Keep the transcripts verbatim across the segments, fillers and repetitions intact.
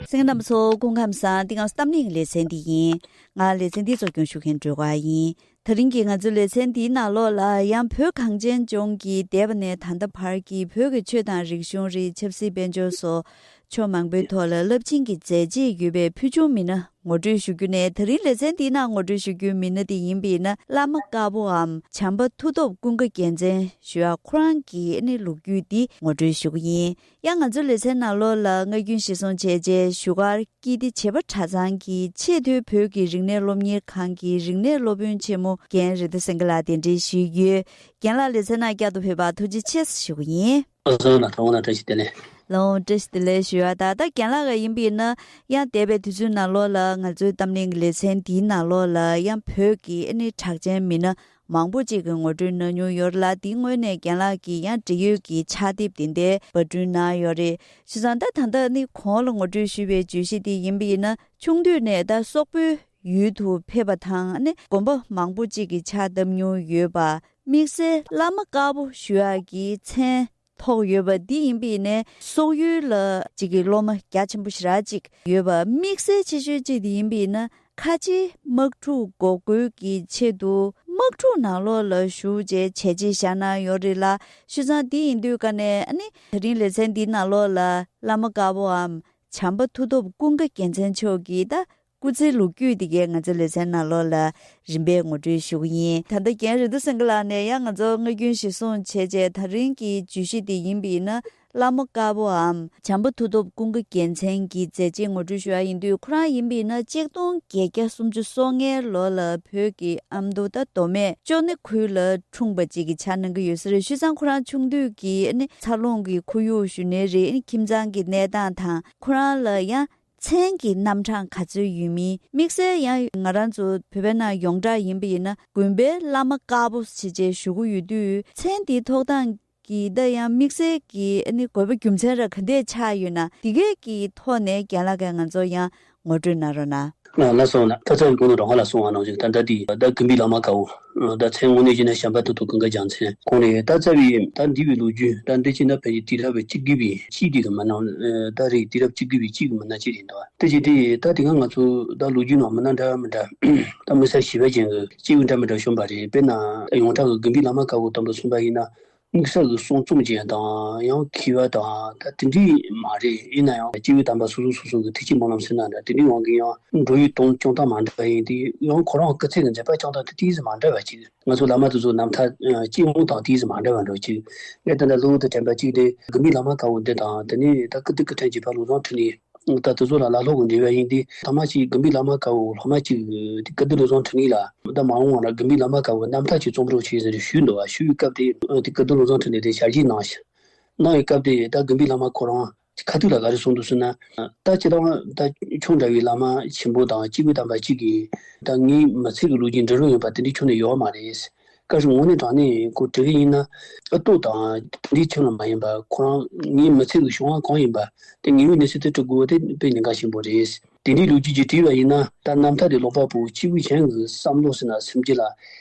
གསན་མཁན་རྣམ་པ་ཚོ་སྐུ་ཁམས་བཟང་། འདི་ང་ཚོ་གཏམ་གླེང་གི་ལེ་ཚན་འདི་ཡིན། ང་ལེ་ཚན་འདི་གཙོ་སྐྱོང་ཞུ་མཁན་སྒྲོལ་དཀར་ཡིན། དེ་རིང་གི་ང་ཚོའི་ལེ་ཚན་འདིའི་ནང་ལོགས་ལ་ཡང་བོད་གངས་ཅན་ལྗོངས་ཀྱི་འདས་པ་ནས་ད་ལྟ་བར་གྱི་བོད་ཀྱི་ཆོས་དང་རིག་གཞུང་རེད། ཆབ་སྲིད་དཔལ་འབྱོར་སོགས་ཕྱོགས་མང་པོའི་ཐོག་ལ་རླབས་ཆེན་གྱི་མཛད་རྗེས་ཡོད་པའི་ཕུལ་བྱུང་མི་སྣ་ངོ་སྤྲོད་ཞུ་རྒྱུ་ནས། དེ་རིང་ལེ་ཚན་འདིའི་ནང་ངོ་སྤྲོད་ཞུ་རྒྱུའི་མི་སྣ་དེ་ཡིན་པ་ཡིན་ན། བླ་མ་དཀར་པོའམ་བྱམས་པ་མཐུ་སྟོབས་ཀུན་དགའ་རྒྱལ་མཚན་ཞུ་ཡག་ཁོ་རང་གི་ཨ་ནི་ལོ་རྒྱུས་འདི་ངོ་སྤྲོད་ཞུ་གི་ཡིན། ཡང་ང་ཚོའི་ལེ་ཚན་ནང་ལོགས་ལ་སྔ་རྒྱུན་གཞིར་བཟུང་བྱས་རྗེས་བཞུགས་སྒར་ཀིརྟི་བྱེས་པ་གྲྭ་ཚང་གི་ཆེས་མཐོའི་བོད་ཀྱི་རིག་གནས་སློབ་གཉེར་ཁང་གི་རིག་གནས་སློབ་དཔོན་ཆེན་མོ་རྒན་རེ་ཏོ་སེང་གེ་ལགས་གདན་འདྲེན་ཞུས་ཡོད། རྒན་ལགས་ལེ་ཚན་ནང་བསྐྱར་དུ་ཕེབས་པར་ཐུགས་རྗེ་ཆེ་ཞུ་གི་ཡིན། ཨ་ཟོ་ན་ཐོག་ན་བཀྲ་ཤིས་བདེ་ལེགས། ལོ་བཀྲ་ཤིས་བདེ་ལེགས་ཞུ་བ་དང་། ད་རྒན་ལགས་ཀྱི་ཡིན་པ་ཡིན་ན། ཡང་འདས་པའི་དུས་ཚོད་ནང་ལོགས་ལ་ང་ཚོའི་གཏམ་གླེང་གི་ལེ་ཚན་འདིའི་ནང་ལོགས་ལ་ཡང་བོད་ཀྱི་ཨ་ནི་གྲགས་ཅན་མི་སྣ་མང་པོ་ཅིག་གི་ངོ་སྤྲོད་གནང་མྱོང་ཡོད་རེད་ལ། དེའི་སྔོན་ནས་རྒན་ལགས་ཀྱིས་ཡང་འབྲེལ་ཡོད་ཀྱི་ཕྱག་དེབ་དེ་འདྲའི་པར་སྐྲུན་གནང་ཡོད་རེད། བྱས་ཙང་ད་ད་ལྟ་ནི་གོང་ལ་ངོ་སྤྲོད་ཞུས་པའི་བརྗོད་གཞི་དེ་ཡིན་པ་ཡིན་ན། ཆུང་དུས་ནས་ད་སོག་པོའི་ཡུལ་དུ་ཕེབས་པ་དང་ནི་དགོན་པ་མང་པོ་ཅིག་གི་ཕྱག་བཏབ་མྱོང་ཡོད་པ། དམིགས་བསལ་བླ་མ་དཀར་པོ་ཞུ་ཡག་གི་མཚན་ཐོགས་ཡོད་པ་འདི་ཡིན་པ་ཡིན་ནའི། སོག་ཡུལ་ལ་ཅིག་གི་སློབ་མ་རྒྱ་ཆེན་པོ་ཞེ་དྲག་ཅིག་ཡོད་པ། དམིགས་བསལ་ཆེ་ཤོས་ཅིག་དེ་ཡིན་པ་ཡིན་ན། ཁ་ཆེ་དམག་འཁྲུག་འགོག་རྒོལ་གྱི་ཆེད་དུ་དམག་འཁྲུག་ནང་ལོགས་ལ་ཞུགས་བྱས་བྱས་རྗེས་བཞག་གནང་ཡོད་རེད་ལ། བྱས་ཙང་འདི་ཡིན་དུས་ཀ་ནས་ཨ་ནི་དེ་རིང་ལེ་ཚན་འདིའི་ནང་ལོགས་ལ་བླ་མ་དཀར་པོའམ་བྱམས་པ་མཐུ་སྟོབས་ཀུན་དགའ་རྒྱལ་མཚན་མཆོག་གི་ད་སྐུ་ཚེའི་ལོ་རྒྱུས་འདི་གའི་ང་ཚོའི་ལེ་ཚན་ནང་ལོགས་ལ་རིམ་པས་ངོ་སྤྲོད་ཞུ་གི་ཡིན། ད་ལྟ་རྒན་རེ་ཏོ་སེང་གེ་ལགས་ནས་ཡང་ང་ཚོ་སྔ་རྒྱུན་གཞིར་བཟུང་བྱས་རྗེས་ད་རིང་གི་བརྗོད་གཞི་འདི་ཡིན་པ་ཡིན་ན། བླ་མ་དཀར་པོའམ་བྱམས་པ་མཐུ་སྟོབས་ཀུན་དགའ་རྒྱལ་མཚན་གྱི་མཛད་རྗེས་ངོ་སྤྲོད་ཞུ་ཡ་ཡིན་དུས། ཁོ་རང་ཡིན་པ་ཡིན་ན་གཅིག་སྟོང་བརྒྱད་བརྒྱ་སུམ་ཅུ་སོ་ལྔའི་ལོ་ལ་བོད་ཀྱི་ཨ་མདོ་ད་མདོ་སྨད་ཅོ་ནེ་ཁུལ་ལ་འཁྲུངས་པ་ཅིག་གི་ཆ་གནང་གི་ཡོད་ས་རེད། བྱས་ཙང་ཁོ་རང་ཆུང་དུས་ཀྱི་ཨ་ནི་འཚར་ལོངས་ཀྱི་ཁོར་ཡུག་ཞུ་ནའི་རེད། ཨ་ནི་ཁྱིམ་ཚང་གི་གནས་སྟངས་དང་། ཁོ་རང་ལ་ཡང་མཚན་གྱི་རྣམ་གྲངས་ག་ཚོད་ཡོད་མིན། དམིགས་བསལ་ཡང་ང་རང་ཚོ་བོད་པའི་ནང་ཡོངས་གྲགས་ཡིན་པ་ཡིན་ན། དགོན་པའི་བླ་མ་དཀར་པོ་ཞེས་བྱས་ཞུ་གི་ཡོད་དུས། མཚན་དེའི་ཐོགས་སྟངས་ཀྱི་ད་ཡང་དམིགས་བསལ་གྱི་ཨ་ནི་དགོས་པ་རྒྱུ་མཚན་ར་ག་འདྲས་ཆགས་ཡོད་ན། འདི་གས་ཀྱི་ཐོག་ནས་རྒན་ལགས་ཀྱིས་ང་ཚོ་ཡང་ངོ་སྤྲོད་གནང་རོགས་གནང་། ལགས་སོ། ད་ལྟ་ཚ་བའི་གོང་དུ་རང་ཧ་ལ་གསུང་བ་ནང་བཞིན། ད་ལྟ་དེ་ད་དགོན་པའི་བླ་མ་དཀར་པོ། ད་མཚན་དངོས་གནས་བྱས་ན་བྱམས་པ་མཐུ་སྟོབས་ཀུན་དགའ་རྒྱལ་མཚན་ཁོང་རེད། ད་རྩ་བའི་ད་འདས་པའི་ལོ་རྒྱུས་ད་འདི་བྱས་ན་ཕལ་ཆེར་དུས་རབས་བཅུ་དགུ་པའི་དཀྱིལ་དེ་གི་མི་སྣ། ད་རེད། དུས་རབས་བཅུ་དགུ་པའི་དཀྱིལ་གི་མི་སྣ་ཅིག་རེད་འདུག་དེ་བྱས་དུས་ད་དེ་སྔ་ང་ཚོ་ད་ལོ་རྒྱུས་ནང་མི་སྣ་འདྲ་མི་འདྲ། ད་དམིགས་བསལ་བྱིས་པ་ཅན་གྱི་སྐྱེས་བུ་འདྲ་མི་འདྲ་བྱོན་པ་རེད། དཔེར་ན་ཡོངས་གྲགས་ཀྱི་དགོན་པའི་བླ་མ་དཀར་པོ་དང་པོ་གསུངས་པ་ཡིན་ན། དམིགས་བསལ་གྱི་གསུང་རྩོམ་ཅན་དང་ཡང་མཁས་པ་དང་ད་དེ་འདྲས་མ་རེད། ཡིན་ན་ཡང་སྐྱེས་བུ་དམ་པ་སོ་སོ་སོ་སོ་གི་ཐུགས་བསྐྱེད་སྨོན་ལམ་ཟེར་ན་འདྲ། དེ་འདྲའི་དབང་གིས་ཡང་འགྲོ་བའི་དོན་ཀྱང་ད་མ་འདྲ་བ་ཡིན་ཏེ། ཡང་ཁོ་རང་སྐུ་ཚེ་གི་མཛད་པ་ཀྱང་ད་དེ་ཏོག་ཙམ་མ་འདྲ་བ་ཅིག་ང་ཚོ་བླ་མ་དེ་ཚོ་རྣམ་ཐར་སྐྱེས་དབང་དང་ཏོག་ཙམ་མ་འདྲ་བ་འདྲ་ཅིག་ངས་ད་ལྟ་གློ་བུར་དུ་དྲན་པ་གཅིག་དེ་དགོན་པའི་བླ་མ་དཀར་པོ་འདི་དང་། དེ་ནས་ད་ཀིརྟི་སྐུ་ཕྲེང་བཅུ་པ་བློ་བཟང་འཕྲིན་ལས། ད་དེ་ཚོ་ལ་ལ་ལོག་གི་འབྲེལ་བ་ཡིན་ཏེ། ཐ་མ་ཅིག་དགོན་པའི་བླ་མ་དཀར་པོ་སློབ་མ་ཅིག་དེ་ཀིརྟི་བློ་བཟང་འཕྲིན་ལས་ལ། ད་མ་འོངས་པ་ན་དགོན་པའི་བླ་མ་དཀར་པོའི་རྣམ་ཐར་ཅིག་རྩོམ་རོགས་བྱེད་ཟེར་ཞུས་འདུག་བ། ཞུས་སྐབས་དེ་དེ་ཀིརྟི་བློ་བཟང་འཕྲིན་ལས་དེ་ཞལ་བཞེས་གནང་ཞིང་། གནང་བའི་སྐབས་དེ་ད་དགོན་པའི་བླ་མ་ཁོ་རང་ཁ་ཐུག་ལ་ག་རེ་གསུངས་འདུག་ཟེར་ན། ད་སྤྱིར་བཏང་ད་ཁྱོད་འདྲ་བའི་བླ་མ་ཆེན་པོ་དང་སྐྱེས་བུ་དམ་པ་གཅིག་གིས་ད་ངའི་མི་ཚེ་གི་ལོ་རྒྱུས་འབྲི་རོགས་ཡོད་པ་དེ་འདྲའི་ཁྱོན་ནས་ཡོད་མ་རེད། སྐབས་སུ་དངོས་གནས་དྲང་གནས་ཁོ་འབྲི་གི་ཡིན་ན། ཨ་ལྟོ་དང་དེ་འདྲའི་ཁྱོན་ལ་མ་ཡིན་པ། ཁོ་རང་ངའི་མི་ཚེ་གི་བྱུང་བ་གང་ཡིན་པ་དེ་དངོས་ཡོད་གནས་ཚུལ་དེ་འབྲི་དགོས་པ་དེ་དཔེ་གནད་འགག་ཆེན་པོ་རེད། དེ་འདྲའི་ལོ་རྒྱུས་ཅིག་བྲིས་པ་ཡིན་ན། ད་རྣམ་ཐར་དེ་ཀློག་པ་པོ་སྐྱེས་བུ་གཞན་གྱི་བསམ་བློ་ཟེར་ན་སེམས་རྒྱུད་ལ་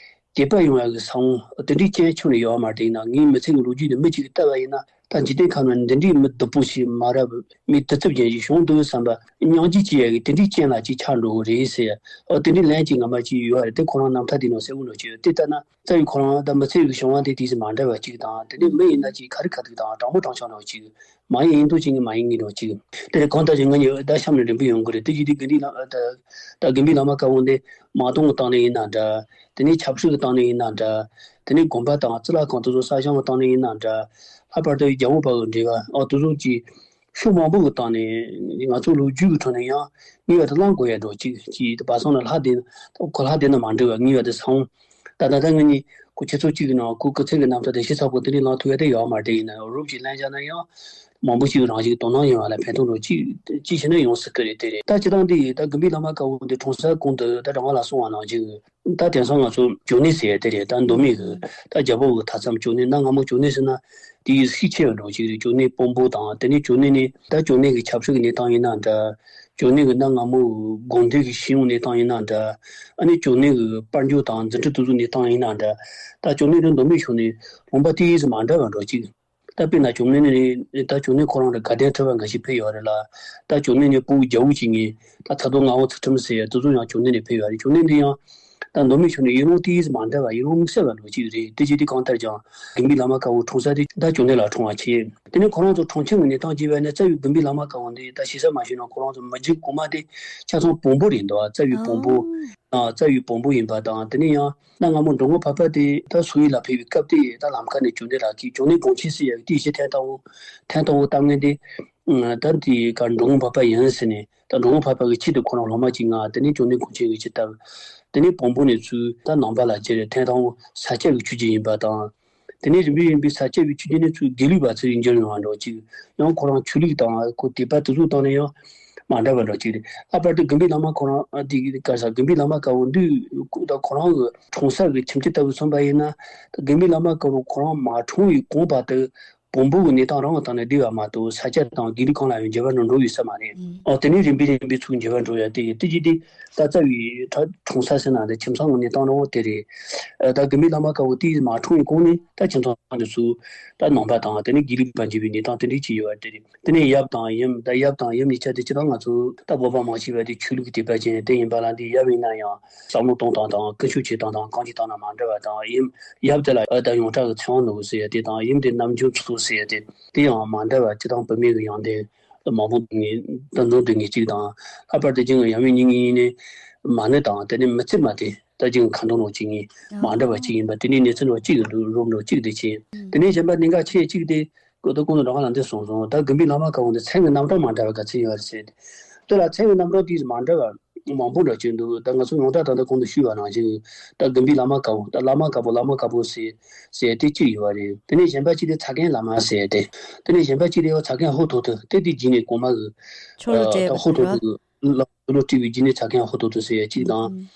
དད་པ་ཡོང་ཡག་གི་ས་བོན་དེ་འདྲའི་རྐྱེན་ཁྱོན་ནས་ཡོད་མ་རེད། ཡིན་ན་ངའི་མི་ཚེ་གི་ལོ་རྒྱུས་དེ་མི་གཅིག་གིས་བལྟས་པ་ཡིན་ན། ད་འཇིག་རྟེན་ཁམས་ན་འདི་འདྲའི་མི་སྡུག་པོ་ཞིག་མ་རབས་མི་གདུག་རྩུབ་ཅན་ཞིག་བྱུང་འདུག་བསམ་པ་སྙིང་རྗེ་སྐྱེ་ཡག་གི་དེ་འདྲའི་རྐྱེན་ལ་ཅིག་ཆགས་འགྲོ་གི་རེད་ཟེར། ཨོ་དེ་འདྲའི་ལན་ཅིག་ངོ་མ་ཅིག་ཡོད་རེད། དེ་ཁོ་རང་རྣམ་ཐར་དེ་ནང་གསལ་པོ་འདྲ་ཅིག་ཡོད། དེ་ལྟར་ན་རྩ་བའི་ཁོ་རང་ད་མི་ཚེ་གི་བྱུང་བ་དེ་དེ་ཚོ་མ་འདྲ་བ་ཅིག་དང་། དེ་ནས་མི་ཡིན་ན་ཅིག་ཁ་རི་ཁ་ཐུག་དང་དྲང་མོ་དྲང་བཞག་འདྲ་ཅིག་མ་ཡིན་ཡིན་མདོག་བྱེད་མཁན་མ་ཡིན་མཁན་འདྲ་ཅིག་དེ་རེད། གང་ལྟར་ཅིག་ང་གཉིས་ད་གཤམ་ནས་འབྲི་འབུལ་ཡོང་གི་རེད། དེ་ཅིག་དེ་དགེ་འདུན་ལ་ད་ད་དགེ་འདུན་བླ་མ་དཀར་པོ་འདི་མ་གཏོང་གི་སྟེང་ནས་ཡིན་ན་འདྲ། དེ་ནས་ཆབ་སྲིད་ཀྱི་སྟེང་ནས་ཡིན་ན་འདྲ། དེ་ནས་དགོན་པ་དང་གཙུག་ལག་ཁང་དེ་ཚོ་གསར་བཞེངས་ཀྱི་སྟེང་ནས་ཡིན་ན་འདྲ། ལྷག་པར་དུ་རྒྱལ་པོ་བར་གྱི་འབྲེལ་བ། ཨོ་དེ་ཚོ་ཅིག་ཕྱོགས་མང་པོ་གི་སྟེང་ནས་ང་ཚོ་ལོ་རྒྱུས་ཀྱི་ཁྲོད་ནས་ཡང་ངེས་པར་དུ་བླང་དགོས་ཡ་འདྲ་ཅིག་ཅིག་དེ་བ་སང་ལ་ལྷག་བསྡད་ན། ཁོ་ལྷག་བསྡད་ན་མ་འགྲིག་པ། ངེས་པར་དུ་ས་བོན། ད་ད་ལྟ་ང་གཉིས་ཁོ་ཁྱེད་ཚོ་གཅིག་གི་ནང་ཁོ་སྐུ་ཚེ་གི་རྣམ་ཐར་དེ་ཞིབ་ཚགས་པོ་དེ་འདྲའི་བླང་ཐུབ་ཡ་དེ་ཡོད་མ་རེད། ཡིན་ན་ཡང་རོབ་ཅིག་ལན་བཞག་ན་ཡང་མང་པོ་ཞིག་རང་ཞིག་དོ་སྣང་ཡོང་བ་ལ་ཕན་ཐོགས་འགྲོ་ཅིག་ཅིག་བྱས་ན་ཡོང་སྲིད་ཀྱི་རེད། དེ་རེད། ད་སྤྱིར་བཏང་འདི་ད་དགེ་འདུན་བླ་མ་དཀར་པོ་འདི་གྲོངས་ས་གོང་དུ་ད་རང་བ་ལ་གསུངས་པ་ནང་བཞིན། ད་དེང་སང་ང་ཚོ་ཇོ་ནེ་ཟེར་ཡ་དེ་རེད། ད་མདོ་སྨད་ཀྱི་ད་རྒྱལ་པོ་གི་མཐའ་མཚམས་ཇོ་ནེ། གནའ་སྔ་མོ་ཇོ་ནེ་ཟེར་ན་དེའི་གཟི་ཆེ་བ་འདྲ་ཅིག་རེད། ཇོ་ནེ་དཔོན་པོ་དང་། དེ་ནས་ཇོ་ནེ་ནས་ད་ཇོ་ནེ་གི་ཆབ་སྲིད་ཀྱི་གནས་སྟངས་ཡིན་ན་འདྲ། ཇོ་ནེ་གི་གནའ་སྔ་མོ་དགོན་སྡེ་གི་ཤེས་ཡོན་གནས་སྟངས་ཡིན་ན་འདྲ། ཨ་ནི་ཇོ་ནེ་གི་དཔལ་འབྱོར་དང་འཛིན་གྲྭ་དེ་ཚོ་གནས་སྟངས་ཡིན་ན་འདྲ། ད་ཇོ་ནེ་དང་མདོ་སྨད་ཕྱོགས་ནས་ལུང་པ་ཏོག་ཙམ་མ་འདྲ་བ་འདྲ་ཅིག་ད་དཔེར་ན་བྱུང་གནས་ནས་ད་བྱུང་གནས་ཁོ་རང་ལ་དགའ་ལྡན་ཁྲི་པ་འགའ་ཞིག་ཕེབས་ཡོད་རེད་ལ། ད་བྱུང་གནས་ནས་ཕྲུ་གུ་རྒྱལ་པོ་བྱེད་མཁན་ད་ཚ་རྡོ་རྔ་བོ་ཚུལ་ཁྲིམས་ཟེར་ཡ་དེ་ཚོ་ཡང་བྱུང་གནས་ནས་ཕེབས་ཡོད་རེད། བྱུང་གནས་འདི་ཡང་ད་མདོ་སྨད་ཕྱོགས་ནས་ཡུལ་ལུང་དེ་ཡིས་མ་འདྲ་བ་ཡུལ་ལུང་དམིགས་བསལ་བ་འགྲོ་གཅིག་རེད། དེ་བྱས་དུས་གང་ལྟར་ཀྱང་དགོན་པའི་བླ་མ་དཀར་པོ་འཁྲུངས་ས་དེ་ད་བྱུང་གནས་ལ་འཁྲུངས་པ་བྱས། དེ་ནས་ཁོ་རང་ཚོ་འཁྲུངས་ཆུང་གི་གནས་སྟངས་བྱས་པ་ནས་རྩ་བའི་དགོན་པའི་བླ་མ་དཀར་པོ་འདི་ད་ཞེ་ས་མ་ཞུས་ན་ཁོ་རང་ཚོ་མི་རྒྱུད་གོང་མ་དེ་ཆ་ཚང་བོན་པོ་རེད་འདུག་རྩ་བའི་བོན་པོ། ཨ། རྩ་བའི་བོན་པོ་ཡིན་པ་དང་། དེ་ནས་ཡང་གནའ་སྔ་མོ་འབྲི་གུང་བར་པ་དེ་ད་སོག་ཡུལ་ལ་ཕེབས་པའི་སྐབས་དེ་ད་ལམ་ཁ་ནས་བྱུང་གནས་ལ་གི་བྱུང་གནས་དགོངས་ཆེན་ཟེར་ཡ་གི་དེའི་ཕྱི་ཐེངས་དང་པོ་ཐེངས་དང་པོ་བཏབ་མཁན་དེ་ད་དེ་ག་འབྲི་གུང་བར་པ་ཡིན་ཟེར་ནས། ད་འབྲི་གུང་བར་པ་གི་ཆེད་དུ་ཁོ་རང་སློབ་མ་གཅིག་མངགས། དེ་ནས་བྱུང་གནས་དགོངས་ཆེན་གྱི་ཆེད་བཏབ། དེ་ནས་བོན་པོ་ནས་ཚུར་ད་ནང་པ་ལ་བསྒྱུར། ཐེངས་དང་པོ་ས་སྐྱ་གི་ཆོས་བརྒྱུད་ཡིན་པ་དང་། དེ་ནས་རིམ་པས་རིམ་པས་ས་སྐྱ་པའི་ཆོས་བརྒྱུད་ནས་ཚུར་དགེ་ལུགས་པ་ཚུར་འགྱུར་ཡོང་བ་འདྲ་ཅིག་ཡང་ཁོ་རང་ཆོས་ལུགས་དང་ཁོ་དད་པ་དེ་ཚོ་སྟེང་ནས་ཡང་མ་འདྲ་བ་འདྲ་ཅིག་རེད། ལྷག་པར་དུ་དགོན་པའི་བླ་མ་ཁོ་རང་དེ་ག་ས་དགོན་པའི་བླ་མ་དཀར་པོ་འདུས་ད་ཁོ་རང་གི་འཁྲུངས་ས་གི་ཁྱིམ་རྒྱུད་ལྟ་བུ་མཚོན་པ་ཡིན་ན། ད་དགོན་པའི་བླ་མ་དཀར་པོ་ཁོ་རང་མ་འཁྲུངས་པའི་གོང་བར་དུ་བོན་པོ་གི་གནས་སྟངས་རང་གི་སྟེང་ནས་བསྡད་པ་མ་གཏོགས་ས་སྐྱ་དང་དགེ་ལུགས་གང་ལ་ཡང་འགྱུར་བ་འགྲོ་འགྲོ་ཡོད་ས་མ་རེད། ཨོ་དེ་ནས་རིམ་པས་རིམ་པས་ཚུར་འགྱུར་བ་འགྲོ་ཡ་དེ་ཡིན། དེ་གྱིས་དེ་ད་རྩ་བའི་ད་འཁྲུངས་ས་ཟེར་ན་དེ་ཁྱིམ་ཚང་གི་གནས་སྟངས་རང་དེ་རེད། ད་དགོན་པའི་བླ་མ་དཀར་པོ་དེ་མ་འཁྲུངས་པའི་གོང་ནས་ད་ཁྱིམ་ཚང་དེ་ཚོ་ད་ནང་པ་དང་དེ་ནས་དགེ་ལུགས་པ་འགྱུར་བའི་གནས་སྟངས་དེ་འདྲ་ཅིག་ཡོད་པ་དེ་རེད། དེ་ནས་ཡབ་དང་ཡུམ། ད་ཡབ་དང་ཡུམ་གཉིས་ཆ་དེ་སྤྱིར་བཏང་ང་ཚོ་ད་བོད་པ་མང་ཆེ་བ་དེ་ཆོས་ལུགས་ཀྱི་དད་པ་ཅན་དེ་ཡིན་པ་ལ། འདི་ཡབ་ཡིན་ན་ཡང་བསམ་བློ་གཏོང་སྟངས་དང་ཀུན་སྤྱོད་བྱེད་སྟངས་དང་གང་བྱེད་སྟངས་ན་མ་འདྲ་བ་དང་། ཡུམ་ཡབ་དེ་ལ་ཨ་ད་ཡོངས་གྲགས་ཀྱི་ཚེ་དབང་ནོར་བུ་ཟེར་ཡ་དེ་དང་། ཡུམ་དེ་རྣམ་འགྱུར་མཚོ་ཟེར་ཡ་དེ་དེ་ཡང་མ་འདྲ་བ། སྤྱིར་བཏང་བུད་མེད་ཀྱི་ཡོན་ཏན་མང་པོ་འདུག་ངེས་ད་འདུག་འདུག་ངེས་གཅིག་དང་། ལྷག་པར་དུ་རྒྱུན་ཡབ་ཡུམ་གཉིས་ཀྱི་ནི་མ་ཎི་དང་དེ་ནས་མི་ཚེ་མ་དེ་ད་རྒྱུན་ཁ་འདོན་ནོ་གཅིག་ཡིན། མ་འདྲ་བ་གཅིག་ཡིན་པ་དེ་ནས་གནས་ཚུལ་ནོ་གཅིག་གི་འདུག་རོབ་འདྲ་གཅིག་དེ་བྱས། དེ་ནས་གཞན་པ་གནད་འགག་ཆེ་གཅིག་དེ། ཀོ་ཏོ་ཀུན་ཏུ་རང་ལ་འདི་གསུངས་སོང་། ད་དགོན་པའི་བླ་མ་དཀར་པོ་འདི་མཚན་གྱི་རྣམ་གྲངས་མ་འདྲ་བ་ག་ཚོད་ཡོད་རེད་ཟེར་ཏེ། དེ་ལ་མཚན་གྱི་རྣམ་གྲངས་དེ་མ་འདྲ་བ་མང་པོ་འདྲ་ཅིག་འདུག་ད་ང་ཚོ་ཡོངས་གྲགས་ད་ལྟ་གོང་དུ་ཞུས་པ་ནང་བཞིན་ད་དགོན་པའི་བླ་མ་དཀར་པོ། ད་བླ་མ་དཀར་པོ་བླ་མ་དཀར་པོ་ཟེར་ཟེར་དེ་གཅིག་ཡོད་པ་རེད། དེ་ནས་གཞན་པ་གཅིག་དེ་ཚ་མཁན་བླ་མ་ཟེར་ཏེ། དེ་ནས་གཞན་པ་གཅིག་དེ་ཡང་ཚ་མཁན་ཧོ་ཐོ་ཐོ་དེ་དེ་རྗེས་ནས་གོང་མ་གི་ཆོ་ལོ་ཨ་ད་སྤྲད་པ་ཧོ་ཐོ་དེ་ཐོ་ར། གི་ལ་ལོ་སྤྲད་པའི་རྗེས་ནས་ཚ་མཁན་ཧོ་ཐོ་ཐོ་ཟེར་ཡ་གཅིག་དང་། ཨུམ།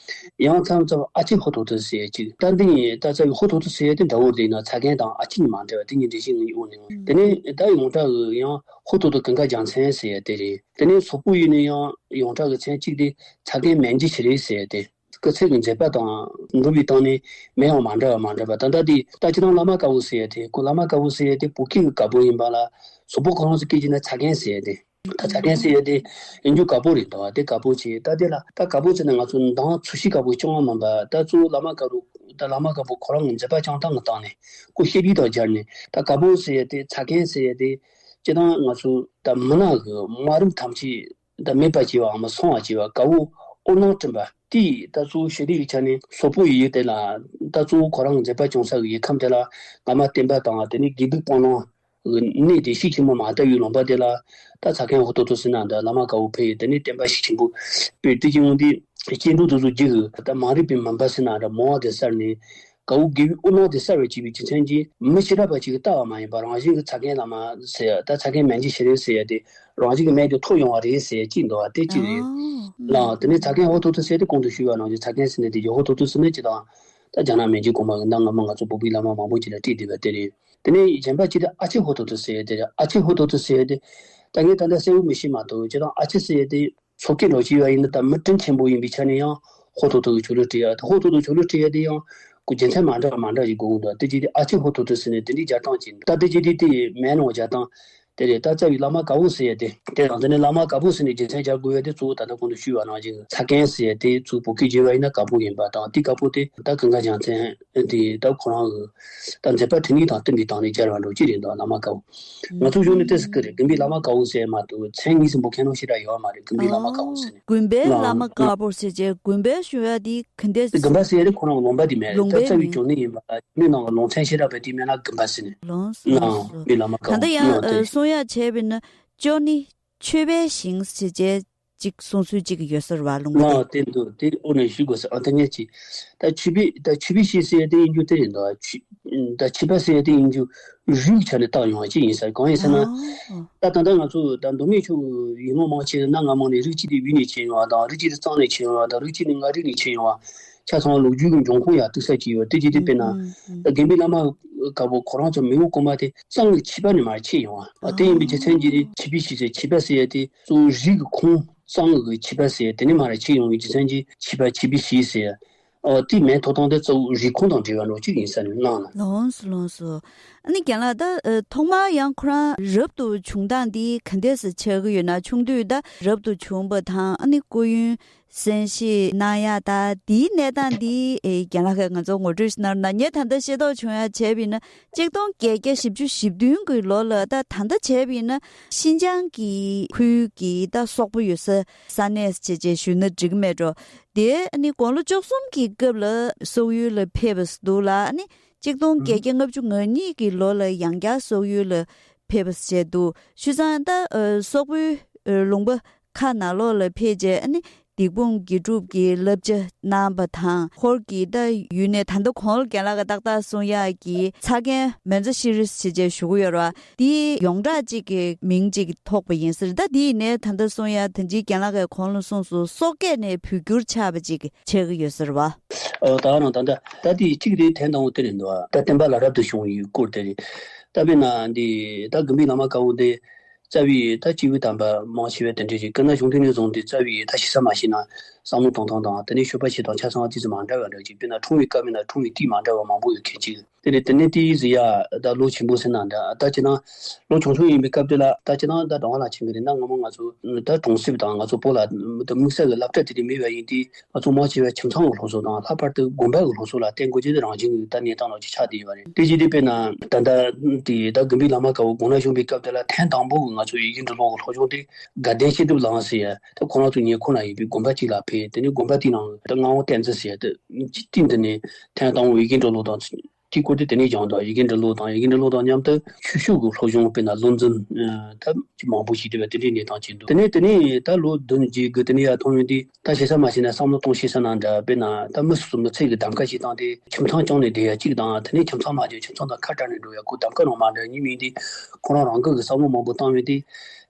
ཡང་མཚམས་མཚམས་ཨ་ཅེ་ཧོ་ཐོ་ཐོ་ཟེར་ཡ་གཅིག་ད་འདི་ཡིན། ད་ཚ་བའི་ཧོ་ཐོ་ཐོ་ཟེར་ཡ་དེ་འདྲ་བོ་རེད་ན་ཚ་མཁན་དང་ཨ་ཅེ་གཉིས་མ་འདྲ་བ་དེ་གཉིས་འདྲ་ཞིག་ངེད་ཀྱི་དབང་ནས། ཨུམ། དེ་ནས་ད་ཡོངས་གྲགས་ཀྱི་ཡང་ཧོ་ཐོ་ཐོ་གང་ག་རྒྱལ་མཚན་ཟེར་ཡ་དེ་རེད། དེ་ནས་སོག་པོ་ཡིན་ན་ཡང་ཡོངས་གྲགས་ཀྱི་མཚན་གཅིག་དེ་ཚ་མཁན་མན་ཇི་ཤི་རེད་ཟེར་ཡ་དེ། སྐུ་ཚེ་གི་མཛད་པ་དང་འགྲོ་བའི་སྟེང་ནས་མི་ཡང་མ་འདྲ་བ་མ་འདྲ་བ། ད་ལྟ་དེ་ད་ཁྱེད་རང་བླ་མ་དཀར་པོ་ཟེར་ཡ་དེ། ཁོ་བླ་མ་དཀར་པོ་ཟེར་ཡ་དེ་བོད་སྐད་ཀྱི་དཀར་པོ་ཡིན་པ་ལ། སོག་པོ་ཁོ་རང་ཚོ་སྐད་ཀྱི་ན་ཚ་མཁན་ཟེར་ཡ་དེ། ད་ཚ་མཁན་ཟེར་ཡ་དེ་ཡིན་རྒྱུ་དཀར་པོ་རེད་འདུག་དེ་དཀར་པོ་བྱས། ད་དེ་ལ་ད་དཀར་པོ་ཟེར་ན་ང་ཚོ་མདང་ཚོས་གཞི་དཀར་པོ་སྐྱོང་བ་མིན་པ། ད་གཙོ་བོ་བླ་མ་དཀར་པོ། ད་བླ་མ་དཀར་པོ་ཁོ་རང་གི་མཛད་པ་བསྐྱངས་སྟངས་ཀྱི་སྟེང་ནས་ཁོ་བཤད་རྒྱུ་དང་སྦྱར་ནས། ད་དཀར་པོ་ཟེར་ཡ་དེ་ཚ་མཁན་ཟེར་ཡ་དེ་སྤྱིར་བཏང་ང་ཚོ་ད་མི་ནག་གི་དམའ་རིམ་ཐམས་ཅད་ད་མེད་པ་བྱས་པའམ་སོང་བ་བྱས་པ། དཀར་པོ་དབུ་ནག་བསྐྲུན་པ་དེ། ད་གཙོ་བོ་ཤེས་རིག་གི་ཆ་ནས་སོག་པོ་ཡི་གེ་དེ་ལ་ད་གཙོ་བོ་ཁོ་རང་གི་མཛད་པ་བསྐྱངས་ས་གི་ཡིག་ཁམས་དེ་ལ་བླ་མ་བསྟན་པ་དང་དེ་ནས་དགེ་སྡིག་སྤང་བླང་གི་གནད་དེ་ཤུགས་ཆེན་པོ་མ་བཏབ་པའི་ལུང་པ་དེ་ལ། ད་ཚ་མཁན་ཧོ་ཐོ་ཐོ་ཟེར་ན་འདྲ། བླ་མ་དཀར་པོ་ཕེབས། དེ་ནས་བསྟན་པ་ཤུགས་ཆེན་པོ་སྤེལ། དེ་གི་འོང་དེ་སྐྱེ་འགྲོ་དེ་ཚོ་རྒྱུད་ཀྱི་ད་མ་རིག་པའི་མུན་པ་ཟེར་ན་འདྲ། མང་བ་དེ་བསལ་ནས་དཀར་པོ་དགེ་བའི་དབུ་ནག་དེ་གསལ་བར་བྱེད་པའི་རྒྱུ་མཚན་གྱིས་མི་བྱེ་བྲག་པ་ཅིག་གིས་བལྟ་བ་མ་ཡིན་པར་རང་བཞིན་གྱིས་ཚ་མཁན་བླ་མ་ཟེར། ད་ཚ་མཁན་མན་ཇི་ཤི་རེད་ཟེར་ཡ་དེ་རང་བཞིན་གྱིས་མན་དེ་ཐོབ་ཡོང་བ་རེད་ཟེར་ཡ་གཅིག་འདུག་བ། དེ་གཅིག་རེད། ཨ། ལགས། དེ་ནས་ཚ་མཁན་ཧོ་ཐོ་ཐོ་ཟེར་དེ་གོང་དུ་ཞུས་པ་ནང་བཞིན་ཚ་མཁན་ཟེར་ནས་དེ་ཡོད། ཧོ་ཐོ་ཐོ་ཟེར་ནས་ཅི་དང་། ད་རྒྱ་ནག་མན་ཇུ་གོང་མ་གི་གནའ་སྔ་མོ་ང་ཚོ་བོད་པའི་བླ་མ་མང་པོ་ཅིག་ལ་བྲིས་བསྡད་པ་དེ་རེད། དེ་ནས་གཞན་པ་ཅིག་དེ་ཨ་ཅེ་ཧོ་ཐོ་ཐོ་ཟེར་ཡ་དེ་རེད། ཨ་ཅེ་ཧོ་ཐོ་ཐོ་ཟེར་ཡ་དེ་ད་ངས་ད་ལྟ་གསལ་པོ་མི་ཤེས་མ་གཏོགས། ཅི་དང་ཨ་ཅེ་ཟེར་ཡ་དེ་མཚོ་སྐད་འདྲ་བྱས་པ་ཡིན་ན་ད་མི་དྲིན་ཆེན་པོ་ཡིན་པའི་ཆ་ནས་ཡང་ཧོ་ཐོ་ཐོ་གི་ཆོ་ལོ་སྤྲད་ཡ། ད་ཧོ་ཐོ་ཐོ་ཆོ་ལོ་སྤྲད་ཡ་དེ་ཡང་ཁོ་རྒྱུ་མཚན་མ་འདྲ་བ་མ་འདྲ་ཞིག་དགོས་ཀྱི་འདུག་དེ་རྗེས་དེ་ཨ་ཅེ་ཧོ་ཐོ་ཐོ་ཟེར་ནས་དེ་འདྲའི་སྦྱར་སྟངས་ཅིག་ད་དེ་རྗེས་དེ་དེ་མན་ནོ་སྦྱར་སྟངས་དེ་རེད། ད་རྩ་བའི་བླ་མ་དཀར་པོ་ཟེར་ཡ་དེ་དེ་དང་། དེ་ནས་བླ་མ་དཀར་པོ་ཟེར་ནས་རྒྱུ་མཚན་སྦྱར་དགོས་ཡ་དེ་གཙོ་བོ་ད་ལྟ་གོང་དུ་ཞུས་པ་ནང་བཞིན་ཚ་མཁན་ཟེར་ཡ་དེ་ཚུར་བོད་སྐད་བརྗོད་པ་ཡིན་ན་དཀར་པོ་ཡིན་པ་དང་། དེ་དཀར་པོ་དེ་ད་གང་ག་རྒྱལ་མཚན་དེ་ད་ཁོ་རང་གི་ད་མཛད་པ་འཕྲིན་ལས་དང་བསྟུན་པའི་སྟེང་ནས་སྦྱར་བ་འདྲ་ཅིག་རེད་འདུག་བླ་མ་དཀར་པོ། ང་ཚོ་གཞུང་ནས་ཏོག་ཙམ་ཀི་རེད། དགོན་པའི་བླ་མ་དཀར་པོ་ཟེར་མ་གཏོགས་མཚན་ཉིད་ཟིན་པོ་ཁས་ལོང་ཞེ་དྲག་ཡོད་མ་རེད། དགོན་པའི་བླ་མ་དཀར་པོ་ཟེར། དགོན་པའི་བླ་མ་དཀར་པོ་ཟེར་བྱས། དགོན་པའི་ཞུ་ཡ་དེ་ག་འདྲས་ཟེར། དགོན་པ་ཟེར་ཡ་དེ་ཁོ་རང་ལུང་པ་དེ་མེད་རེད། ད་རྩ་བའི་བྱུང་གནས་ཡིན་པ་ལ་བྱུང་གནས་ནང་གི་ལུང་ཚན་ཞེ་དྲག་པའི་དེ་མེད་ན་དགོན་པ་ཟེར་ནས། ལོངས་སོ། ནང་སོ། དགོན་པའི་བླ་མ་དཀར་པོ་ད་ཡང་ནང་དེ་གསུང་ཡ་བྱས་པས་ན་ཅོ་ནི་མཆོད་པའི་ཞིང་ཟེར་བྱས་ཅིག་གསུང་ཚུལ་ཅིག་ཡོད་ཟེར་བ། ལུང་པ་དེ། ལགས། དེ་འདུག་དེ་ཨོ་ནས་ཞུ་དགོས་ཟེར། ཨ་ད་ངས་ཅི། ད་མཆོད་པའི་ད་མཆོད་པའི་ཞིང་ཟེར་ཡ་དེ་ཡིན་རྒྱུ་དེ་རེད་འདུག་མཆོད་ད་མཆོད་པ་ཟེར་ཡ་དེ་ཡིན་རྒྱུ་རིགས་ཆ་ནས་བཏགས་ཡོང་བ་ཅིག་ཡིན་ས། གང་ཡིན་ཟེར་ན། ཨ། ད་ད་ལྟ་ང་ཚོ་ད་མདོ་སྨད་ཆོས་ཀྱི་ཡུལ་ལུང་མང་ཆེ་གནའ་སྔ་མོ་ནས་རིགས་གཅིག་དེ་དབུས་ནས་མཆེད་ཡོང་བ་དང་། རིགས་གཅིག་དེ་གཙང་ནས་མཆེད་ཡོང་བ་དང་། རིགས་གཅིག་དེ་མངའ་རིས་ནས་མཆེད་ཡོང་བ། ཆ་ཚང་ལོ་རྒྱུས་ཀྱི་འབྱུང་ཁུངས་ཡང་གཏུགས་ས་ཅིག་ཡོད། དེ་ཅི་སྟེ་དཔེར་ན། ཨུ་ཨུ། ད་དགོན་པའི་བླ་མ་དཀར་པོ་ཁོ་རང་ཚོ་མེས་པོ་གོང་མ་དེ་གཙང་གི་མཆེད་པ་ནས་མར་མཆེད་ཡོང་བ། ཨ། དེ་ཡིན་པའི་རྒྱུ་མཚན་གྱིས་རེད། མཆོད་པའི་ཞིང་ཟེར་མཆོད་པ་ཟེར་ཡ་དེ་གཙོ་བོ་རིགས་ཀྱི་ཁོངས་གཙང་གི་མཆེད་པ་ཟེར་ཡ་དེ་ནས་མར་མཆེད་ཡོང་བའི་རྒྱུ་མཚན་གྱིས་མཆོད་པ་མཆོད་པའི་ཞིང་ཟེར་ཡ། ཨོ་དེ་མེ་ཐོག་སྟངས་དེ་གཙོ་བོ་རིགས་ཁོངས་དང་འབྲེལ་བ་འདྲ་བོ་ཅིག་ཡིན་ས་ནས་གནང་ལ། ལགས་སོ་ལགས་སོ། ཨ་ནི་རྒན་ལགས་ད་ཨ་ཐོག་མར་ཡང་ཁོ་རང་རབ་ཏུ་བྱུང་སྟངས་འདི་ག་འདྲས་སེ་ཆགས་ཀྱི་ཡོད་ན། ཆུང་དུས་ད་རབ་ཏུ་བྱུང་བ་དང་ཨ་ནི་སྐུ་ཡོན་གསན་བཞེས་གནང་ཡག་ད་འདིའི་གནས་སྟངས་འདི་ཨེ་རྒན་ལགས་ཀྱིས་ང་ཚོར་ངོ་སྤྲོད་ཞིག་གནང་རོགས་གནང་། ངས་ད་ལྟ་ཤེས་རྟོགས་བྱུང་ཡག་བྱས་པ་ཡིན་ན་གཅིག་སྟོང་བརྒྱད་བརྒྱ་བཞི་བཅུ་ཞེ་བདུན་གྱི་ལོ་ལ་ད་ད་ལྟ་བྱས་པ་ཡིན་ན་ཤིན་ཅང་གི་ཁུལ་གྱི་ད་སོག་པོ་ཡོད་ས་ས་གནས་བྱས་བྱས་ཞུས་ན་འགྲིག་གི་མེད་འགྲོ། དེ་ནི་དགུང་ལོ་བཅུ་གསུམ་གྱི་སྐབས་ལ་སོག་ཡུལ་ལ་ཕེབས་པ་འདུག་ལ། ཨ་ནི་གཅིག་སྟོང་བརྒྱད་བརྒྱ་ལྔ་བཅུ་ང་གཉིས་ཀྱི་ལོ་ལ་ཡང་བསྐྱར་སོག་ཡུལ་ལ་ཕེབས་པ་བྱས་འདུག་ཞུས་ཙང་ད་ཨ་སོག་པོའི་ཨ་ལུང་པ་ཁག་ནང་ལོགས་ལ་ཕེབས་རྗེས་ཨ་ནི་སྡིག་སྤོང་དགེ་སྒྲུབ་ཀྱི་བསླབ་བྱ་གནང་བ་དང་། ཧོར་གྱི་ད་ཡུལ་ནས་ད་ལྟ་གོང་ལ་རྒན་ལགས་ཀྱིས་ཏག་ཏག་གསུང་ཡག་གི་ཚ་རྒན་མན་ཛ་ཤི་རིས་བྱས་རྗེས་ཞུ་གི་ཡོད་རེད་བ། དེའི་ཡོངས་གྲགས་གཅིག་གི་མིང་གཅིག་ཐོགས་པ་ཡིན་ཟེར། ད་དེ་ཡིན་ནའི་ད་ལྟ་གསུང་ཡག་ད་ཅི་རྒན་ལགས་ཀྱིས་གོང་ལ་གསུངས་སོང་། སོག་སྐད་ནས་བོད་བསྒྱུར་ཆགས་པ་ཅིག་ཆགས་ཀྱི་ཡོད་ཟེར་བ། ཨོ་ད་རང་ད་ལྟ་ད་དེ་གཅིག་རེད། ཐེངས་དང་པོ་དེ་རེད་འདུག་ད་བསྟན་པ་ལ་རབ་ཏུ་བྱུང་བའི་སྐོར་དེ་རེད། ད་དཔེར་ན་འདི་ད་དགོན་པའི་བླ་མ་དཀར་པོ་འདི་རྩ་བའི་ད་སྐྱེས་བུ་དམ་པ་མང་ཆེ་བས་དེ་འདྲ་རེད། དཀོན་མཆོག་གཞུང་དེ་ནས་བཟུང་སྟེ་རྩ་བའི་ད་ཞེ་ས་མ་ཤེས་ན་བསམ་བློ་གཏོང་སྟངས་དང་། དེ་ནས་སྤྱོད་པ་བྱེད་སྟངས་ཆ་ཚང་ཏོག་ཙམ་མ་འདྲ་བ་འདྲ་ཅིག་དཔེར་ན་འཁྲུངས་པའི་སྐབས་ཡིན་ན་འཁྲུངས་པའི་དུས་མ་འདྲ་བ་མང་པོ་ཡོད་མཁན་ཅིག་དེ་ནས་དེ་ནས་དེའི་ཟེར་ཡ་ད་ལོ་ཆེན་པོ་ཟེར་ན་འདྲ། ད་ཅི་ན་ལོ་ཆུང་ཆུང་ཡིན་པའི་སྐབས་དེ་ལ་ད་ཅི་ན་ད་གྲྭ་པ་ལ་ཕྱིན་གི་རེད་ན། སྔ་མོ་ང་ཚོ་ད་གྲོང་གསེབ་དང་ང་ཚོ་བོད་ལ་ད་དམིགས་བསལ་གྱི་སློབ་གྲྭ་དེ་འདྲ་མེད་པ་ཡིན་དུས། ང་ཚོ་མང་ཆེ་བས་ཁྱིམ་ཚང་གི་སློབ་གསོ་དང་ལྷག་པར་དུ་དགོན་པ་གི་སློབ་གསོ་ལ་བརྟེན་དགོས་ཀྱི་དེ་རང་བཞིན་གྱི་ད་གནས་སྟངས་ལོག་ཅིག་ཆགས་བསྡད་ཡོད་པ་རེད། དེ་བྱས་ཏེ་དཔེར་ན་ད་ལྟ་དེ་ད་དགོན་པའི་བླ་མ་དཀར་པོ་དགུང་ན་གཞོན་པའི་སྐབས་དེ་ལ་ཐེངས་དང་པོ་གི་ང་ཚོ་ཡི་གེ་འབྲི་ཀློག་གི་སློབ་སྦྱོང་དེ་དགའ་ལྡན་བཤད་སྒྲུབ་གླིང་ཟེར་ཡ་ད་ཁོ་རང་ཚོ་ཉེ་འཁོར་ན་ཡོད་པའི་དགོན་པ་གཅིག་ལ་ཕེབས། དེ་ནས་དགོན་པ་དེའི་ནང་ད་རྔ་བོ་བསྟན་འཛིན་ཟེར་ཡ་དེ་དེ་འདི་ནས་ཐེངས་དང་པོ་ཡི་གེ་འབྲི་ཀློག་དང་། དེའི་སྐོར་དེ་དེ་ནས་སྦྱངས་དང་། ཡི་གེ་འབྲི་ཀློག་དང་། ཡི་གེ་འབྲི་ཀློག་དང་མཉམ་དུ་ཆོས་ཕྱོགས་ཀྱི་སློབ་སྦྱོང་དཔེར་ན་བློ་འཛིན་ད་མང་པོ་ཞིག་བསྡུས་པ་དེ་འདྲའི་གནས་སྟངས་ཅིག་འདུག་དེ་ནས་དེ་ནས་ད་ལོ་བདུན་བརྒྱད་དགུ་དེ་ནས་ཡར་མཐོང་ཡོང་དུས་ད་ཞེ་ས་མ་ཤེས་ན་བསམ་བློ་གཏོང་ཤེས་ས་ན་འདྲ། དཔེར་ན་ད་མི་སོ་སོ་མི་ཚེ་གི་གདམ་ག་བྱེད་སྟངས་དེ་ཁྱིམ་ཚང་བསྐྱངས་ནས་བསྡད་ཡ་གཅིག་དང་། དེ་ནས་ཁྱིམ་ཚང་མ་བརྗེད། ཁྱིམ་ཚང་དང་ཁ་བྲལ་ནས་འགྲོ་ཡ། ཁོ་གདམ་ག་ནང་མ་འདྲ་ཉིན་མིན་དེ་ཁོ་རང་རང་འགུལ་གྱི་བསམ་བློ་མང་པོ་བཏང་ཡོང་དུས།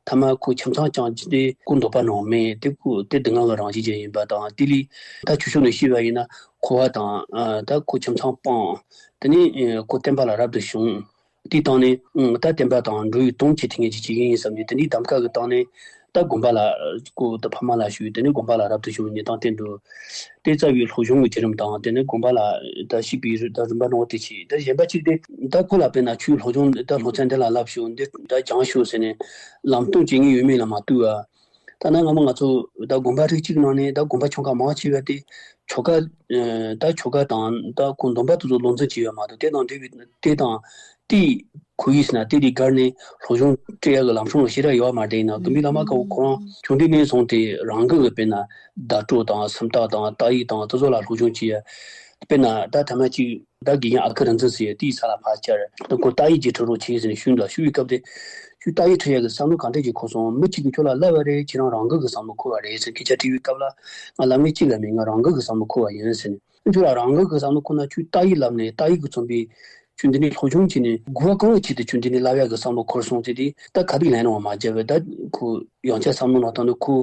ཐ་མ་ཁོ་ཁྱིམ་ཚང་བསྐྱངས་དེ་ཁོ་འདོད་པ་ནང་མེད་དེ། ཁོ་དེ་སྡུག་བསྔལ་གྱི་རང་བཞིན་ཅན་ཡིན་པ་དང་། དེ་ལས་ད་ཆོས་ཕྱོགས་ནས་བཤད་པ་ཡིན་ན་འཁོར་བ་དང་། ཨ་ད་ཁོ་ཁྱིམ་ཚང་སྤངས། དེ་ནས་ཨ་ཁོ་བསྟན་པ་ལ་རབ་ཏུ་བྱུང་། དེའི་སྟེང་ནས་ཨ་ད་བསྟན་པ་དང་འགྲོ་བའི་དོན་བྱེད་ཐུབ་མཁན་ཅིག་བྱེད་ཀྱི་ཡིན་བསམ་ནས། དེ་འདྲའི་གདམ་ག་གི་སྟེང་ནས་ད་དགོན་པ་ལ་ཁོ་ད་ཕ་མ་ལ་ཞུས། དེ་ནས་དགོན་པ་ལ་རབ་ཏུ་བྱུང་བའི་གནས་སྟངས་བསྟན་འདུག་དེ་རྩ་བའི་སློབ་སྦྱོང་གི་བརྒྱུད་རིམ་དང་། དེ་ནས་དགོན་པ་ལ་ད་ཞུགས་པའི་རི་ད་རིམ་པ་ནང་དེ་བྱས། ད་གཞན་པ་གཅིག་དེ་ད་ཁོ་ལ་དཔེར་ན་ཁྱོད་སློབ་སྦྱོང་ད་སློབ་ཚན་འདི་ལ་བསླབ་ཤོག་འདི་ད་སྦྱང་ཤོག་ཟེར་ནས་ལམ་སྟོན་བྱེད་མཁན་ཡོད་མེད་ལ་མ་ལྟོས་པ། ད་ནང་སྔ་མོ་ང་ཚོ་ད་དགོན་པ་རིགས་གཅིག་ནང་ནས་ད་དགོན་པ་ཆུང་ཁག་མང་ཆེ་བ་དེ་ཆོ་ག་ཨ་ད་ཆོ་ག་དང་ད་ཁོ་འདོན་པ་དེ་ཚོ་བློ་འཛིན་བྱས་ཡོད་མ་གཏོགས། དེ་དང་འབྲེལ་བའི་དེ་དང་དེའི་ཁོར་ཡུག་ཟེར་ན་དེ་དེའི་སྒང་ནས་སློབ་སྦྱོང་སྤྲད་ཡག་གི་ལམ་སྲོལ་ཞེ་དྲག་ཡོད་པ་མ་རེད། ཡིན་ནའང་དགོན་པའི་བླ་མ་དཀར་པོ་ཁོ་རང་ཆུང་དུས་ནས་བཟུང་སྟེ་རང་འགུལ་གྱིས་དཔེར་ན་བརྡ་སྤྲོད་དང་སུམ་རྟགས་དང་རྟགས་ཡིག་དང་དེ་ཚོ་ལ་སློབ་སྦྱོང་བྱས་ཡ། དཔེར་ན་ད་ཐ་མ་གཅིག་ད་དགེ་རྒན་ཨ་ཁུ་རིག་འཛིན་ཟེར་ཡ་དེའི་ས་ལ་ཕར་བཅར། ད་ཁོ་རྟགས་ཡིག་ཅིག་འབྲི་རོགས་བྱེད་ཟེར་ནས་ཞུས་འདུག་ཞུ་བའི་སྐབས་དེ་ཁྱོད་རྟགས་ཡིག་འབྲི་ཡག་གི་བསམ་བློ་གང་འདྲ་ཅིག་འཁོར་སོང་། མི་གཅིག་གིས་ཁྱོད་ལ་བསླབས་པ་རེད། ཁྱེད་རང་རང་འགུལ་གྱི་བསམ་བློ་འཁོར་བ་རེད་ཟེར་སྐད་ཆ་དྲིས་པའི་སྐབས་ལ། ང་ལབ་མཁན་གཅིག་ལ་མེད། ང་རང་འགུལ་གྱི་བསམ་བློ་འཁོར་བ་ཡིན་ཟེར་ནས། ཁྱོད་ལ་རང་འགུལ་གྱི་བསམ་བློ་འཁོར་ན་ཁྱོད་རྟགས་ཡིག་བསླབས་ནས་རྟགས་ཡིག་གིས་མཚོན་པའི་ཁྱོད་འདི་ནས་སློབ་སྦྱོང་བྱས་ནས་དགོས་པ་གང་གི་ཆེད་དུ་ཁྱོད་འདི་ནས་བསླབ་ཡག་གི་བསམ་བློ་འཁོར་སོང་ཟེར་དུས། ད་ག་དུས་ལན་རུང་བ་མ་བརྒྱབ་པས། ད་ཁོ་ཡང་བསྐྱར་བསམ་བློ་ནང་བཏང་དུས་ཁོ་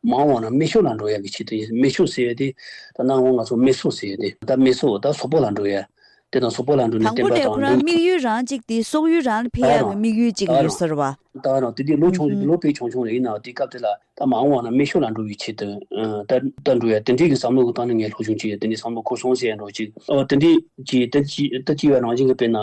མ་འོངས་པ་ན་མི་ཤོག་ལ་འགྲོ་ཡག་གི་ཆེད་དུ་ཡིན། མི་ཤོག་ཟེར་ཡ་དེ་ད་ནང་ང་ཚོ་མི་སོག་ཟེར་ཡ་དེ། ད་མི་སོག་ད་སོག་པོ་ལ་འགྲོ་ཡ། དེ་དང་སོག་པོ་ལ་འགྲོ་ནས་དང་པོ་བསྟན་པ་དེ་དང་ཁོ་རང་འགྲོ། དམིགས་ཡུལ་རང་གཅིག་དེ་སོག་ཡུལ་རང་ལ་ཕེབས་ད་ཡག་རང་གི་དམིགས་ཡུལ་གཅིག་ད་ཡོད་རང་ཟེར་བ། ད་རང་དེ་དུས་ལོ་ཆུང་ལོ་དཔེ་ཆུང་ཆུང་རེད། ཡིན་ནའང་དེ་སྐབས་དེ་ལ་ད་མ་འོངས་པ་ན་མི་ཤོག་ལ་འགྲོ་བའི་ཆེད་དུ་ཨ་ད་ད་འགྲོ་ཡ་དེ་འདྲའི་གི་བསམ་བློ་གི་སྟེང་ནས་ངས་སློབ་སྦྱོང་བྱས་ཡ། དེ་འདྲའི་བསམ་བློ་འཁོར་སོང་ཟེར་ཡ་འདྲ་བོ་ཅིག་ཨོ་དེ་འདྲའི་ཅིག་ད་ཅི་ད་ཅི་བ་རང་བཞིན་གི་དཔེར་ན་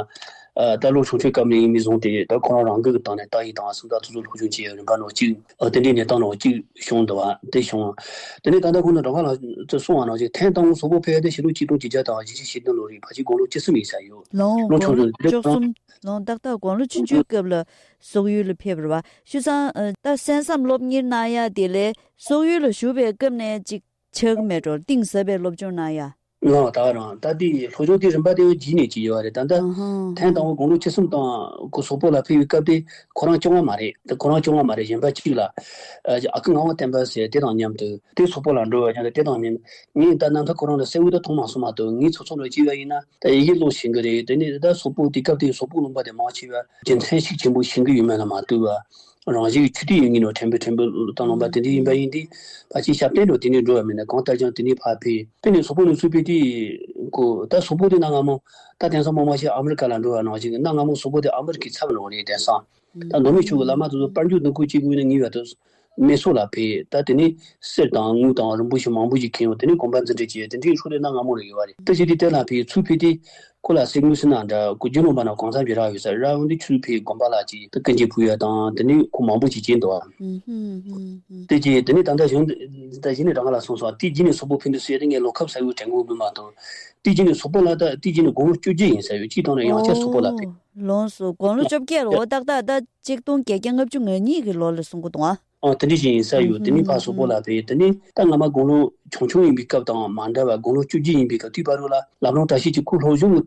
ཨ་ད་ལོ་ཆུང་ཆུང་སྐབས་ནས་ཡིན་མི་བཟུང་སྟེ། ད་ཁོ་རང་རང་འགུལ་གི་སྟེང་ནས་རྟགས་ཡིག་དང་སུམ་རྟགས་དེ་ཚོ་སློབ་སྦྱོང་བྱས་ཡ་རིམ་པ་འདྲ་བོ་ཅིག་ཨོ་དེ་འདྲའི་གནས་སྟངས་འདྲ་བོ་ཅིག་བྱུང་འདུག་བ། དེ་བྱུང་། དེ་ནས་ད་ལྟ་ཁོང་ཚོ་གྲྭ་པ་ལ་ཚོས་གསུངས་པ་ནང་བཞིན་ཐེངས་དང་པོ་སོག་པོ་ཕེབས་ཡ་དེ་ཕྱི་ལོ་གཅིག་སྟོང་བརྒྱད་བརྒྱ་དང་བཞི་བཅུ་ཞེ་བདུན་ལོ་རེད། ཕལ་ཆེར་དགུང་ལོ་བཅུ་གསུམ་ཡིན་ས་ཡོད། ལོ་ལོ་ཆུང་ཆུང་དགུང་ལོ་བཅུ་གསུམ། ལོ་ཏག་ཏག་དགུང་ལོ་ཆུང་ཆུང་སྐབས་ལ་སོག་ཡུལ་ལ་ཕེབས་པ་རེད་བ། བྱས་ཙང་ཨ་ད་གསན་བསམ་སློབ་གཉེར་གནང་ཡ་དེ་ལས་སོག་ཡུལ་ལ་བཞུགས་པའི་སྐབས་ནས་ཅིག་ཆགས་ཀྱི་མེད་འགྲོ། གཏིང་ཟབ་པའི་སློབ་སྦྱོང་གནང་ཡ། ལགས་ད་རང་ད་དེ་སློབ་སྦྱོང་དེ་རིམ་པ་དེ་བརྒྱུད་ནས་ཅིག་ཡོད་རེད། ད་ལྟ་ཨ་ཧང་། ཐེངས་དང་པོ་དགུང་ལོ་བཅུ་གསུམ་དང་ཁོ་སོག་པོ་ལ་ཕེབས་པའི་སྐབས་དེ་ཁོ་རང་སྐྱོ་བ་མ་རེད། ད་ཁོ་རང་སྐྱོ་བ་མ་རེད། གཞན་པ་གཅིག་ལ་ཨ་ཨ་ཁུ་ངག་དབང་བསྟན་པ་ཟེར་དེ་དང་མཉམ་དུ་དེ་སོག་པོ་ལ་འགྲོ་བ་ཀྱང་དེ་དང་མཉམ། ངས་ད་རྣམ་ཐར་ཁོ་རང་ལ་གསལ་བོ་ད་མཐོང་མ་སོང་མ་གཏོགས། ངས་ཚོ་ཚོ་ལ་བྱས་པ་ཡིན་ན་ད་ཡི་གེ་ཀློག་ཤེས་ཀྱི་རེད། དེ་ནས་ད་སོག་པོ་དེ་སྐབས་དེ་སོག་པོ་ལུང་པ་དེ་མང་ཆེ་བ་རྒྱུ་མཚན་ཤུགས་ཆེན་པོ་ཤེས་ཀྱི་ཡོད་མེད་ལ་མ་ལྟོས་པ། རང་བཞིན་གྱི་ཆོས་དད་ཡོད་མཁན་ནོ་ཕྲན་བུ་ཕྲན་བུ་དང་ལོངས་པ་དེ་འདྲ་ཡིན་པ་ཡིན་ཏེ། ཕལ་ཆེར་ཞབས་བརྟན་འགྲོ་དེ་ནས་འགྲོ་བ་མིན་ན་གང་ལྟར་ཀྱང་དེ་ནས་ཕར་ཕེབས། དེ་ནས་སོག་པོ་ནས་ཚུར་ཕེབས་དུས་ཁོ་ད་སོག་པོ་དེ་གནའ་སྔ་མོ་ད་དེང་སང་མང་མང་ཞིག་ཨ་མི་རི་ཀ་ལ་འགྲོ་བ་ནང་བཞིན་གནའ་སྔ་མོ་སོག་པོ་དེ་ཨ་མི་རི་ཀའི་ཚབ་འགྲོ་བ་རེད། དེང་སང་ད་མདོ་སྨད་ཆོས་ཀྱི་བླ་མ་དེ་ཚོ་པར་འཇུག་འདི་ཁུལ་གཅིག་པུ་ཡིན་ན་ངེས་པར་དུ་ སྨད་ས་ལ་ཕེབས། ད་དེ་ནས་གསེར་དང་དངུལ་དང་རིན་པོ་ཆེ་མང་པོ་ཞིག་ཁྱེར་ཡོང་། དེ་ནས་དགོན་པ་འཛིན་གྲྭ་བྱས། དེ་འདྲའི་སྲོལ་དེ་གནའ་སྔ་མོ་ལ་ཡོད་པ་རེད། ད་ཅི་སྟེ་དེ་ལ་ཕེབས། ཚུར་ཕེབས་དུས་ཁོ་ལ་གསེར་དངུལ་ཟེར་ན་འདྲ། ཁོ་རྒྱུ་ནོར་བ་ན་གང་ས་ཕེབས་རག་ཡོད་ས་རེད། འོན་ཏེ་ཚུར་ཕེབས་དགོན་པ་ལ་ཅིག་ད་སྐུ་འགྱེད་ཕུལ་ཡ་དང་དེ་ནས་ཁོ་མང་པོ་ཅིག་བྱས་འདུག་ཨ། ཨུ་ཧུམ་ཧུམ་ཧུམ། དེ་རྗེས་དེ་ནས་ད་ལྟ་གཞུང་ད་གཞི་ནས་རང་ལ་སོང་སོང་། དེ་རྗེས་ནས་སོག་པོ་ཕེབས་དུས་ཟེར་དེ་ངས་ལོ་ཁ་གསལ་བོ་དྲན་གྱི་མི་འདུག་མ་གཏོགས། དེ་རྗེས་ནས་སོག་པོ་ལ་ད་དེ་རྗེས་ནས་དགུང་ལོ་བཅུ་བརྒྱད་ཡིན་ས་ཡོད། གཅིག་དང་ནས་ཡང་བསྐྱར་སོག་པོ་ལ་ཕེབས། ཨོ། ལོངས་སུ་དགུང་ལོ་བཅོ་བརྒྱད་ལོ་ཏག་ཏག་ད་གཅིག་སྟོང་བརྒྱད་བརྒྱ་ལྔ་བཅུ་ང་གཉིས་ཀྱི་ལོ་ལ་གསུང་གི་འདུག་ཨ། ཨ། དེ་འདྲ་ཞིག་ཡིན་ས་ཡོད། དེ་ནས་ཕར་སོག་པོ་ལ་ཕེབས། དེ་ནས་ད་སྔ་མ་དགུང་ལོ་ཆུང་ཆུང་ཡིན་པའི་སྐབས་དང་མ་འདྲ་བ། དགུང་ལོ་བཅུ་བརྒྱད་ཡིན་པའི་སྐབས་དེའི་བར་དུ་ལ་བླ་བྲང་བཀྲ་ཤིས་ཀྱི་སྐུ་ལྷོ་གཞུང་གི་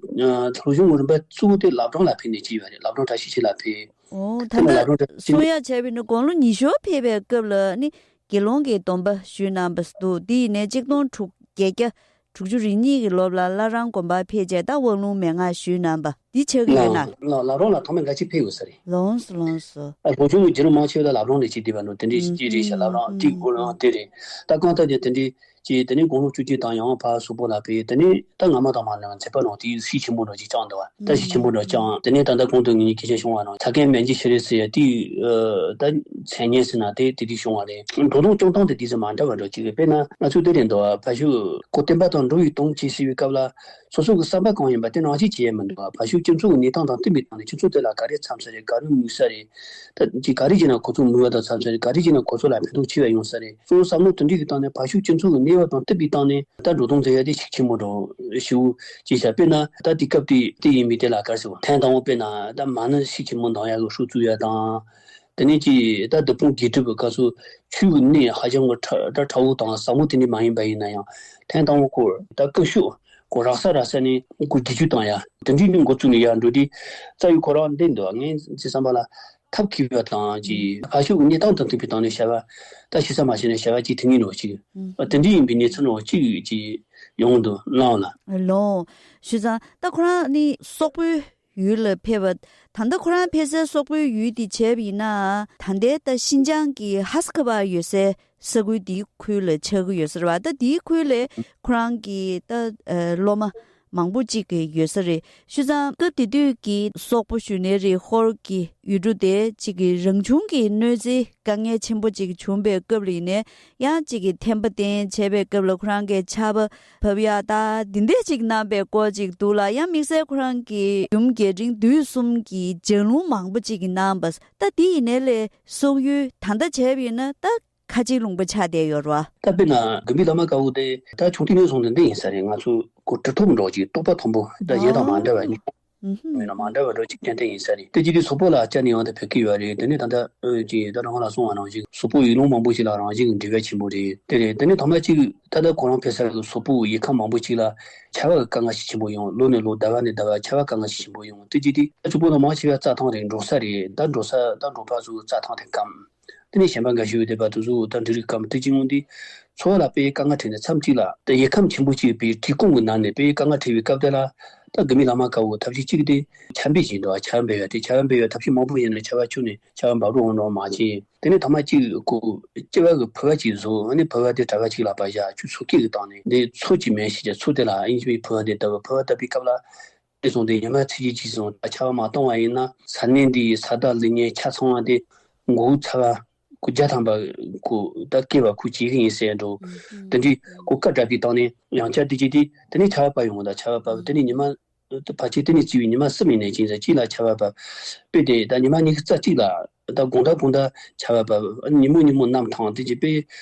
ལྷོ་གཞུང་གི་རིམ་པ་གཙོ་བོ་དེ་བླ་བྲང་ལ་ཕེབས་ནས་བྱས་པ་རེད། བླ་བྲང་བཀྲ་ཤིས་འཁྱིལ་ལ་ཕེབས། ཨོ། ད་དེ་ནས་ལྟ་བླ་བྲང་བཀྲ་ཤིས་འཁྱིལ། གསུང་ཡ་བྱས་པ་ཡིན་ན་དགུང་ལོ་ཉི་ཤུ་ཕེབས་པའི་སྐབས་ལ་ནི་དགེ་སློང་གི་སྡོམ་པ་ཞུས་གནང་བ་འདུག་དེ་ཡིན་ནའི་གཅིག་སྟོང་དྲུག་བརྒྱད་བརྒྱ་དྲུག་ཅུ་རེ་གཉིས་ཀྱི་ལོ་ལ་བླ་བྲང་དགོན་པར་ཕེབས་རྗེས་ད་དབང་ལུང་མན་ངག་ཞུས་གནང་བ་འདི་ཆགས་ཀྱི་ཡོད་ན། ལགས་ལགས། བླ་བྲང་ལ་ཐོག་མར་འགའ་ཅིག་ཕེབས་ཡོད་ས་རེད། ལོངས་སུ་ལོངས་སུ། ཨ། ལྷོ་གཞུང་གི་རྒྱུད་ལུང་མང་ཆེ་བ་ད་བླ་བྲང་ནས་བྱས་བསྡད་པ་འདུག་དེ་འདྲའི་ཅིག་རེད་ཤག་བླ་བྲང་དེའི་སྐོར་ལ་དེ་རེད། ད་གང་ལྟར་ཀྱང་དེ་འདྲའི་ཅིག་དེ་ནས་དགུང་ལོ་བཅུ་གཅིག་དང་ཡང་ཕར་སོག་པོ་ལ་ཕེབས། དེ་ནས་ད་སྔ་མ་དང་མ་འདྲ་བ་མཛད་པ་ནང་དེའི་གཞི་ཆེན་པོ་འདྲ་ཅིག་བསྐྱངས་འདུག་བ། ད་གཞི་ཆེན་པོ་འདྲ་བསྐྱངས། དེ་ནས་ད་ལྟ་དགོང་དུ་ངེད་གཉིས་སྐད་ཆ་བྱུང་བ་ནང་ཚ་རྒན་སྨན་གྱི་ཤེས་རིག་ཟེར་ཡ་དེའི་ཨ་ད་མཚན་སྙན་ཟེར་ན་དེ་དེ་དུས་བྱུང་བ་རེད། འགྲོ་སྟངས་སྐྱོང་སྟངས་དེ་དེ་ཚོ་མ་འདྲ་བ་འདྲ་ཅིག་རེད། དཔེར་ན་ང་ཚོ་དེ་རེད་འདུག་བ། ཕ་ཤུལ་ཁོ་བསྟན་པ་དང་འགྲོ་བའི་དོན་བྱེད་ཟེར་བའི་སྐབས་ལ། སོ་སོ་གི་བསམ་པ་གང་ཡིན་པ་དེ་ནང་བཞིན་བྱེད་ཡས་མི་འདུག་བ། ཕ་ཤུལ་སྤྱི་ཚོགས་ཀྱི་གནས་སྟངས་དང་བསྟུན་པའི་སྟེང་ནས་སྤྱི་ཚོགས་དེ་ལ་ག་རེ་འཚམ་ས་རེད། ག་རེ་མོས་ས་རེད། ད་ཅིག་ག་རེ་བྱས་ན་ཁོ་ཚོ་མོས་པ་དང་འཚམ་ས་རེད། ག་རེ་བྱས་ན་ཁོ་ཚོ་ལ་ཕན་ཐོགས་ཆེ་བ་ཡོང་ས་རེད། གཙོ་བོ་བསམ་བློ་དེ་འདྲའི་གི་སྟེང་ནས་ཕ་ཤུལ་སྤྱི་ཚོགས་ཀྱི་གནས་བབ་དང་བསྟུན་པའི་སྟེང་ནས་ད་འགྲོ་སྟངས་མཛད་ཡ་དེ་ཤུགས་ཆེན་པོ་འགྲོ་ཞེ་པོ་ཅིག་བྱ། དཔེར་ན་ད་དེ་སྐབས་དེ་དེ་ཡིན་པའི་དེ་ལ་ག་རེ་ཟེར་བ། ཐེངས་དང་པོ་དཔེར་ན་ད་མ་ཎི་ཤུགས་ཆེན་པོ་འདོན་ཡ་གི་ཧྲུའུ་བཙུགས་ཡ་དང་། དེ་ནས་ཀྱི་ད་བདུད་དཔུང་དགེ་སྒྲུབ་པའི་སྐབས་སུ་ཆོས་ཀྱི་གནས་ཧ་ཅང་གི་ཕྲ་ད་ཕྲ་བོ་དང་ཟབ་མོ་དེ་འདྲ་མ་ཡིན་པ་ཡིན་ན་ཡང་། ཐེངས་དང་པོ་ཁོ་ད་སྐུ་ཞབས་ཁོ་རག་ས་རག་ས་ནས་ཁོ་བསྒྱུར་བཅོས་བཏང་ཡ་དེ་འདྲའི་འགོ་བཙུགས་ནས་ཡར་འགྲོ་དུས། རྩ་བའི་ཁོ་རང་འདི་འདུག་ངའི་བསམ་པ་ལ་ཐབས་མཁས་པ་དང་ཀྱི་ཕ་ཤུལ་གྱི་གནས་སྟངས་དང་མཐུན་པའི་སྟེང་ནས་བྱ་བ་ད་ཞེ་ས་མ་བྱས་ནས་བྱ་བ་ཅིག་མཐུན་ངེས་འགྲོ་ཅིག་ཨ། དེ་འདྲའི་ཡིན་པའི་གནས་ཚུལ་འགྲོ་ཅིག་ཅིག་ཡོང་འདུག་ལགས་ལ། ལོ། ཞུ་ཙང་ད་ཁོ་རང་ནི་སོག་པོའི་ཡུལ་ལ་ཕེབས་པ། ད་ལྟ་ཁོ་རང་ཕེབས་སའི་སོག་པོའི་ཡུལ་དེ་བྱས་པ་ཡིན་ན། ད་ལྟའི་ད་ཤིན་ཅང་གི་ཧ་སི་ཁ་བ་ཡོད་སའི་ས་ཁུལ་དེའི་ཁུལ་ལ་ཆགས་ཀྱི་ཡོད་ས་རེད་བ། ད་དེའི་ཁུལ་ལ་ཁོ་རང་གི་ད་ཨ་སློབ་མ་མང་པོ་ཅིག་གི་ཡོད་ས་རེད། ཞུ་ཙང་སྐབས་དེ་དུས་ཀྱི་སོག་པོ་ཞུ་ནའི་རེད། ཧོར་གྱི་ཡུལ་གྲུ་དེ་ཅིག་གི་རང་བྱུང་གི་གནོད་འཚེ་དཀའ་ངལ་ཆེན་པོ་ཅིག་བྱུང་པའི་སྐབས་ལ་ཡིན་ནའི། ཡང་ཅིག་གི་ཐན་པ་བསྟེན་བྱས་པའི་སྐབས་ལ་ཁོ་རང་གིས་ཆར་པ་བབས་ཡག་ད་འདི་འདྲས་ཅིག་གནང་པའི་སྐོར་ཅིག་འདུག་ལ། ཡང་དམིགས་བསལ་ཁོ་རང་གི་ཡུམ་རྒྱས་འབྲིང་བསྡུས་གསུམ་གྱི་ལྗགས་ལུང་མང་པོ་ཅིག་གི་གནང་བ། ད་འདི་ཡིན་ནའི་ལས་སོག་ཡུལ་ད་ལྟ་བྱས་པ་ཡིན་ན་ད་ཁ་ཆེའི་ལུང་པ་ཆགས་བསྡད་ཡོད་རེད་བ། ད་དཔེར་ན་དགོན་པའི་བླ་མ་དཀར་པོ་དེ་ད་ཆུང་དུས་ནས་བཟུང་སྟེ་འདི་ཡིན་ས་རེད། ང་ཚོ་གོ་གྲུབ་ཐོབ་འགྲོ་ཅིག་རྟོགས་པ་མཐོན་པོ་ད་གཞན་དང་མ་འདྲ་བ་ཉིད། ཨུ་ཧུམ། ཡིན་ན་མ་འདྲ་བ་འགྲོ་ཅིག་ཏན་ཏན་ཡིན་ས་རེད། དེ་ཅི་དུས་སོག་པོ་ལ་བཅར་ནས་ཡང་དེ་ཕེབས་ཀྱི་ཡོད་རེད། དེ་ནས་ད་ལྟ་ཨོ་ཅིག་ད་རང་ལ་གསུངས་པ་ནང་བཞིན་སོག་པོ་ཡུལ་ལུང་མང་པོ་ཞིག་ལ་རང་བཞིན་གྱི་འབྲེལ་བ་ཆེན་པོ་རེད། དེ་རེད། དེ་ནས་ཐོག་མ་ཅིག་ད་ལྟ་ཁོ་རང་ཕེབས་ས་གི་སོག་པོ་ཡུལ་ཁམས་མང་པོ་ཅིག་ལ་ཆར་པ་གི་དཀའ་ངལ་ཞིག་ཆེན་པོ་ཡོང་། ལོ་ནས་ལོ་ཟླ་བ་ནས་ཟླ་བ་ཆར་པ་དཀའ་ངལ་ཞིག་ཆེན་པོ་ཡོང་། དེ་ཅི་དུས་ད་ཕྱུག་པོ་ནང་མང་ཆེ་བ་རྩྭ་ཐང་རེད། འབྲོག་ས་རེད། ད་འབྲོག་ས་ད་འབྲོག་པ་ཚོ་རྩྭ་ཐང་དེ་སྐམ། དེ་ནས་གཞན་པ་འགའ་ཞིག་ཡོད་དེ་བར་དུ་གཟུགས་དང་འབྲུ་རིགས་སྐམ། དེ་གཅིག་ཡོང་དུས་འཚོ་བ་ལ་དཔེ་དཀའ་ངལ་འཕྲད་ནས་མཚམས་གཅིག་ལ་དེ་ཡུལ་ཁམས་ཆེན་པོ་གཅིག་པའི་བྲིས་སྐུང་གི་ནང་ནས་དཔེ་དཀའ་ངལ་འཕྲད་པའི་སྐབས་དེ་ལ། ད་དགོན་པའི་བླ་མ་དཀར་པོ་ཐབས་ཤེས་གཅིག་དེ་ཆར་འབེབས་བྱས་འདུག་ཆར་འབེབས་ཡ་དེ་ཆར་འབེབས་ཡ་ཐབས་ཤེས་མང་པོ་བྱས་ནས་ཆར་པ་འབབ་རོགས་འོང་རོགས་མ་བྱས། དེ་ནས་ཐ་མ་གཅིག་ཁོ་ལྕི་བ་གི་ཕུར་བ་གཅིག་བཟོ། ཨ་ནི་ཕུར་བ་དེ་གྲྭ་པ་གཅིག་ལག་པར་བཞག་ཁྱོད་མཚོ་སྐྱེས་ཀྱི་སྟེང་ནས་འདི་མཚོ་གཅིག་མེད་ཞེས་བྱ་མཚོ་དེ་ལ་ཨིན་ཇིའི་ཕུར་བ་དེ་བཏབ། ཕུར་བ་བཏབ་པའི་སྐབས་ལ། དེ་སོང་སྟེ་ཉི་མ་ཚེས་གཅིག་གཅིག་སོང་ཆར་པ་མ་བཏང་བ་ཡིན་ན་ས་གནས་འདིའི་ས་བདག་ལུག་གཉན་ཆ་ཚང་བ་དེ་མགོ་བོ་ཚ་བ་ཁོ་བརྒྱ་ཐམ་པ་ཁོ་ད་སྐྱེ་བ་ཁོ་བྱེད་ཀྱི་ཡིན་ཟེར་འགྲོ། དེ་འདྲའི་ཁོ་བཀའ་བསྒྲགས་པའི་སྟེང་ནས་ཡང་བསྐྱར་དེ་བྱས་དུས་དེ་ནས་ཆར་པ་བབས་ཡོང་། ད་ཆར་པ་བབས་དེ་ནས་ཉི་མ་ཕལ་ཆེར་དེ་ནས་བརྩིས་པའི་ཉི་མ་གསུམ་ཡིན་ནའི་ཅིག་ཙམ་གཅིག་ལ་ཆར་པ་བབས། དཔེ་དེ་ད་ཉི་མ་ཉི་ཤུ་རྩ་གཅིག་ལ་ད་དགོང་དག་དགོང་དག་ཆར་པ་བབས། ཉིན་མོ་ཉིན་མོ་གནམ་ཐང་དེ་ཅིག་དཔེ་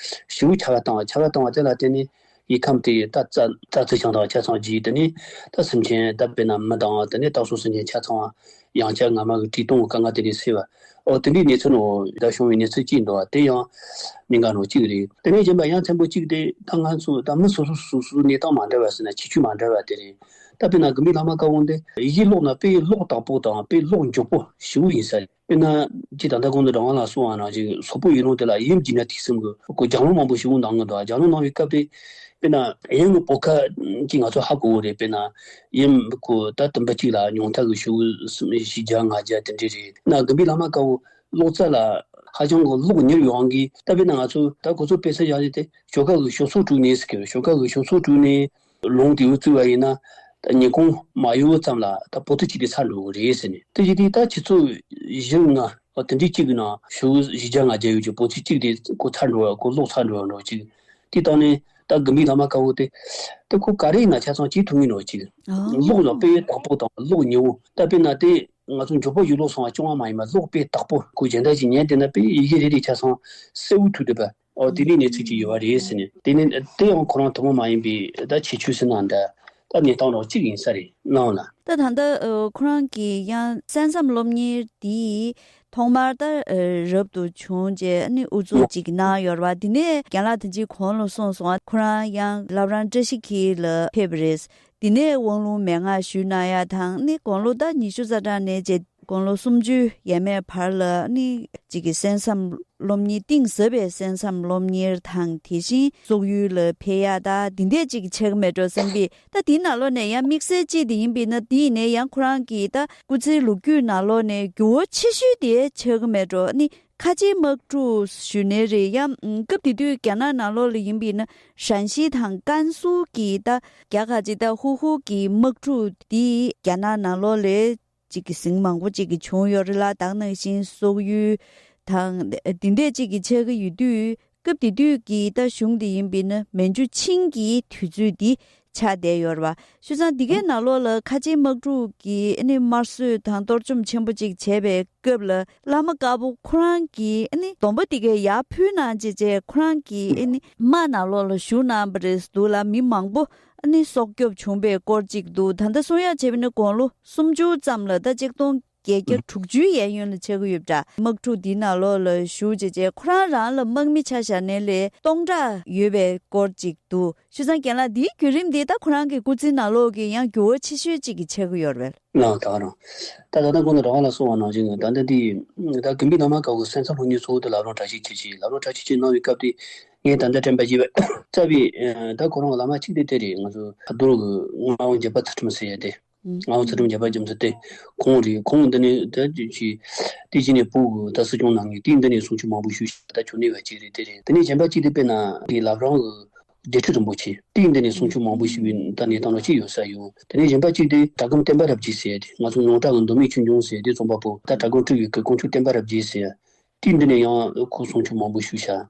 ཞེ་པོ་ཆར་པ་བཏང་བ། ཆར་པ་བཏང་བ་དེ་ལ་བརྟེན་ནས། ཡུལ་ཁམས་དེ་ད་རྩྭ་རྩྭ་ཚུལ་ཆང་དང་ཆ་ཚང་རྒྱས། དེ་ནས་ད་སེམས་ཅན་ད་དཔེར་ན་མི་དང་དེ་ནས་སྟག་སོགས་སེམས་ཅན་ཆ་ཚང་བ་ཡང་བསྐྱར་སྔ་མ་གི་བྲིས་གཏོང་གི་དཀའ་ངལ་དེ་འདྲ་སེལ་བ། ཨོ་དེ་འདྲའི་གནས་ཚུལ་འོ་ད་བྱུང་བའི་གནས་ཚུལ་གཅིག་འདུག་བ། དེ་ཡང་གནད་འགག་ནང་གཅིག་རེད། དེ་ནས་གཞན་པ་ཡང་ཚན་པོ་གཅིག་དེ་ད་ང་ཚོ་ད་མི་སོ་སོ་སོ་སོའི་གནས་སྟངས་མ་འདྲ་བ་ཟེར་ན་ཁྱད་ཆོས་མ་འདྲ་བ་དེ་རེད། ད་དཔེར་ན་དགོན་པའི་བླ་མ་དཀར་པོ་འདི་ཡི་གེ་ཀློག་ན་དཔེ་ཀློག་དག་པོ་དང་དཔེ་ཀློག་མགྱོགས་པོ་ཞེ་པོ་ཡིན་ས་རེད། དཔེར་ན། ཅིག་ད་ལྟ་གོང་དུ་རང་ལ་གསུངས་པ་ནང་བཞིན་སོག་པོའི་ཡུལ་ལུང་དེ་ལ་ཡུམ་གྱི་ན་ཐིག་གསུམ་གྱི་སྐོར་ལྗགས་ལུང་མང་པོ་ཞིག་གནང་གི་འདུག་ལྗགས་ལུང་གནང་བའི་སྐབས་དེ། དཔེར་ན་ཡུམ་གྱི་བོད་ཁ་ཅིག་ང་ཚོ་ཧ་གོ་གི་རེད། དཔེར་ན་ཡུམ་ཁོ་ད་དུམ་པ་གཅིག་ལ་ཉུང་མཐའ་གི་ཤོག་བུ་བཞི་བརྒྱ་ལྔ་བརྒྱ་དེ་འདྲ་རེད། ན་དགོན་པའི་བླ་མ་དཀར་པོ་ཀློག་རྩལ་ལ་ཧ་ཅང་གི་ཀློག་མྱུར་ཡོང་གི། ད་དཔེར་ན་ང་ཚོ་ད་ཁོ་ཚོ་དཔེ་ཆ་བཞག་ནས་དེ་ཞོགས་ཀ་གི་ཞོགས་ཚོགས་དྲུག་ནས་ཟེར་གི་རེད། ཞོགས་ཀ་གི་ཞོགས་ཚོགས་དྲུག་ནས། ལུང་དེ་འུ་བཙུགས་པ་ཡིན་ན། ད་ཉིན་གུང་མ་ཡོལ་ཙམ་ལ་ད་པོ་ཏི་གཅིག་དེ་ཚར་འགྲོ་གི་རེད་ཟེར་ནས། དེ་བཞིན་དེ་ད་ཆུ་ཚོད་བཞི་ལྔ་ ཨོ་དེ་འདྲའི་གཅིག་གི་ནང་ཞུ་བཞི་བརྒྱ་ལྔ་བརྒྱ་ཡོད་ཀྱི་བོད་ཚིག་གཅིག་དེ་ཁོ་ཚར་འགྲོ་བ་ཁོ་ཀློག་ཚར་འགྲོ་བ་འགྲོ་གཅིག་དེ་དང་ནི་ད་དགུན་འབུའི་ལྷག་མ་དཀར་པོ་དེ་ད་ཁོ་ག་རེ་ཡིན་ན་ཆ་ཚང་བྱེད་ཐུབ་ངེས་འགྲོ་གཅིག་ཨ། ཀློག་ཡང་དཔེ་དག་པོ་དང་ཀློག་ཉེ་བོ་ད་དཔེར་ན་དེ་ང་ཚོ་མགྱོགས་པོ་ཡིག་ཀློག་སོང་བ་སྐྱོ་བ་མ་ཡིན་པ་ཀློག་དཔེ་དག་པོ་ཁོ་སྦྱང་བརྡར་ཅིག་ཉན་བསྡད་ན་དཔེ་ཡི་གེ་རེ་རེ་ཆ་ཚང་གསལ་བོ་ཐུག་འདུག་པ། ཨོ་དེ་འདྲའི་གནས་ཚུལ་ཅིག་ཡོད་པ་རེད་ཟེར་ནས་དེ་ནི་དེ་ཡང་ཁོ་རང་ཐུན་མོང་མ་ཡིན་པའི་ད་ཁྱད་ཆོས་ཟེར་ན་འདྲ་ད་གནས་སྟངས་རང་གཅིག་ཡིན་ས་རེད་གནང་ལ། ད་ད་ལྟ་ཨ་ཁོ་རང་གི་ཡང་གསན་བསམ་སློབ་གཉེར་འདི་ཐོག་མར་ད་ཨ་རབ་ཏུ་བྱུང་རྗེས་ཨ་ནི་དབུ་འཛུགས་ཅིག་གནང་ཡོད་རེད་པ། དེ་ནས་རྒན་ལགས་ད་ཅིག་གོང་ལ་གསུངས་སོང་ཁོ་རང་ཡང་བླ་བྲང་བཀྲ་ཤིས་འཁྱིལ་ལ་ཕེབས་པ་རེད། དེ་ནས་དབང་ལུང་མན་ངག་ཞུས་གནང་ཡ་དང་ནི་དགུང་ལོ་ད་ཉི་ཤུ་རྩ་གྲངས་ནས་བྱས་དགུང་ལོ་སུམ་ཅུ་ཡས་མས་བར་ལ་ནི་གཅིག་གི་གསན་བསམ་སློབ་གཉེར་གཏིང་ཟབ་པའི་གསན་བསམ་སློབ་གཉེར་དང་དེ་བཞིན་སོག་ཡུལ་ལ་ཕེབས་ཡ་ད་འདི་འདྲས་གཅིག་ཆགས་ཀྱི་མེད་འགྲོ་བསམ་པས། ད་དེའི་ནང་ལོགས་ནས་ཡང་དམིགས་བསལ་གཅིག་དེ་ཡིན་པས་ན་དེ་ཡིན་ནའི་ཡང་ཁོ་རང་གི་ད་སྐུ་ཚེའི་ལོ་རྒྱུས་ནང་ལོགས་ནས་འགྱུར་བ་ཆེ་ཤོས་དེ་ཆགས་ཀྱི་མེད་འགྲོ་ནི། ཁ་ཆེའི་དམག་འཁྲུག་ཞུས་ནའི་རེད་ཡང་སྐབས་དེ་དུས་རྒྱ་ནག་ནང་ལོགས་ལ་ཡིན་པས་ན་ཧྲན་ཞི་དང་ཀན་སུའུ་གི་ད་རྒྱ་གར་གྱི་ད་ཧུ་ཧུ་གི་དམག་འཁྲུག་འདི་རྒྱ་ནག་ནང་ལོགས་ལས་ཅིག་གི་ཟིང་མང་པོ་ཅིག་གི་བྱུང་ཡོད་རེད་ལ། ད་ག་ནང་བཞིན་སོག་ཡུལ་དང་དེ་འདྲས་ཅིག་གི་ཆགས་ཀྱི་ཡོད་དུས་སྐབས་དེ་དུས་ཀྱི་ད་གཞུང་དེ་ཡིན་པས་ན་མན་ཇུ་ཆིང་གི་དུས་ཚོད་འདི་ཆགས་བསྡད་ཡོད་རེད་བ། བྱས་ཙང་འདི་གའི་ནང་ལོགས་ལ་ཁ་ཆེའི་དམག་འཁྲུག་གི་ཨ་ནི་དམར་གསོད་དང་གཏོར་བཅོམ་ཆེན་པོ་ཅིག་བྱས་པའི་སྐབས་ལ་བླ་མ་དཀར་པོ་ཁོ་རང་གིས་ཨ་ནི་སྡོམ་པ་འདི་གའི་ཡར་ཕུལ་གནང་བྱས་བྱས་ཁོ་རང་གིས་ཨ་ནི་དམག་ནང་ལོགས་ལ་ཞུགས་གནང་བ་རེད་འདུག་ལ། མི་མང་པོ་ཨ་ནི་སྲོག་སྐྱོབ་བྱུང་པའི་སྐོར་ཅིག་འདུག་ད་ལྟ་གསུང་ཡག་བྱས་པ་ནི་དགུང་ལོ་སུམ་ཅུ་ཙམ་ལ་ད་ཆིག་སྟོང་བརྒྱད་བརྒྱ་དྲུག་ཅུའི་གཡས་གཡོན་ལ་ཆགས་ཀྱི་ཡོད་པ་འདྲ། དམག་འཁྲུག་འདིའི་ནང་ལོགས་ལ་ཞུགས་བྱས་བྱས་ཁོ་རང་རང་ལ་དམག་མི་ཆ་བཞག་ནའི་ལས་སྟོང་ཕྲག་ཡོད་པའི་སྐོར་ཅིག་འདུག་བྱས་ཙང་རྒན་ལགས་འདིའི་བརྒྱུད་རིམ་འདི་ད་ཁོ་རང་གི་སྐུ་ཚེའི་ནང་ལོགས་ཀྱི་ཡང་འགྱུར་བ་ཆེ་ཤོས་ཅིག་གི་ཆགས་ཀྱི་ཡོད་རེད་པས། ལགས་ད་རང་། ད་ད་ལྟ་ཁོང་ཚོ་རང་ལ་གསུངས་པ་ནང་བཞིན་ད་ལྟ་འདི་ད་དགོན་པའི་བླ་མ་དཀར་པོའི་གསན་བསམ་སློབ་གཉེར་གཙོ་བོ་དེ་བླ་བྲང་བཀྲ་ཤིས་འཁྱིལ་གྱིས་བླ་བྲང་བཀྲ་ཤིས་འཁྱིལ་གནང་བའི་སྐབས་དེ་ངས་ད་ལྟ་དྲན་པ་བརྗེད་པ་རྩ་བའི་ད་ཁོ་རང་བླ་མ་གཅིག་དེ་དེ་རེད། ང་ཚོ་མདོ་དབུས་ཀྱི་མངའ་དབང་འཇམ་དཔལ་ཚུལ་ཁྲིམས་ཟེར་ཡ་དེ། ང་ཚོ་ཚུལ་ཁྲིམས་རྒྱལ་བ་རྒྱ་མཚོ་སྟེ། ཁོང་རེད། ཁོང་འདི་ནས་ད་ཅི་ཅི་དེ་ཅི་ནས་བོད་ཀྱི་ད་སྲིད་སྐྱོང་གནང་མཁན་དེ་འདི་ནས་གསུང་ཆོས་མང་པོ་ཞུས་ཤག་ད་ཆོ་ནས་བ་ཅིག་རེད་དེ་རེད། དེ་ནས་གཞན་པ་གཅིག་དེ་དཔེར་ན་དེ་བླ་བྲང་གི་སྡེ་ཁྲི་རིན་པོ་ཆེ་དེ་འདི་ནས་གསུང་ཆོས་མང་པོ་ཞུས་པའི་ད་གནས་སྟངས་ལ་ཅི་ཡོད་ས་ཡོད། དེ་ནས་གཞན་པ་གཅིག་དེ་གྲྭ་སྒམ་བསྟན་པ་རབ་རྒྱས་ཟེར་དེ་ང་ཚོ་ནོར་བྲག་གི་མདོ་སྨད་ཆོས་འབྱུང་ཟེར་དེ་རྩོམ་པ་པོ་ད་གྲྭ་སྒམ་སྤྲུལ་བའི་གི་དཀོན་མཆོག་བསྟན་པ་རབ་རྒྱས་ཟེར། དུས་འདི་ནས་ཡང་ཁོ་གསུང་ཆོས་མང་པོ་ཞུས་ཤག་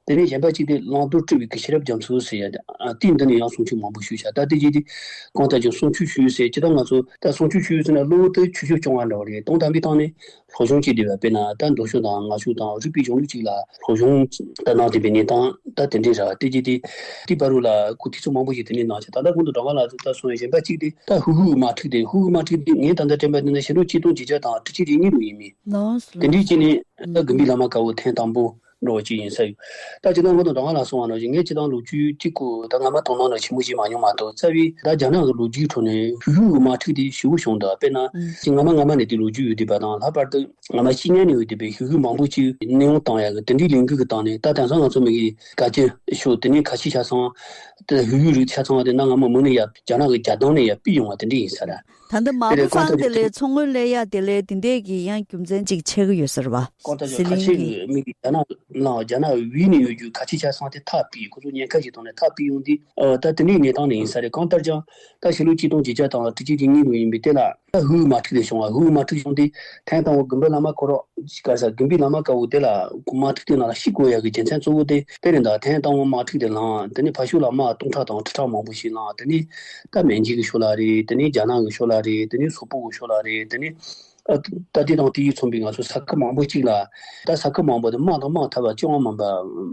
དེ་ནས་གཞན་པ་གཅིག་དེ་བླང་དོར་སྤྲུལ་བའི་གི་ཤེས་རབ་རྒྱ་མཚོ་ཟེར་ཡ་དེ་དུས་འདི་ནས་ཡང་གསུང་ཆོས་མང་པོ་ཞུས་ཤག་ད་དེ་རྗེས་དེ་གང་ལྟར་ཀྱང་གསུང་ཆོས་ཞུས་ཟེར་ཅི་ད་ང་ཚོ་ད་གསུང་ཆོས་ཞུས་ཟེར་ན་གློ་བུར་དུ་ཆོས་ཕྱོགས་སྐྱོང་བ་འདྲ་བ་རེད། དོན་དམ་པའི་སྟེང་ནས་སློབ་སྦྱོང་བྱེད་བསྡད་པ་དཔེར་ན་ད་མདོ་ཕྱོགས་དང་སྔགས་ཕྱོགས་དང་རིག་པའི་གཞུང་ལུགས་གཅིག་ལ་སློབ་སྦྱོང་ད་གནང་བསྡད་པའི་གནས་སྟངས་ད་དེ་འདྲས་ར། དེ་རྗེས་དེ་དེའི་བར་རུ་ལ་ཁོ་དུས་ཚོད་མང་པོ་ཞིག་དེ་ནས་གནང་ཤག་ད་ལྟ་ཁོང་དུ་གྲྭ་པ་ལ་ད་སོང་བའི་གཞན་པ་གཅིག་དེ་ད་ཧུ་ཧུའི་དམག་འཁྲུག་དེ་ཧུ་ཧུའི་དམག་འཁྲུག་དེ་ངས་ད་ལྟ་དྲན་པ་དེ་ནི་ཕྱི་ལོ་ཆིག་སྟོང་བརྒྱད་བརྒྱ་དང་དྲུག་ཅུ་རེ་གཉིས་ལོ་ཡིན་མིན། ལགས་སོ། དེ་འདྲའི་ཅིག་ནས་ད་དགོན་པའི་བླ་མ་དཀར་པོ་ཐེངས་དང་པོ་འགྲོ་བ་ཅིག་ཡིན་ས་ཡོད། ད་ཅི་ད་ང་དང་གྲྭ་པ་ལ་སོང་བ་ནང་བཞིན་ངས་ཅི་ད་ལོ་རྒྱུས་གཅིག་གོ་ད་ང་མ་དང་ནང་ལ་ཆེན་མོ་ཞིག་མ་མྱོང་མ་གཏོགས་རྩ་བའི་ད་རྒྱ་ནག་གི་ལོ་རྒྱུས་ཁྲོད་ནས་ཧུ་ཧུའི་དམག་འཁྲུག་དེ་ཞེ་པོ་བྱུང་འདུག་དཔེར་ན་ཅི་ང་མ་ང་མ་ནས་དེ་ལོ་རྒྱུས་ཡོད་དུས་པ་དང་ལྷག་པར་དུ་ང་མ་ཤི་ཉན་ནས་ཡོད་དུས་པའི་ཧུ་ཧུ་མང་པོ་ཅིག་གནས་དབྱུང་བཏང་ཡག་གི་དེ་འདྲའི་ལས་འགུལ་གི་སྟེང་ནས་ད་དེང་སང་ང་ཚོ་མི་གི་ག་ཅི་ཤོག་དེ་ནས་ཁ་ཆེ་ཆ་ཚང་དེ་ཧུ་ཧུའི་རིགས་ཆ་ཚང་དེ་ན་ང་མ་མུ་ནས་ཡ་རྒྱ་ནག་གི་རྒྱ་དང་ནས་ཡ་ཕུད་ཡོང་བ་དེ་འདྲ་ཡིན་ས་ར། ད་ལྟ་མ་དེ་རེད། བུ་གང་ལྟར་ཚང་དེ་ལས་ཚོང་དངུལ་ལེན་ཡ་དེ་ལས་དེ་འདྲས་ཀྱི་ཡང་རྒྱུ་མཚན་ཅིག་ཆགས་ཀྱི་ཡོད་ཟེར་བ། གང་ལྟར་ཟི་ཀྱང་ཁ་ལིང་ཆེ་གི་གི་མི་གི་རྒྱ་ནག་ནང་རྒྱ་ནག་བོད་ནས་ཡོད་རྒྱུ་ཁ་ཆེ་ཆ་ཚང་དེ་ཐག་ཕུད་ཁོ་ཚོ་ཉེན་ཁ་ཞིག་བཏང་ནས་ཐག་ཕུད་ཡོང་དུས་ཨ་ད་དེ་འདྲའི་གནས་སྟངས་ནས་ཡིན་ས་རེད། གང་ལྟར་ཀྱང་ད་ཕྱི་ལོ་ཆིག་སྟོང་བརྒྱད་བརྒྱ་དང་དྲུག་ཅུ་རེ་གཉིས་ལོ་ཡིན་པའི་དེ་ལ་ད་ཧུའུ་དམག་འཁྲུག་དེ་བྱུང་བ། ཧུའུ་དམག་འཁྲུག་བྱུང་དུས་ཐེངས་དང་པོ་དགོན་པའི་བླ་མ་ཁོ་རང་ག་ས་དགོན་པའི་བླ་མ་དཀར་པོ་དེ་ལ་དམག་འཁྲུག་དེ་ནང་ལ་ཤི་དགོས་ཡག་གི་རྒྱུ་མཚན་གཙོ་བོ་དེ་དཔེར་ན་ད་ཐེངས་དང་པོ་དམག་འཁྲུག་དེ་ལངས་དེ་ནས་ཕར་ཕྱོགས་ལ་དམག་སྟོང་ཕྲག་དང་ཁྲི་ཕྲག་མང་པོ་ཞིག་ལངས། དེ་ནས་ད་མན་ཇུ་གི་ཕྱོགས་ལ་རེད། དེ་ནས་རྒྱ་ནག་གི་ཕྱོགས་ལ་རེད། དེ་ནས་སོག་པོ་གི་ཕྱོགས་ལ་རེད། དེ་ནས་ཨ་ད་དེ་དང་དེ་ཡིས་མཚོན་པའི་ང་ཚོ་ས་ཁུལ་མང་པོ་ཅིག་ལ་ད་ས་ཁུལ་མང་པོ་དེ་དམག་དང་དམག་འཐབ་པ་སྤྱི་དབང་མིན་པ་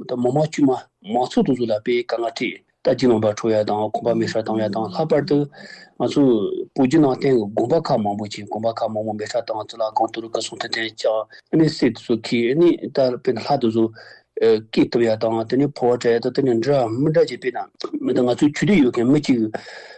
ད་མི་དམངས་དཀྱུས་མ་མང་ཚོགས་དེ་ཚོ་ལ་དཔེ་དཀའ་ངལ་འཕྲད། ད་རྒྱུ་ནོམ་པ་འཕྲོག་ཡ་དང་ཁང་པ་མེ་སྲེག་བཏང་ཡ་དང་། ལྷག་པར་དུ་ང་ཚོ་བོད་བརྒྱུད་ནང་བསྟན་གྱི་དགོན་པ་ཁག་མང་པོ་ཅིག་དགོན་པ་ཁག་མང་པོ་མེ་སྲེག་བཏང་། ཚོ་ལ་གང་ཐུབ་རུ་སྐུ་སྲུང་དེ་འདྲ་བྱས། ཨ་ནི་གསེར་དེ་ཚོ་ཁྱེར། ཨ་ནི་ད་དཔེར་ན་ལྷ་དེ་ཚོ་སྐད་བཏབ་ཡ་དང་དེ་ནས་འཕོ་བ་སྤྲད་ཡ་དང་དེ་ནས་འདྲ་མི་འདྲ་བྱས། དཔེར་ན་མི་ད་ང་ཚོའི་ཆོས་དད་ཡོད་མཁན་མི་གཅིག་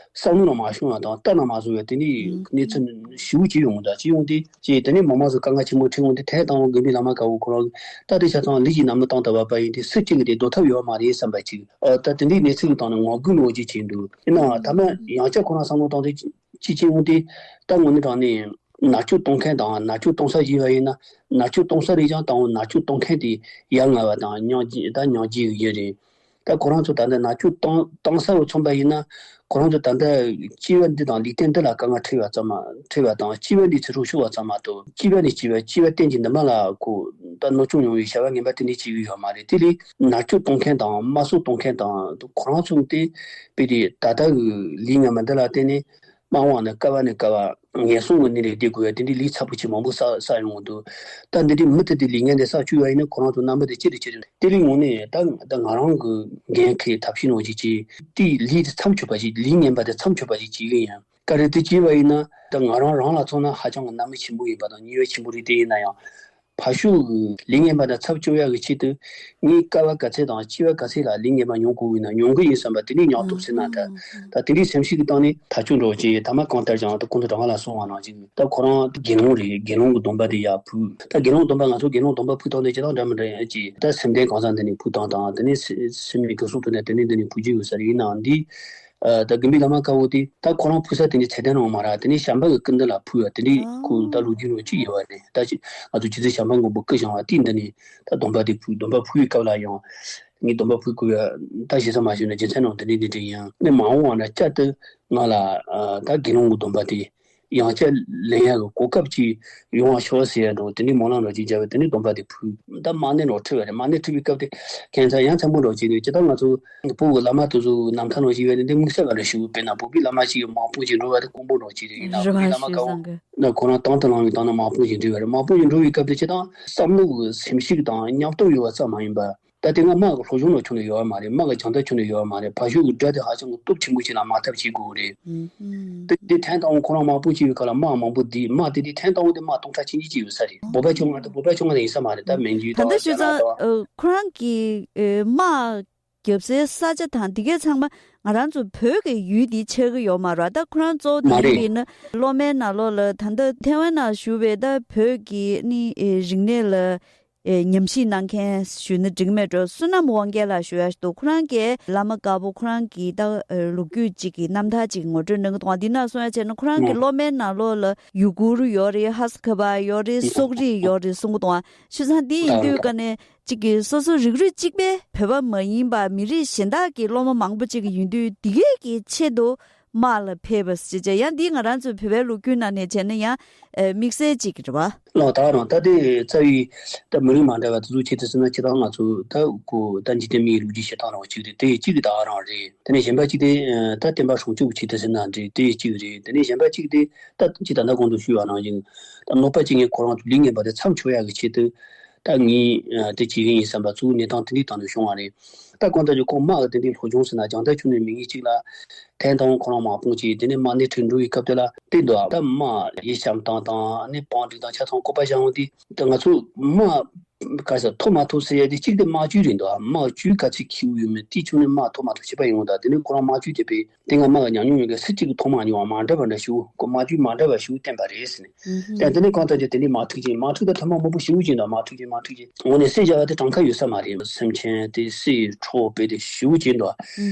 བསམ་བློ་ནང་མ་ཤོང་བ་དང་ལྟ་ན་མ་བཟོ་བའི་དེ་འདྲའི་གནས་ཚུལ་ཞེ་པོ་ཅིག་ཡོང་གི་འདུག་ཅི་ཡོང་དུས་ཅེས་དེ་ནས་མི་མང་ཚོ་དཀའ་ངལ་ཆེན་པོ་འཕྲད་ཡོང་དུས་ཐེངས་དང་པོ་དགོན་པའི་བླ་མ་དཀར་པོ་ཁོ་རང་གིས་ད་དེ་ཆ་ཚང་ལུས་ཀྱི་ནང་མི་བཏང་ཐུབ་པ་ཡིན་དུས་སུ་གཅིག་གིས་དེ་ཟློག་ཐབས་ཡོད་མ་རེད་བསམ་པ་ཅིག་ཨ་ད་དེ་འདྲའི་གནས་ཚུལ་གྱི་སྟེང་ནས་ངོ་རྒོལ་འོ་ཅིག་བྱས་འདུག་ཡིན་ནའང་ཐ་མ་ཡང་བསྐྱར་ཁོ་རང་བསམ་བློ་བཏང་དུས་ཅི་བྱས་ཡོང་དུས་ད་དངོས་གནས་དྲང་གནས་མནར་གཅོད་གཏོང་མཁན་དང་མནར་གཅོད་གཏོང་ས་ཞིག་ཡིན་པ་ཡིན་ན་མནར་གཅོད་གཏོང་ས་རེད་ཀྱང་ད་འོ་མནར་གཅོད་གཏོང་མཁན་དེ་ཡ་ང་བ་དང་སྙིང་རྗེ་ད་སྙིང་རྗེ་ཡོད་རེད། ད་ཁོ་རང་ཚོ་ད་ལྟ་མནར་གཅོད་བཏང་བཏང་ས་རུ་མཚོན་པ་ཡིན་ན་ ཁོ་རང་ཚོ་ད་ལྟ་སྐྱེས་པ་འདི་དང་ལུས་རྟེན་འདི་ལ་དཀའ་ངལ་འཕྲད་པ་ཙམ་མ་འཕྲད་པ་དང་། སྐྱེས་པ་འདི་ཚེ་སྲོག་ཤོར་བ་ཙམ་མ་གཏོགས། སྐྱེས་པ་ནས་སྐྱེས་པ། སྐྱེས་པ་རྟེན་གྱི་འདུན་པ་ལ་ཁོ་ད་གནོད་སྐྱོན་ཡོང་བའི་བྱ་བ་ངན་པ་དེ་འདྲ་བྱེད་ཀྱི་ཡོད་མ་རེད། དེ་ལས་མནར་གཅོད་གཏོང་མཁན་དང་དམར་གསོད་གཏོང་མཁན་དང་ཁོ་རང་ཚོ་དེ་དཔེ་དེ་ད་ལྟ་གི་ལུས་ངན་པ་འདི་ལ་བརྟེན་ནས་དམར་དབང་ནས་ཀ་བ་ནས་ཀ་བ་ངན་སོང་གི་གནས་ལ་བསྡད་དགོས་པའི་དེ་འདྲའི་ལུས་ཚ་པོ་ཆེ་མང་པོ་བསགས་བསགས་ཡོང་གི་འདུག་ད་འདི་འདྲའི་མི་དེ་དེ་ལུས་ངན་དེ་བསགས་བཅུག་པ་ཡིན་ན་ཁོ་རང་ཚོ་རྣམ་པ་དེ་ཅི་རེད་ཅི་རེད། དེ་ལས་ངོ་ནས་ད་ད་ང་རང་གི་འགན་འཁྱེར་ཐབས་ཤེས་ནང་བཞིན་གྱིས་དེའི་ལུས་དེ་མཚམས་ཆོད་པ་ཞིག་ལུས་ངན་པ་དེ་མཚམས་ཆོད་པ་ཞིག་བྱེད་ཀྱི་ཡིན། ག་རེ་དེ་བྱས་པ་ཡིན་ན་ད་ང་རང་རང་ལ་མཚོན་ན་ཧ་ཅང་གི་གནམ་མེད་ཆེན་པོ་ཡིན་པ་དང་ཉེས་པ་ཆེན་པོ་རེད། དེ་ཡིན་ན་ཡང་ཕར་ཕྱོགས་ཀྱི་ལུས་ངན་པ་དེ་ཚབ་སྐྱོ་ཡག་གི་ཆེད་དུ་ངས་དཀའ་བ་ག་ཚད་དང་སྐྱིད་པ་ག་ཚད་ལ་ལུས་ངན་པ་མྱོང་དགོས་ཡིན་ན་མྱོང་གི་ཡིན་བསམ་པ་དེ་ནས་མྱོང་ཐུབ་ཟེར་ན། ད་ད་དེ་འདྲའི་སེམས་ཤུགས་ཀྱི་སྟེང་ནས་ཐག་གཅོད་འགྲོ་བྱས་ཐ་མ་གང་ལྟར་ཀྱང་ད་གོང་དུ་དྲང་བ་ལ་གསུངས་པ་ནང་བཞིན་ད་ཁོ་རང་དགེ་སློང་རེད། དགེ་སློང་གི་སྡོམ་པ་དེ་ཡར་ཕུལ། ད་དགེ་སློང་སྡོམ་པ་ང་ཚོ་དགེ་སློང་སྡོམ་པ་ཕུལ་སྟངས་དེ་ཇི་ལྟར་འདྲ་མི་འདྲ་ཡང་ཅིག་ད་སེམས་ལྡན་གང་ཟག་འདི་ནས་ཕུལ་སྟངས་དང་དེ་ནས་སེ་སེམས་ནས་གུ་སུག་ཐུབ་ནས་དེ་ནས་འདི་ནས་ཕུལ་རྒྱུ་ཡོད་ས་རེད། ཡིན་ནའང་འདི་ཨ་ད་དགེ་འདུན་བླ་མ་དཀར་པོ་དེ་ད་ཁོ་རང་ཕུལ་ས་དེ་ནི་ཚད་ལྡན་རང་མ་རེད། དེ་ནི་བྱམས་པ་གི་སྐུ་མདུན་ལ་ཕུལ་བ་དེ་འདྲའི་ཁོ་ད་ལོ་རྒྱུས་ནང་གཅིག་ཡོད་པ་རེད། ད་ཅི་ང་ཚོ་རྗེ་བཙུན་བྱམས་པ་མགོན་པོ་སྐུ་བཞེངས་པ་དེའི་འདི་ནི་ད་སྡོམ་པ་དེ་ཕུལ། སྡོམ་པ་ཕུལ་བའི་སྐབས་ལ་ཡང་ངས་སྡོམ་པ་ཕུལ་དགོས་ཡ་ད་ཞེ་ས་མ་ཞུས་ན་རྒྱུ་མཚན་ནང་དེ་འདྲའི་འདི་འདྲ་ཡིན། ནི་མ་འོངས་པ་ན་བསྐྱར་དུ་ང་ལ་ཨ་ད་དགེ་སློང་གི་སྡོམ་པ་དེ་ཡང་བསྐྱར་ལེན་ཡ་གི་གོ་སྐབས་ཅིག་ཡོང་བ་ཤོག་ཟེར་ཡ་འགྲོ། དེ་ནི་སྨོན་ལམ་རོགས་ཅིག་བརྒྱབ་པ་དེ་ནི་སྡོམ་པ་དེ་ཕུལ། ད་མ་ཎི་རོགས་ཁྲིད་པ་རེད། མ་ཎི་ཁྲིད་པའི་སྐབས་དེ་ཁྱད་མཚར་ཡང་མཚན་པོ་རོགས་ཅིག་རེད། ཇི་ལྟར་ང་ཚོ་བོད་ཀྱི་བླ་མ་དེ་ཚོ་ནམ་མཁའ་ནང་བཞུགས་པའི་དེ་འདི་དམིགས་བསལ་བ་ལ་ཞུ། དཔེར་ན་བོད་པའི་བླ་མ་ཞིག་གི་དམག་དཔུང་ཞིག་འགྲོ་བ་དེ་དཀོན་པོ་རོགས་ཅིག་རེད། ཡིན་ན་རེ་བ་བོད་པའི་བླ་མ་ཞུ་དཀར་བོ་བཟང་གི་ན་ཁོ་རང་དང་དུ་བླངས་པའི་སྟེང་ན་དམག་དཔུང་ཞིག་འགྲོ་བ་རེད། དམག་དཔུང་ཞིག་འགྲོ་བའི་སྐབས་དེ་ཇི་ལྟར་བསམ་བློ་གི་སེམས་ཤུགས་དང་སྙིང་སྟོབས་ཡོད་པ་ཙམ་མ་ཡིན་པ། ད་དེ་སྔ་དམག་གི་སློབ་སྦྱོང་ནང་བྱུང་ནས་ཡོད་པ་མ་རེད། དམག་གི་སྦྱང་བརྡར་བྱུང་ནས་ཡོད་པ་མ་རེད། ཕར་ཕྱོགས་ཀྱི་དགྲ་དེ་ཧ་ཅང་གི་སྟོབས་ཆེན་པོ་ཅིག་ལ་དམག་འཐབ་བྱེད་དགོས་རེད། ཨུམ། དེ་དེ་ཐེངས་དང་པོ་ཁོ་རང་དམག་དཔུང་སྐྱེལ་བའི་སྐབས་ལ་དམག་མང་པོ་བསྡད། དམག་དེ་དེ་ཐེངས་དང་པོ་དེ་དམག་སྟོང་ཕྲག་ཆིག་གཉིས་ཅིག་ཡོད་ས་རེད། བོད་པ་ཆུང་ང་དང་བོད་པ་ཆུང་ང་དེ་ཡིན་ས་མ་རེད། ད་མན་ཇུ་ད་དང་ལྟ་ཞུ་ཅ་ལག་ཚ་དང་། ཨ་ཁོ་རང་གི་ཨ་དམག་རྒྱབ་སའི་ས་ཆ་དང་དེ་གས་ཚང་མ་ང་རང་ཚོ་བོད་ཀྱི་ཡུལ་འདི་ཆགས་ཀྱི་ཡོད་མ་རེད། ད་ཁོ་རང་གཙོ་བོ་དེ་མ་ཡིན་རེད། པས་ན་གློག་མེ་ནང་ལོགས་ལ་ད་ལྟ་ཐེ་ཝན་ནང་བཞུགས་པའི་ད་བོད་ཀྱི་ནི་ཨེ་རིག་གནས་ལ་ཨེ་ཉམས་ཞིབ་གནང་མཁན་ཞུས་ན་འགྲིག་མེད་འགྲོ། བསོད་ནམས་དབང་རྒྱལ་ལགས་ཞུ་ཡ་ཞིག་འདུག་ཁོ་རང་གིས་བླ་མ་དཀར་པོ་ཁོ་རང་གི་ད་ཨེ་ལོ་རྒྱུས་གཅིག་གི་རྣམ་ཐར་གཅིག་ངོ་སྤྲོད་གནང་གི་འདུག་འདི་ན་གསུང་ཡ་བྱས་ན་ཁོ་རང་གི་ཨ་གློག་མེ་ནང་ལོགས་ལ་ཡུ་གུར་ཡོད་རེད། ཧ་སི་ཁ་བ་ཡོད་རེད། སོག་རིགས་ཡོད་རེད་གསུང་གི་འདུག་ཨ་ཤུ་ཚང་འདི་ཡིན་དུས་ཀ་ནས་གཅིག་གི་སོ་སོ་རིགས་རུས་གཅིག་པའི་བོད་པ་མ་ཡིན་པ་མི་རིགས་གཞན་དག་གི་སློབ་མ་མང་པོ་གཅིག་གི་ཡིན་དུས་འདི་གས་ཀྱི་ཆེད་དུ་དམག་ལ་ཕེབས་པ་ཞེས་བྱ། ཡང་འདི་ང་རང་ཚོའི་བོད་པའི་ལོ་རྒྱུས་ནང་ནས་བྱས་ན་ཡང་ཨེ་དམིགས་བསལ་གཅིག་རེད་བ། ལགས་ད་རང་ད་དེ་རྩ་བའི་ད་མི་རིགས་མ་འདྲ་བ་དེ་ཚོ་ཆེད་དུ་ཟེར་ན་ཇི་ལྟར་ང་ཚོ་ད་ཁོ་ད་འཇིག་རྟེན་མིའི་ལོ་རྒྱུས་བྱེད་སྟངས་རང་གཅིག་རེད། དེ་གཅིག་གི་ད་རང་རེད། དེ་ནས་གཞན་པ་གཅིག་དེ་ཨ་ད་བསྟན་པ་སྲུང་སྐྱོབ་ཆེད་དུ་ཟེར་ན་འགྲིག་དེ་གཅིག་རེད། དེ་ནས་གཞན་པ་གཅིག་དེ་ད་ཅི་ད་ལྟ་གོང་དུ་ཞུས་པ་ནང་བཞིན་ད་གནོད་པ་ཅི་ངས་ཁོ་རང་ཚོ་ལུས་ངན་པ་དེ་མཚམས་འཇོག་ཡག་གི་ཆེད་དུ་ད་ངས་ཨ་དེ་བྱེད་ཀྱི་ཡིན་བསམ་པ་གཙོ་བོ་གནས་སྟངས་དེ་འདྲའི་སྟེང་ནས་བྱུང་བ་རེད། ད་གང་ལྟར་ཀྱང་ཁོང་དམག་གི་དེ་འདྲའི་སློབ་སྦྱོང་ཟེར་ན་སྦྱང་བརྡར་བྱུང་ནས་མི་ངན་གཅིག་ལ་ཐེངས་དང་ཁོ་རང་དམག་དཔུང་གཅིག་དེ་ནས་དམག་སྣེ་ཁྲིད་འགྲོ་བའི་སྐབས་དེ་ལ་དེ་འདུག་ད་དམག་ཡི་བྱམས་སྟངས་དང་ནི་བང་སྒྲིག་དང་ཆ་ཚང་བཀོད་པ་བཞག་འོང་དུས་ད་ང་ཚོ་དམག་ག་ས་ཐོབ་མ་ཐོབ་ཟེར་ཡ་དེ་གཅིག་དེ་དམག་ཇུས་རེད་འདུག་དམག་ཇུས་ག་ཚོད་འཁྱེར་ཡོད་མེད་དེ་ཆུང་ནས་དམག་ཐོབ་མ་ཐོབ་ཤེས་པ་ཡོང་ད་དེ་ནས་ཁོ་རང་དམག་ཇུས་དེ་པས་དེ་སྔ་དམག་གི་ཉམས་མྱོང་ཡོད་མཁན་སུ་གཅིག་གི་ཐོག་མ་ཉོ་བ་མ་འདྲ་བ་འདྲ་ཞུ་གོ་དམག་ཇུས་མ་འདྲ་བ་ཞུ་བསྟན་པ་རེད་ཟེར་ནས། ད་དེ་ནས་གང་ལྟར་ཀྱང་དེ་ནས་མ་འཁྲུག་ཅིང་མ་འཁྲུག་ད་ཐ་མ་མང་པོ་ཞེ་པོ་ཅིག་འདུག་མ་འཁྲུག་ཅིང་མ་འཁྲུག་ཅིང་འོ་ནས་བསད་བཞག་པ་དེ་གྲངས་ཀ་ཡོད་ས་མ་རེད། སེམས་ཅན་དེ་བསད་འཕྲོག་བས་དེ་ཞེ་པོ་ཅིག་འདུག་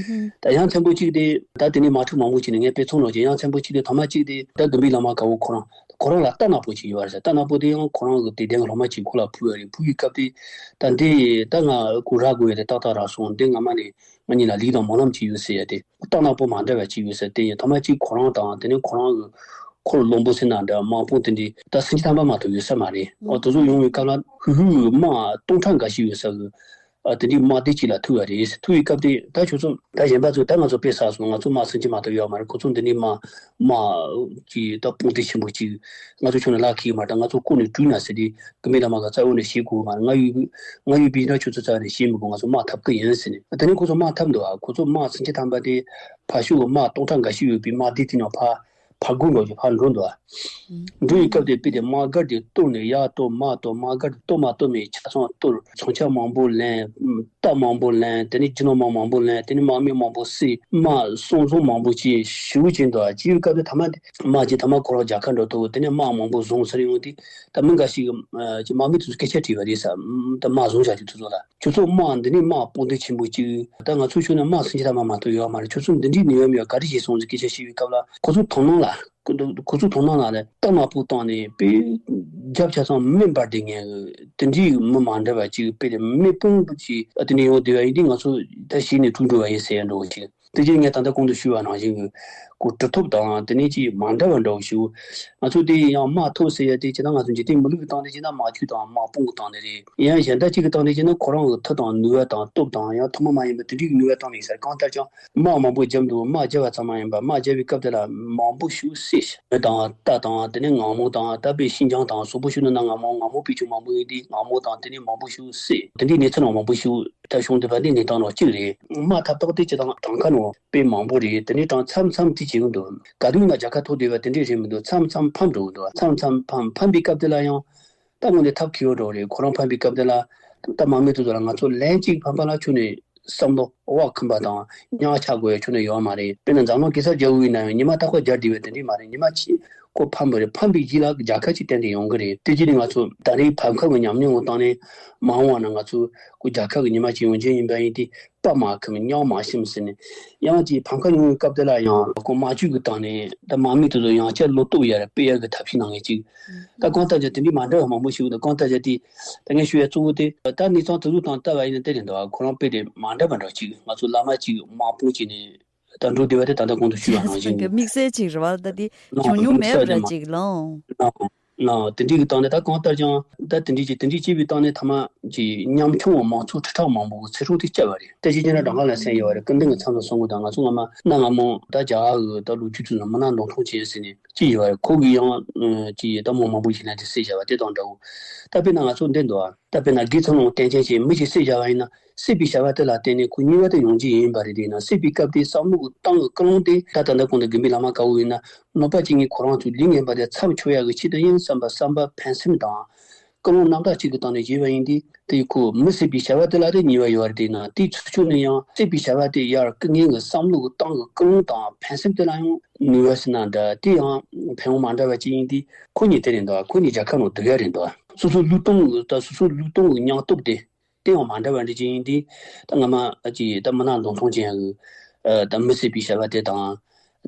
ད་ཡང་མཚན་པོ་གཅིག་དེ་ད་དེ་ནས་མ་འཁྲུག་མང་པོ་ཅིག་ནས་ངས་དཔེ་མཚོན་ནང་བཞིན་ཡང་མཚན་པོ་གཅིག་དེ་ཐ་མ་གཅིག་དེ་ད་དགེ་འདུན་བླ་མ་དཀར་པོ་ཁོ་རང་ཁོ་རང་ལ་རྟ་ནག་པོ་ཅིག་ཡོད་པ་རེད། རྟ་ནག་པོ་དེ་ཡང་ཁོ་རང་གི་དད་ལྡན་གྱི་སློབ་མ་གཅིག་ཁོ་ལ་ཕུལ་བ་རེད། ཕུལ་བའི་སྐབས་དེ་ད་འདི་ད་ང་ཁོ་རག་དགོས་ཡ་དེ་ཏག་ཏག་རག་སོང་། འདི་སྔ་མ་ནས་ང་གཉིས་ལ་ལུགས་དང་སྨོན་ལམ་ཅིག་ཡོད་ཟེར་ཡ་དེ། རྟ་ནག་པོ་མ་འདྲ་བ་ཅིག་ཡོད་ཟེར། དེ་ཡིན་ཐ་མ་གཅིག་ཁོ་རང་དང་དེ་ནས་ཁོ་རང་གི་འཁོར་བློན་པོ་ཟེར་ན་འདྲ་དམག་དཔུང་དེ་འདྲའི་ད་སེམས་ཅན་ཐམ་པ་མ་གཏོགས་ཡོད་ས་མ་རེད། ཨོ་དེ་ཚོ་ཡོང་བའི་སྐབས་ལ་ཧུ་ཧུ་དམག་སྟོང་ཕྲག་འགའ་ཞིག་ཡོད་ས་གི་ཨ་དེ་འདྲའི་དམག་སྡེ་གཅིག་ལ་ཐུག་པ་རེད། ཐུག་པའི་སྐབས་དེ་ད་ཁྱོད་ཚོ་ད་གཞན་པ་ཚོ་ད་ང་ཚོ་དཔེ་བསགས་སོང་། ང་ཚོ་དམག་སེམས་ཅན་མ་གཏོགས་ཡོད་མ་རེད། ཁོ་ཚོ་འདི་འདྲའི་དམག་དམག་གི་ད་དཔུང་སྡེ་ཆེན་པོ་གཅིག་ང་ཚོ་ཁྱོན་ནས་ལག་ཁེལ་གྱི་མ་རེད། ད་ང་ཚོ་ལྐོག་ནས་བྲོས་ན་ཟེར་དེ་དགེ་འདུན་བླ་མ་ག་རྩ་བ་ནས་བཤད་དགོས་མ་རེད། ང་ཡོད་ང་ཡོད་པའི་ན་ཁྱོད་ཚོ་རྩ་བ་ནས་བཤད་མི་དགོས། ང་ཚོ་དམག་འཐབ་ཀྱི་ཡིན་ཟེར་ནས། དེ་ནས་ཁོ་ཚོ་དམག་འཐབ་འདུག་ཨ་ཁོ་ཚོ་དམག་སེམས་ཅན་ཐམ་པ་དེ་ཕར་ཕྱོགས་ཀྱི་དམག་སྟོང་ཕྲག་འགའ་ཤས་ཡོད་པའི་དམག་སྡེ་དེ་ནང་ཕར་ཕར་རྒོལ་འགྲོ་རྒྱུ་ཕར་འགྲོ་འདུག་ཨ། འགྲོ་ཡི་སྐབས་དེ་དཔེ་དེ་དམག་སྒར་དེ་གཏོར་ནས་ཡར་གཏོར་མར་གཏོར། དམག་སྒར་དེ་གཏོར་མ་གཏོར་མེད་ཆ་ཚང་གཏོར། མཚོན་ཆ་མང་པོ་ལེན། རྟ་མང་པོ་ལེན། དེ་ནས་རྒྱུ་ནོར་མང་མང་པོ་ལེན། དེ་ནས་དམག་མི་མང་པོ་བསད། དམག་སྲུང་བཟུང་མང་པོ་བྱས་ཞེ་པོ་བྱས་འདུག་ཨ། བྱས་པའི་སྐབས་དེ་ཐ་མ་དེ་དམག་གིས་ཐ་མ་ཁོ་རང་རྒྱལ་ཁ་འགྲོ་ཐུབ། དེ་ནས་དམག་མང་པོ་བཟུང་ཚར་ཡོང་དུས་ད་མི་འགའ་ཞིག་གིས་ཨ་ཅིག་དམག་མི་དེ་ཚོ་སྐད་ཆ་དྲིས་པ་རེད་ས། ད་དམག་བཟུང་བཞག་རྒྱུ་དེ་ཚོ་ལ། ཁྱོད་ཚོ་དམག་འདི་ནས་དམག་དཔུང་སྡེ་ཆེན་པོ་གཅིག་ད་ང་ཚོ་ཕྱོགས་ནས་དམག་སེམས་ཅན་ཐམ་པ་མ་གཏོགས་ཡོད་མ་རེད། ཁྱོད་ཚོ་འདི་འདྲའི་ནུས་པ་མེད་པ་ག་རེ་བྱས་སོང་ཟེར་སྐད་ཆ་བཤད་པའི་སྐབས་ལ་ཁོ་ཚོ་དོ་སྣང་ལ་ཁོ་ཚོ་དོ་སྣང་ལ་ལས་རྟ་ནག་པོ་བཏང་ནས་དཔེ་རྒྱབ་ཆ་ཚང་མེ་འབར་བསྡད་མཁན་གྱི་དེ་འདྲའི་མི་མ་འདྲ་བ་ཅིག་དཔེ་དེ་མེ་དཔུང་ཅིག་དེ་འདྲ་ཡོང་བསྡད་པ་ཡིན་དུས་ང་ཚོ་ད་གཞི་ནས་དཀྲུག་འགྲོ་བ་ཡིན་ཟེར་ཡ་འདྲ་བོ་ཅིག་དེ་རྗེས་ངས་ད་ལྟ་གོང་དུ་ཞུས་པ་ནང་བཞིན་གྱི་ཁོ་གྲུབ་ཐོབ་དང་དེ་ནས་ཅིག་མ་འདྲ་བ་འདྲ་བོ་ཞིག། ང་ཚོ་དེ་ཡང་དམག་ཐོབ་ཟེར་ཡ་དེ་ཇི་ལྟར་ང་ཚོ་འཇིག་རྟེན་མི་ལུགས་ཀྱི་སྟེང་དེ་ཇི་ལྟར་དམག་ཆོས་དང་དམག་དཔུང་གི་སྟེང་དེ་རེད། ཡང་གཞན་དག་ཅིག་གི་སྟེང་དེ་ཇི་ལྟར་ཁོ་རང་གི་མཐུ་དང་ནུས་པ་དང་སྟོབས་དང་ཡང་ཐུན་མོང་མ་ཡིན་པ་དེ་འདྲའི་ནུས་པ་སྟེང་ནས་ཟེར། གང་ལྟར་ཀྱང་དམག་མང་པོ་བརྒྱབ་འདུག། དམག་བརྒྱབ་པ་ཙམ་མ་ཡིན་པར་དམག་བརྒྱབ་པའི་སྐབས་དེ་ལ་མང་པོ་ཞིག་བསད། མི་དང་རྟ་དང་དེ་ནས་ངང་མོ་དང་རྟ་པའི་ཤིན་སྦྱངས་དང་སོག་པོ་ཞུ་ན་ན་ངང་མོ་ངང་མོ་པའི་ཆུ་མང་པོ་ཡིན་དུས་ངང་མོ་དང་དེ་ནས་མང་པོ་ཞིག་བསད། དེ་འདྲའི་གནས་ཚུལ་མང་པོ་ཞིག་ད་བྱུང་འདུག་པ་འདི་གནས་སྟངས་ནང་གཅིག་རེད། དམག་ཐབས་ཐོག་དེ་སྤྱི་དང་གྲངས་ཀ་ནང་དཔེ་མང་པོ་རེད། དེ་ནས་གྲངས་མཚམས་མཚམས་དེ་བྱེད་ཀྱི་འདུག། ག་དུས་ན་རྒྱལ་ཁ་ཐོབ་བསྡད་པ་དེ་འདྲས་རེད་མི་འདུག། མཚམས་མཚམས་ཕམ་འགྲོ་གི་འདུག། མཚམས་མཚམས་ཕམ་ཕམ་པའི་སྐབས་དེ་ལ་ཡང་ད་དངོས་གནས་ཐབས་མཁས་པོ་འགྲོ་རེད། ཁོ་རང་ཕམ་པའི་སྐབས་དེ་ལ་ད་དམག་མི་དེ་ཚོ་ལ་ང་ཚོ་ལན་གཅིག་ཕམ་པ་ལ་ཁྱོན་ནས་བསམ་བློ་བག་འཁུམས་པ་དང་གཉའ་ཆག་དགོས་ཡ་ཁྱོན་ནས་ཡོད་མ་རེད། དཔེར་ན་འཛམ་གླིང་གེ་སར་རྒྱལ་པོ་ཡིན་ན་ཡང་ཉི་མ་རྟག་པར་རྒྱལ་བསྡད་པ་དེ་འདྲས་མ་རེད། ཉི་མ་གཅིག་ཁོ་ཕམ་པ་རེད། ཕམ་པའི་རྗེས་ལ་རྒྱལ་ཁ་ཅིག་ཏན་ཏན་ཡོང་གི་རེད། དེ་རྗེས་ནས་ང་ཚོ་ད་རེས་ཕམ་ཁ་གི་ཉམས་མྱོང་གི་སྟེང་ནས་མ་འོངས་པ་ན་ང་ཚོ་ཁོ་རྒྱལ་ཁ་གི་ཉི་མ་ཅིག་ཡོང་རྒྱུ་ཡིན་པ་ཡིན་དུས་དཔའ་མ་ཁུམ་གཉའ་མ་ཞུམ་ཟེར་ནས། ཡང་ཅིག་ཕམ་ཁ་ཡོང་བའི་སྐབས་དེ་ལ་ཡང་ཁོ་དམག་ཇུས་ཀྱི་སྟེང་ནས་ད་དམག་མི་དེ་ཚོ་ཡང་བསྐྱར་བློ་སྟོབས་ཡར་སྤེལ་ཡག་གི་ཐབས་ཤེས་གནང་མཁན་ཅིག། ད་གང་ལྟར་ཀྱང་དེ་འདྲའི་མ་འདྲ་བ་མང་པོ་ཞིག་འདུག། གང་ལྟར་ཀྱང་དེ་ད་ངས་ཞུ་ཡ་གཙོ་བོ་དེ་ད་གནས་སྟངས་དེ་ཚོ་དང་ལྟ་བ་ཡིན་ན་དེ་རེད་འདུག། ཁོ་རང་དཔེ་དེ་མ་འདྲ་བ་འདྲ་ཅིག། ང་ཚོ་བླ་མ་ཅིག་དམག་དཔུང་བྱས་ནས་ད་འགྲོ་བསྡད་པ་དེ་ད་ལྟ་གོང་དུ་ཞུས་པ་ནང་བཞིན་གྱི་དམིགས་བསལ་ཅིག་རེད་བ། ད་དེ་བྱུང་མྱོང་མེད་པ་འདྲ་ཅིག་ལོང་། ལགས། དེ་འདྲའི་གི་སྟེང་ནས་ད་གང་ལྟར་ཀྱང་ད་དེ་འདྲའི་ཅིག་དེ་འདྲའི་ཅིག་པའི་སྟེང་ནས་ཐ་མ་ཅིག་ཉམ་ཆུང་བ་མང་ཚོགས་ཁྲི་ཕྲག་མང་པོ་གི་ཚེ་སྲོག་དེ་བསྐྱབས་པ་རེད། ད་ཅི་བྱས་ན་དྲང་ག་ལ་སེམས་ཡོད་པ་རེད། སྐུ་མདུན་གྱི་མཚམས་སུ་གསུང་གི་ད་ང་ཚོ་སྔ་མ་གནའ་སྔ་མོ་ད་རྒྱ་གར་གི་ད་ལོ་རྒྱུས་ཚོ་ལ་མི་ནག་མདུང་ཐུང་བྱས་ཟེར་ནས་ཅི་ཡོད་པ་རེད། ཁོ་གི་ཡང་ཅིག་ད་མོ་མང་པོ་ཞིག་ལ་དེ་བསད་བཞག་པ་དེ་དང་འདྲ་བོ། ད་དཔེར་ན་ང་ཚོ་འདི་འདུག་ཨ། ད་དཔེར་ན་དགེ་ཚུལ་སློང་བསྟན་ཅན་ཞིག་མི་ཞིག་བསད་བཞག་པ་ཡིན་ན། བསད་པའི་བྱ་བ་དེ་ལ་བརྟེན་ནས་ཁོ་ཉེས་པ་དེ་ཡོང་རྒྱུ་ཡིན་པ་རེད། དེས་ན་བསད་པའི་སྐབས་དེ་བསམ་བློ་གི་བཏང་གི་ཀུན་སློང་དེ་ད་ད་ལྟ་གོང་དུ་དགེ་འདུན་བླ་མ་དཀར་པོ་ཡིན་ན་གནོད་པ་བྱེད་མཁན་ཁོ་རང་ཚོའི་ལུས་ངན་པ་དེ་མཚམས་འཇོག་ཡག་གི་ཆེད་དུ་ཡིན་བསམ་པ་བསམ་པ་ཕན་སེམས་དང་ཀུན་སློང་རྣམ་དག་ཅིག་གི་སྟེང་ནས་བྱས་པ་ཡིན་དུས་དེ་ཁོ་མི་བསད་པའི་བྱ་བ་དེ་ལ་དེ་ཉེས་པ་ཡོད་པ་རེད། དེས་ན་དེའི་ཚུལ་ཕྱོགས་ནས་ཡང་བསད་པའི་བྱ་བ་དེ་ཡར་སྐུ་ངལ་གི་བསམ་བློ་གི་བཏང་གི་ཀུན་སློང་དང་ཕན་སེམས་དེ་ལ་ཡང་ནུས་པ་ཟེར་ན་འདྲ། དེ་ཡང་ཕན་ཡོན་མ་འདྲ་བ་ཅིག་ཡིན་དུས་ཁོ་གཉིས་དེ་རེད་འདུག། ཁོ་གཉིས་རྒྱལ་ཁབ་ནང་སྡུག་ཡ་རེད་འདུག། སོ་སོའི་ལུས་སྟོང་གི་ད་སོ་སོའི་ལུས་སྟོང་གི་སྙིང་སྟོབས་དེ། དེ་ཡང་མ་འདྲ་བ་འདྲ་ཅིག་ཡིན་དུས་ད་སྔ་མ་ཅིག་ད་མི་ནག་མདུང་ཐུང་ཅན་གྱི་ད་མི་བསད་པའི་བྱ་བ་དེ་དང་།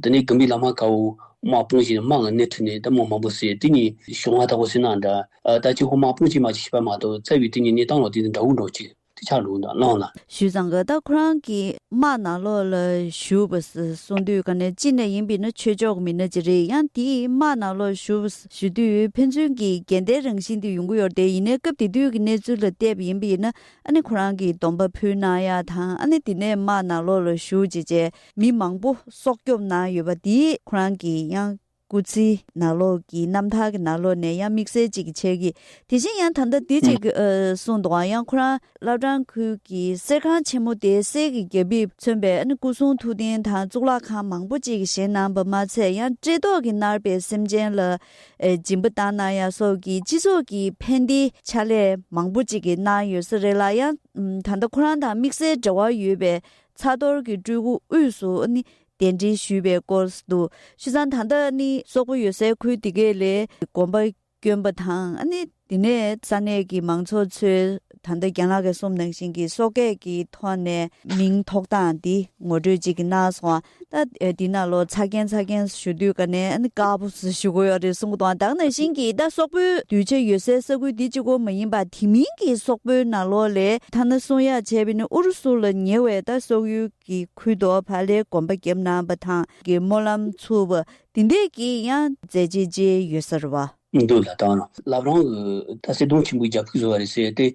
དེ་ནས་དགེ་འདུན་བླ་མ་དཀར་པོ་དམག་དཔུང་ཞིག་དམག་གི་སྣེ་ཁྲིད་ནས་ད་མི་མང་པོ་བསད། དེ་གཉིས་བྱུང་བ་ལྟ་བུ་ཟེར་ན་འདྲ། ད་ཅིག་ཁོ་དམག་དཔུང་ཅིག་མ་ཅིག་བྱས་པ་མ་གཏོགས་རྩ་བའི་དེ་གཉིས་གནས་སྟངས་ལ་དེ་འདྲ་བོ་འགྲོ་ཅིག་དེ་ཆགས་འགྲོ་འདུག་ལགས་ན། ཞུས་ཙང་གི་ད་ཁོ་རང་གིས་དམག་ནང་ལོགས་ལ་ཞུགས་པ་གསུང་དུས་ག་ནས་གཅིག་ནས་ཡིན་པས་ན་ཆོས་ཕྱོགས་མི་སྣ་ཅིག་རེད། ཡང་དེའི་དམག་ནང་ལོགས་ཞུགས་ཞུ་དུས་ཕན་ཚུན་གྱི་འགལ་ཟླའི་རང་བཞིན་དེ་ཡོང་གི་ཡོད་རེད། ཡིན་ནའི་སྐབས་དེ་དུས་ཀྱི་གནས་ཚུལ་ལ་བལྟས་པ་ཡིན་པས་ན་ཨ་ནི་ཁོ་རང་གིས་སྡོམ་པ་ཕུལ་གནང་ཡ་དང་ཨ་ནི་དེ་ནས་དམག་ནང་ལོགས་ལ་ཞུགས་བྱས་རྗེས་མི་མང་པོ་སྲོག་སྐྱོབ་གནང་ཡོད་པ་དེ་ཁོ་རང་གིས་ཡང་སྐུ་ཚེའི་ནང་ལོགས་ཀྱི་རྣམ་ཐར་གྱི་ནང་ལོགས་ནས་ཡང་དམིགས་བསལ་གཅིག་གི་ཆེད་ཀྱི། དེ་བཞིན་ཡང་ད་ལྟ་འདི་གཅིག་གི་ཨ་གསུངས་འདུག་ཨ། ཡང་ཁོ་རང་བླ་བྲང་ཁུལ་གྱི་གསེར་ཁང་ཆེན་མོ་དེ་གསེར་གྱི་རྒྱ་ཕིབས་མཚོན་པའི་ཨ་ནི་སྐུ་གསུང་ཐུགས་རྟེན་དང་གཙུག་ལག་ཁང་མང་པོ་ཅིག་བཞེངས་གནང་པ་མ་ཚད་ཡང་བཀྲེས་ལྟོགས་ཀྱིས་མནར་བའི་སེམས་ཅན་ལ་ཨེ་སྦྱིན་པ་བཏང་གནང་ཡ་སོགས་ཀྱི་སྤྱི་ཚོགས་ཀྱི་ཕན་བདེའི་ཕྱག་ལས་མང་པོ་ཅིག་གིས་གནང་ཡོད་ས་རེད་ལ། ཡང་ད་ལྟ་ཁོ་རང་དང་དམིགས་བསལ་འབྲེལ་བ་ཡོད་པའི་ཚ་གཏོར་གྱི་སྤྲུལ་སྐུ་དབུས་སུ་ཨ་ནི་གདན་འདྲེན་ཞུས་པའི་སྐོར་འདུག། བྱས་ཙང་ད་ལྟ་ནི་སོག་པོ་ཡོད་སའི་ཁུལ་དེ་གས་ལས་དགོན་པ་བསྐྱོན་པ་དང་ཨ་ནི་དེ་ནས་ས་གནས་ཀྱི་མང་ཚོགས་ཚོས་ད་ལྟ་རྒན་ལགས་ཀྱིས་གསུངས་ནང་བཞིན་གྱི་སོག་སྐད་ཀྱི་ཐོག་ནས་མིང་ཐོགས་སྟངས་འདི་ངོ་སྤྲོད་ཅིག་གནང་སོང་། ད་འདི་ནང་ལོ་ཚ་རྒན་ཚ་རྒན་ཞུ་དུས་ཀ་ནས་ཨ་ནི་དཀར་པོ་ཞུ་དགོས་ཡོད་རེད་གསུང་གི་འདུག། ད་ནང་བཞིན་གྱི་ད་སོག་པོའི་གདུལ་བྱ་ཡོད་སའི་ས་ཁུལ་འདི་གཅིག་པོ་མ་ཡིན་པ་དེ་མིན་གྱི་སོག་པོའི་ནང་ལོགས་ལས་ཐ་ན་གསུང་ཡག་བྱས་པ་ཡིན་ན་ཨུ་རུ་སུ་ལ་ཉེ་བའི་ད་སོག་ཡུལ་གྱི་ཁུལ་དུ་ཕར་ལས་དགོན་པ་བརྒྱབ་གནང་པ་དང་གི་སྨོན་ལམ་ཚུགས་པ་དེ་འདྲས་ཀྱི་ཡང་མཛད་རྗེས་ཅིག་ཡོད་ས་རེད་བ། འདུག་ལ་དང་བླ་བྲང་གི་ད་གསེར་སྡོང་ཆེན་པོའི་རྒྱ་ཕིབས་བཟོ་བ་རེད་ཟེར་ཏེ།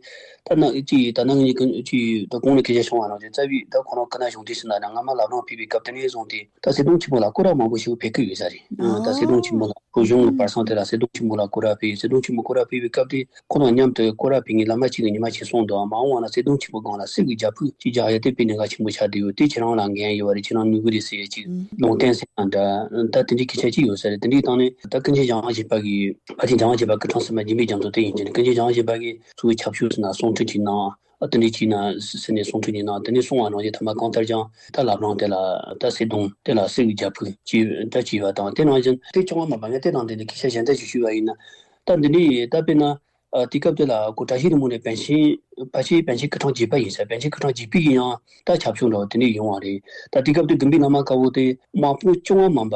ད་ན་ཅི་ད་ནང་གི་ཅི་ད་གོང་ལ་སྐད་ཆ་བྱུང་བ་ནང་བཞིན་རྩ་བའི་ད་ཁོ་རང་ཀ་ན་གཞུང་འབྲེལ་ཟེར་ན་ད་སྔ་མ་བླ་བྲང་ཕེབས་པའི་སྐབས་དེ་ནས་བཟུང་སྟེ་ད་གསེར་སྡོང་ཆེན་པོ་ལ་སྐོར་ར་མང་པོ་ཞིག་ཕེབས་ཀྱི་ཡོད་ས་རེད། ད་གསེར་སྡོང་ཆེན་པོ་ལ་བོད་གཞུང་གི་བར་གསེང་དེ་ལ་གསེར་སྡོང་ཆེན་པོ་ལ་སྐོར་ར་ཕེབས། གསེར་སྡོང་ཆེན་པོ་སྐོར་ར་ཕེབས་པའི་སྐབས་དེ་ཁོ་དང་མཉམ་དུ་སྐོར་ར་ཕེབས་མཁན་བླ་མ་གཅིག་གིས་ཉི་མ་གཅིག་གསུངས་འདུག། མ་འོངས་པ་ན་གསེར་སྡོང་ཆེན་པོ་སྒང་ལ་གསེར་གྱི་རྒྱ་ཕིབས་ཅིག་རྒྱག་ཡ་དེ་དཔེ་གནད་འགག་ཆེན་པོ་ཆགས་བསྡད་ཡོད། དེ་ཁྱེད་རང་ལ་འགན་ཡོད་པ་རེད། ཁྱེད་རང་ནུས་ཀྱི་རེད་ཟེར་ཡ་ཅིག་ལུང་བསྟན་ཟེར་ན་འདྲ། ད་དེ་འདྲའི་སྐད་ཆ་ཅིག་ཡོད་ས་རེད། དེ་འདྲའི་སྟེང་ནས་ད་ཀུན་མཁྱེན་འཇམ་དབྱངས་བཞད་པ་གིས་ཕལ་ཆེར་འཇམ་དབྱངས་བཞད་པ་སྐུ་ཕྲེང་གསུམ་པ་འཇིགས་མེད་རྒྱ་མཚོ་དེ་ཡིན་གྱི་རེད། ཀུན་མཁྱེན་འཇམ་དབྱངས་བཞད་པ་གིས་ཚུར་ཁྱབ་བསྒྲགས་ཟེར་ན་གསུང་འཕྲིན་ཅིག་གནང་། ཨ་དེ་འདྲའི་ཅིག་གནང་ཟེར་ནས་གསུང་འཕྲིན་ཅིག་གནང་། དེ་ནས་གསུང་བ་ནང་བཞིན་ཐ་མ་གང་ལྟར་ཀྱང་ད་བླ་བྲང་དེ་ལ་ད་གསེར་སྡོང་དེ་ལ་གསེར་གྱི་རྒྱ་ཕིབས་ཅིག་ད་ཅིག་ཡོད་པ་དང་། དེ་ནང་བཞིན་དེ་བྱུང་བ་མ་པ་ངས་དེ་དང་དེ་འདྲའི་སྐད་ཆ་གཞན་དག་ཅིག་ཞུས་པ་ཡིན་ན། ད་འདི་འདྲའི་ད་དཔེར་ན། ཨ། དེ་སྐབས་དེ་ལ་ཁོ་བཀྲ་ཤིས་ལྷུན་པོ་ནས་པཎ་ཆེན་ཕལ་ཆེར་པཎ་ཆེན་སྐུ་ཕྲེང་བརྒྱད་པ་ཡིན་ས། པཎ་ཆེན་སྐུ་ཕྲེང་བརྒྱད་པའི་གི་ཡང་ད་ཞབས་ཞུ་འདྲ་བོ་དེ་འདྲ་ཡོང་བ་རེད། ད་དེ་སྐབས་དེ་དགོན་པའི་བླ་མ་དཀར་པོ་དེ་དམག་དཔུང་བཅོ་ལྔ་མིན་པ་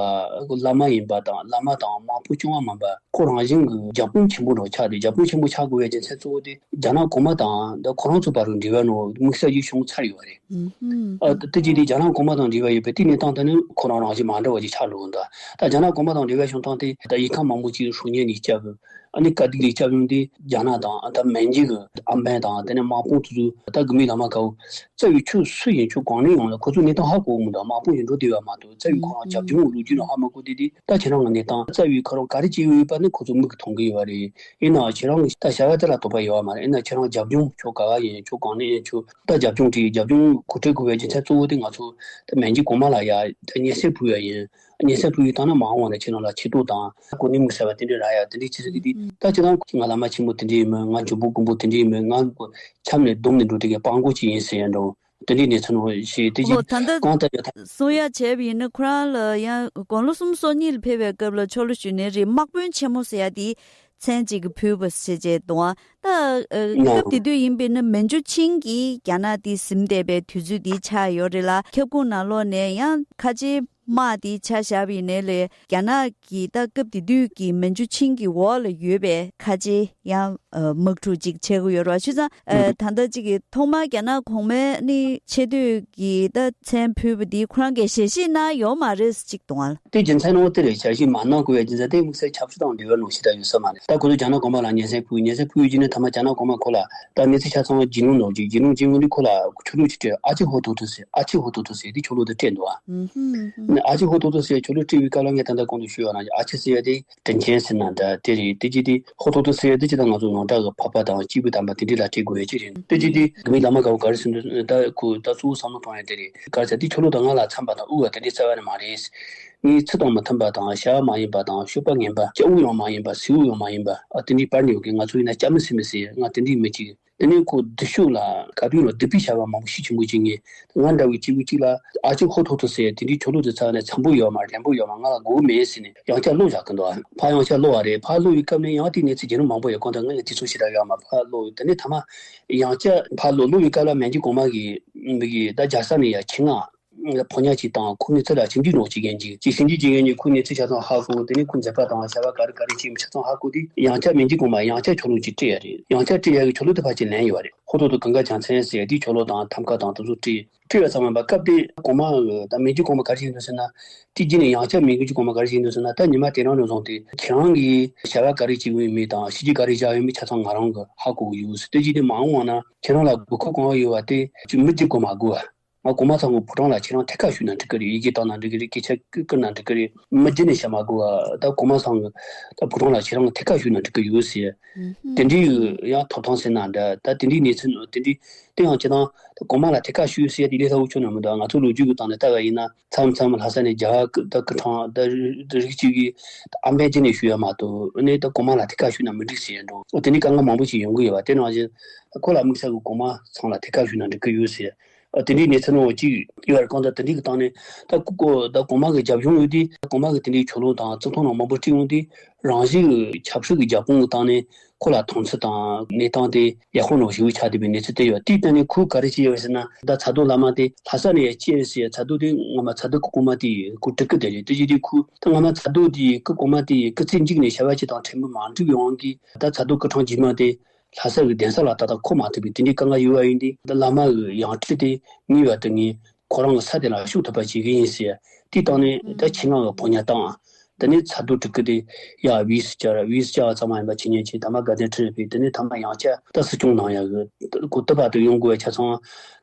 བླ་མ་ཡིན་པ་དང་། བླ་མ་དང་དམག་དཔུང་བཅོ་ལྔ་མིན་པ་ཁོ་རང་བཞིན་གྱི་རྒྱབ་དཔུང་ཆེན་པོ་འདྲ་བོ་ཆགས་ཏེ། རྒྱབ་དཔུང་ཆེན་པོ་ཆགས་དགོས་པའི་རྒྱུ་མཚན་གཙོ་བོ་དེ་རྒྱ་ནག་གོང་མ་དང་ད་ཁོ་རང་ཚོ་བར་དུ་འབྲེལ་བ་ནོ་དམིགས་བསལ་ཞིག་བྱུང་ཚར་ཡོད་རེད། ཨ། ད་དེ་རྗེས་དེ་རྒྱ་ནག་གོང་མ་དང་འབྲེལ་བ་ཡོད་པའི་དེ་གནས་སྟངས་དེ་ནི་ཁོ་རང་རང་བཞིན་མ་འདྲ་བ་ཅིག་ཆགས་འགྲོ་གི་འདུག་ད་རྒྱ་ནག་གོང་མ་དང་འབྲེལ་བ་བྱུང་སྟངས་དེ་ད་ཡིག་ཁང་མང་པོ་ཅིག་ཧྲུའུ་ཉན་ནས་བསྐྱབས། ཨ་ནི་དཀའ་སྡུག་ལས་བསྐྱབས་ཡོང་དུས་རྒྱ་ནག་དང་ད་མན་ཇུ་གི་ཨམ་བན་དང་དེ་ནས་དམག་དཔུང་དེ་ཚོས་ད་དགོན་པའི་བླ་མ་དཀར་པོ་རྩ་བའི་ཁྱོད་སུ་ཡིན། ཁྱོད་གང་ནས་ཡོང་ལ། ཁོ་ཚོ་གནས་སྟངས་ཧ་གོ་གི་མི་འདུག་དམག་དཔུང་ཞིག་འགྲོ་བསྡད་ཡོད་མ་གཏོགས་རྩ་བའི་ཁོ་རང་རྒྱབ་ལྗོངས་ལོ་རྒྱུས་ནང་ཧ་མ་གོ་དུས། དེ་ད་ཁྱེད་རང་གི་གནས་སྟངས་རྩ་བའི་ཁོ་རང་ག་རེ་བྱེད་ཡོད་པ་ནི་ཁོ་ཚོ་མིག་གིས་མཐོང་གི་ཡོད་རེད། ཡིན་ནའང་ཁྱེད་རང་གི་ད་བྱ་བ་དེ་ལ་དོགས་པ་ཡོད་མ་རེད། ཡིན་ན་ཁྱེད་རང་རྒྱབ་ལྗོངས་ཁྱོད་ག་བ་ཡིན། ཁྱོད་གང་ནས་ཡིན། ཁྱོད་ད་རྒྱབ་ལྗོངས་དེ་རྒྱབ་ལྗོངས་གོ་སྒྲིག་དགོས་པའི་རྒྱུ་མཚན་གཙོ་བོ་དེ་ང་ཚོ་ད་མན་ཇུ་གོང་མ་ལ་ཡ་ད་སྙན་སེང་ཕུལ་ཡ་ཡིན། སྙན་སེང་ཕུལ་ཡོད་དང་ན་མ་འོངས་ནས་ཁྱེད་རང་ལ་ཆེ་མཐོང་དང་གོ་གནས་མི་གསལ་བ་དེ་འདྲ་རག་ཡ་དེ་འདྲའི་ཅི་ཟེར་གི་དེ། ད་ཁྱེད་རང་ང་བླ་མ་ཆེན་པོ་དེ་འདྲ་ཡིན་མོད། ང་འཇོན་པོ་རྐུན་པོ་དེ་འདྲ་ཡིན་མོད། ང་ཁྱམས་ནས་བརྡུངས་ནས་འགྲོ་དེ་གའི་སྤྲང་པོ་ཅིག་ཡིན་ཟེར་ཡ་འདྲ་བོ་དེ་འདྲའི་གནས་ཚུལ་འདྲ་བོ་ཞིག་དེ་ཨོ་བཞིན་ད་ལྟ་གང་ལྟར་ཡོད་ད། གསུང་ཡ་བྱས་པ་ཡིན་ན་ཁོ་རང་ལ་ཡང་དགུང་ལོ་སུམ་ཅུ་སོ་གཉིས་ལ་ཕེབས་པའི་སྐབས་ལ་ཆོ་ལོ་ཞུས་ནའི་རེད། དམག་དཔོན་ཆེན་མོ་ཟེར་ཡ་དེ་མཚན་གཅིག་གིས་ཕུལ་བ་ཞེས་བྱས་འདུག་ཨ། ད་ཨ་ཡང་སྐབས་དེ་དུས་ཡིན་པས་ན་མན་ཇུ་ཆིང་གིས་རྒྱ་ནག་དེ་ཟིན་བསྡད་པའི་དུས་ཚོད་དེ་ཆགས་ཡོད་རེད་ལ། ཁྱབ་ཁོངས་ནང་ལོགས་ནས་ཡང་ཁ་ཆེའི་དམག་དེ་ཆ་བཞག་པ་ཡིན་ནའི་ལས་རྒྱ་ནག་གི་ད་སྐབས་དེ་དུས་ཀྱི་མན་ཇུ་ཆིང་གི་འོག་ལ་ཡོད་པའི་ཁ་ཆེ་ཡང་ཨ་དམག་འཁྲུག་ཅིག་བྱེད་ཀྱི་ཡོད་རེད་བ། བྱས་ཙང་ཨ་ད་ལྟ་ཅིག་གི་ཐོག་མར་རྒྱ་ནག་གོང་མའི་ནི་ཆེ་བསྟོད་ཀྱི་ད་མཚན་ཕུལ་བ་དེ་ཁོ་རང་གིས་ཞལ་བཞེས་གནང་ཡོད་མ་རེད་ཅིག་འདུག་ཨ། དེ་རྒྱུ་མཚན་ནོ་དེ་རེད། ཞལ་བཞེས་མ་གནང་དགོས་པའི་རྒྱུ་མཚན་དེ་དམིགས་བསལ་ཆབ་སྲིད་དང་འབྲེལ་བ་ནོ་ཞིག་ད་ཡོད་ས་མ་རེད། ད་ཁོ་ཚོས་རྒྱ་ནག་གོང་མ་ལ་སྙན་སེང་ཕུལ། སྙན་སེང་ཕུལ་ཡོད་ཀྱི་ནི་ཐ་མ་རྒྱ་ནག་གོང་མ་ཁོ་ལ་ད་གནས་ཚུལ་ཆ་ཚང་རྒྱུས་ལོན་ནོ་ཅིག་རྒྱུས་ལོན་བྱེད་ཡོང་དུས་ཁོ་ལ་ཆོ་ལོ་ཅིག་སྤྲད། ཨ་ཅེ་ཧོ་ཐོ་ཐོ་ཟེར། ཨ་ཅེ་ཧོ་ཐོ་ཐོ་ཟེར་དེ་ཆོ་ལོ་དེ་སྤྲད་འདུག་ཨ། ཨ་ཅེ་ཧོ་ཐོ་ཐོ་ཟེར་ཆོ་ལོ་སྤྲད་པའི་སྐབས་ལ་ངས་ད་ལྟ་གོང་དུ་ཞུས་པ་ནང་བཞིན་ཨ་ཅེ་ཟེར་ཡ་དེ་དྲིན་ཆེན་ཟེར་ན་འདྲ་དེ་རེད། དེ་ཅི་དེ་ཧོ་ཐོ་ཐོ་ཟེར་ཡ་དེ་ཅི་ད་ང་ཚོ་ནང་བཀྲ་གི་འཕགས་པ་དང་སྐྱེས་བུ་དམ་པ་དེ་འདྲ་ལ་སྤྲད་དགོས་ཡ་ཅིག་རེད། དེ་ཅི་དེ་དགེ་བའི་བླ་མ་དཀར་པོ་ག་རེ་ཟེར་འདུག་ད་ཁོ་ད་གཙོ་བོ་བསམ་བློ་གཏོང་ཡ་དེ་རེད། ག་རེ་ཟེར་དེ་ཆོ་ལོ་དང་ང་ལ་འཚམས་པ་དང་དབུལ་བ་དེ་འདྲའི་རྩ་བ་ནས་མ་རེད། ངའི་ཚུལ་དང་མི་མཐུན་པ་དང་བྱ་བ་མ་ཡིན་པ་དང་སྤྱོད་པ་ངན་པ་སྐྱ་དབུགས་ཡང་མ་ཡིན་པ་ཟས་དབུགས་ཡང་མ་ཡིན་པ་ཨ་དེ་འདྲའི་པར་ནས་ཡོད་མཁན་ང་ཚོ་ཡིན་ན་སྐྱ་མི་སེར་མི་སེར་ང་དེ་འདྲའི་མི་གཅིག་དེ་ནས་ཁོ་སྡུག་ཤོས་ལ་ག་དུས་ལ་སྡིག་པའི་བྱ་བ་མང་པོ་ཤུགས་ཆེན་པོ་བྱེད་མཁན་ང་འདྲ་བའི་སྐྱེས་བུ་གཅིག་ལ་ཨ་ཅེ་ཧོ་ཐོ་ཐོ་ཟེར་དེ་འདྲའི་ཆོ་ལོ་དེ་ཚ་ནས་འཚམ་པོ་ཡོད་མ་རེད། བདེ་པོ་ཡོད་མ་ང་ལ་དགོས་མེད་ཟེར་ནས་ཡང་བསྐྱར་ཀློག་བཞག་གི་འདུག་ཨ། ཕར་ཡང་བསྐྱར་ཀློག་བ་རེད། ཕར་ཀློག་པའི་སྐབས་ནས་ཡང་དེའི་གནས་ཚུལ་རྒྱུས་ལོན་མང་པོ་ཡོད། གང་ལྟར་ངས་དེ་ཚོ་ཞེ་དྲག་ཡོད་མ། ཕར་ཀློག་དེ་ནས་ཐ་མ་ཡང་བསྐྱར་ཕར་ཀློག་ཀློག་པའི་སྐབས་ལ་མན་ཇུ་གོང་མ་གི་མི་གི་ད་རྒྱལ་ས་ནས་ཡ་ཆེད་མངགས་ཕོ་ཉ་ཅིག་དང་ཁོ་གཉིས་ཚུར་ལ་ཞིབ་འཇུག་ནོ་བྱེད་མཁན་ཅིག་ཅིག་ཞིབ་འཇུག་བྱེད་མཁན་གྱིས་ཁོ་གཉིས་ཚུར་ཆ་ཚང་ཧ་གོ། དེ་ནས་ཁོ་མཛད་པ་དང་བྱ་བ་ག་རེ་ག་རེ་བྱེད་མི་ཆ་ཚང་ཧ་གོ་དུས་ཡང་བསྐྱར་མན་ཇུ་གོང་མ་ཡང་བསྐྱར་ཆོ་ལོ་ཅིག་སྤྲད་ཡ་རེད། ཡང་བསྐྱར་སྤྲད་ཡ་གི་ཆོ་ལོ་དེ་ཕལ་ཆེར་ལན་ཡོད་རེད། ཧོ་ཐོ་ཐོ་གང་ག་བྱང་མཚན་ཟེར་དེའི་ཆོ་ལོ་དང་ཐམ་ཀ་དང་དེ་ཚོ་སྤྲད། སྤྲད་ཡ་ཙམ་མིན་པ་སྐབས་དེ་གོང་མ་ད་མན་ཇུ་གོང་མ་ག་རེ་བྱེད་འདུག་ཟེར་ན། དེ་རྗེས་ནས་ཡང་བསྐྱར་མན་ཇུ་གོང་མ་ག་རེ་བྱེད་འདུག་ཟེར་ན། ད་ཉི་མ་དེ་རང་ནས་བཟུང་སྟེ་ཁྱེད་རང་གིས་བྱ་བ་ག་རེ་བྱེད་ཀྱི་ཡོད་མེད་དང་ཞིབ་འཇུག་ག་རེ་བྱ་ཡོད་མེད་ཆ་ཚང་ང་རང་གིས་ཧ་གོ་གི་ཡོད་ཟེར། དེ་རྗེས་ནས་མ་འོངས་པ་ན་ཁྱེད་རང་ལ་དགོས་མཁོ་གང་ཡོད་པ་དེ་ཅིག་མི་བརྗེ་དགོས་མ་དགོས་པ། ང་གོང་མ་ཚང་གི་ཕོ་བྲང་ལ་ཁྱེད་རང་ཐད་ཀར་ཞུས་ན་འགྲིག་གི་རེད། ཡི་གེ་བཏང་ན་འགྲིག་གི་རེད། སྐད་ཆ་བསྐུར་ན་འགྲིག་གི་རེད། མི་བརྗེ་ནས་བཤད་མ་དགོས་པ། ད་གོང་མ་ཚང་གི་ད་ཕོ་བྲང་ལ་ཁྱེད་རང་ཐད་ཀར་ཞུས་ན་འགྲིག་གི་ཡོད་ཟེར། དེ་འདྲའི་ཡང་ཐོབ་ཐང་ཟེར་ན་འདྲ། ད་དེ་འདྲའི་གནས་ཚུལ་དེ་འདྲའི་དེ་ཡང་ཁྱེད་རང་ད་གོང་མ་ལ་ཐད་ཀར་ཞུས་ཟེར་དེ་ལས་སླ་བོ་ཁྱོན་ནས་མི་འདུག་ང་ཚོ་ལོ་རྒྱུས་ཀྱི་སྟེང་ནས་ལྟ་བ་ཡིན་ན་མཚམས་མཚམས་ལྷ་ས་ནས་རྒྱ་གར་ད་སྐུ་ཕྲེང་ད་རིགས་གཅིག་གིས་ཨམ་བན་བརྗེ་ནས་ཞུ་ཡ་མ་གཏོགས་ཨ་ནི་ད་གོང་མ་ལ་ཐད་ཀར་ཞུས་ན་མི་འགྲིག་ཟེར་ཡ་འགྲོ། དེ་འདྲའི་དཀའ་ངལ་མང་པོ་ཞིག་ཡོང་གི་ཡོད་པ། དེ་ནང་བཞིན་ཁོ་ལ་དམིགས་བསལ་གྱི་གོང་མ་ཚང་ལ་ཐད་ཀར་ཞུས་ན་འགྲིག་གི་ཡོད་ཟེར། ཨ། དེ་འདྲའི་གནས་ཚུལ་ནང་གཅིག་ཡོད་རེད། གང་ལྟར་དེ་འདྲའི་གི་སྟེང་ནས་ད་ཁོ་ཁོ་ད་གོང་མ་གི་རྒྱབ་ལྗོངས་ཡོད་དུས་གོང་མ་གི་དེ་འདྲའི་ཆོ་ལོ་དང་རྩིས་མཐོང་ནང་མང་པོ་བྲིས་ཡོང་དུས་རང་བཞིན་གྱི་ཆབ་སྲིད་ཀྱི་རྒྱབ་དཔུང་གི་སྟེང་ནས་ཁོ་ལ་མཐོང་ཚུལ་དང་གནས་སྟངས་དེ་ཡག་པོ་ནང་ཞེ་པོ་ཆགས་བསྡད་པའི་གནས་ཚུལ་དེ་ཡོད། དེའི་སྟེང་ནས་ཁོས་ག་རེ་བྱས་ཡོད་ཟེར་ན། ད་ཚ་རྡོ་བླ་མ་དེ་ལྷ་ས་ནས་སྐྱེས་ཟེར། ཚ་རྡོ་དེ་སྔོན་མ་ཚ་རྡོ་སྐུ་གོང་མ་དེ་ཡི་སྐུ་སྤྲུལ་སྐུ་དེ་རེད། དེ་བྱས་དུས་ཁོས་ད་སྔོན་མ་ཚ་རྡོ་དེ་ཡི་སྐུ་གོང་མ་དེ་ཡི་སྐུ་ཚེ་མཇུག་ནས་བྱ་བ་བྱེད་སྟངས་ཕྲན་བུ་མ་འགྲིག་པའི་དབང་གིས་ད་ཚ་རྡོ་སྐུ་ཕྲེང་རྗེས་མ་དེ་ལྷ་ས་གི་གདན་ས་ལ་ཏག་ཏག་འཁོད་མ་ཐུབ་པའི་དེ་འདྲའི་དཀའ་ངལ་ཡོད་པ་ཡིན་དུས། ད་བླ་མ་གི་ཡང་སྤྲུལ་དེ་ངེས་པར་དུ་ངས་ཁོ་རང་གི་ས་དེ་ལ་ཞུགས་ཐུབ་པ་བྱེད་ཀྱི་ཡིན་ཟེར། དེའི་སྟེང་ནས་ད་ཆེད་མངགས་ཀྱི་ཕོ་ཉ་བཏང་། དེ་ནས་ཚ་རྡོ་སྤྲུལ་སྐུ་དེ་ཡར་བིས་སུ་བཅར། བིས་སུ་བཅར་བ་ཙམ་མ་ཡིན་པར་ཁྱེད་ཉིད་ཀྱིས་ད་མ་དགའ་ལྡན་ཁྲི་རལ་པའི་དེ་ནས་ཐ་མ་ཡང་བསྐྱར་ད་སྲིད་སྐྱོང་གནང་ཡག་གི་གོ་བསྡུར་བར་དུ་ཡོང་དགོས་པའི་ཆ་ཚང་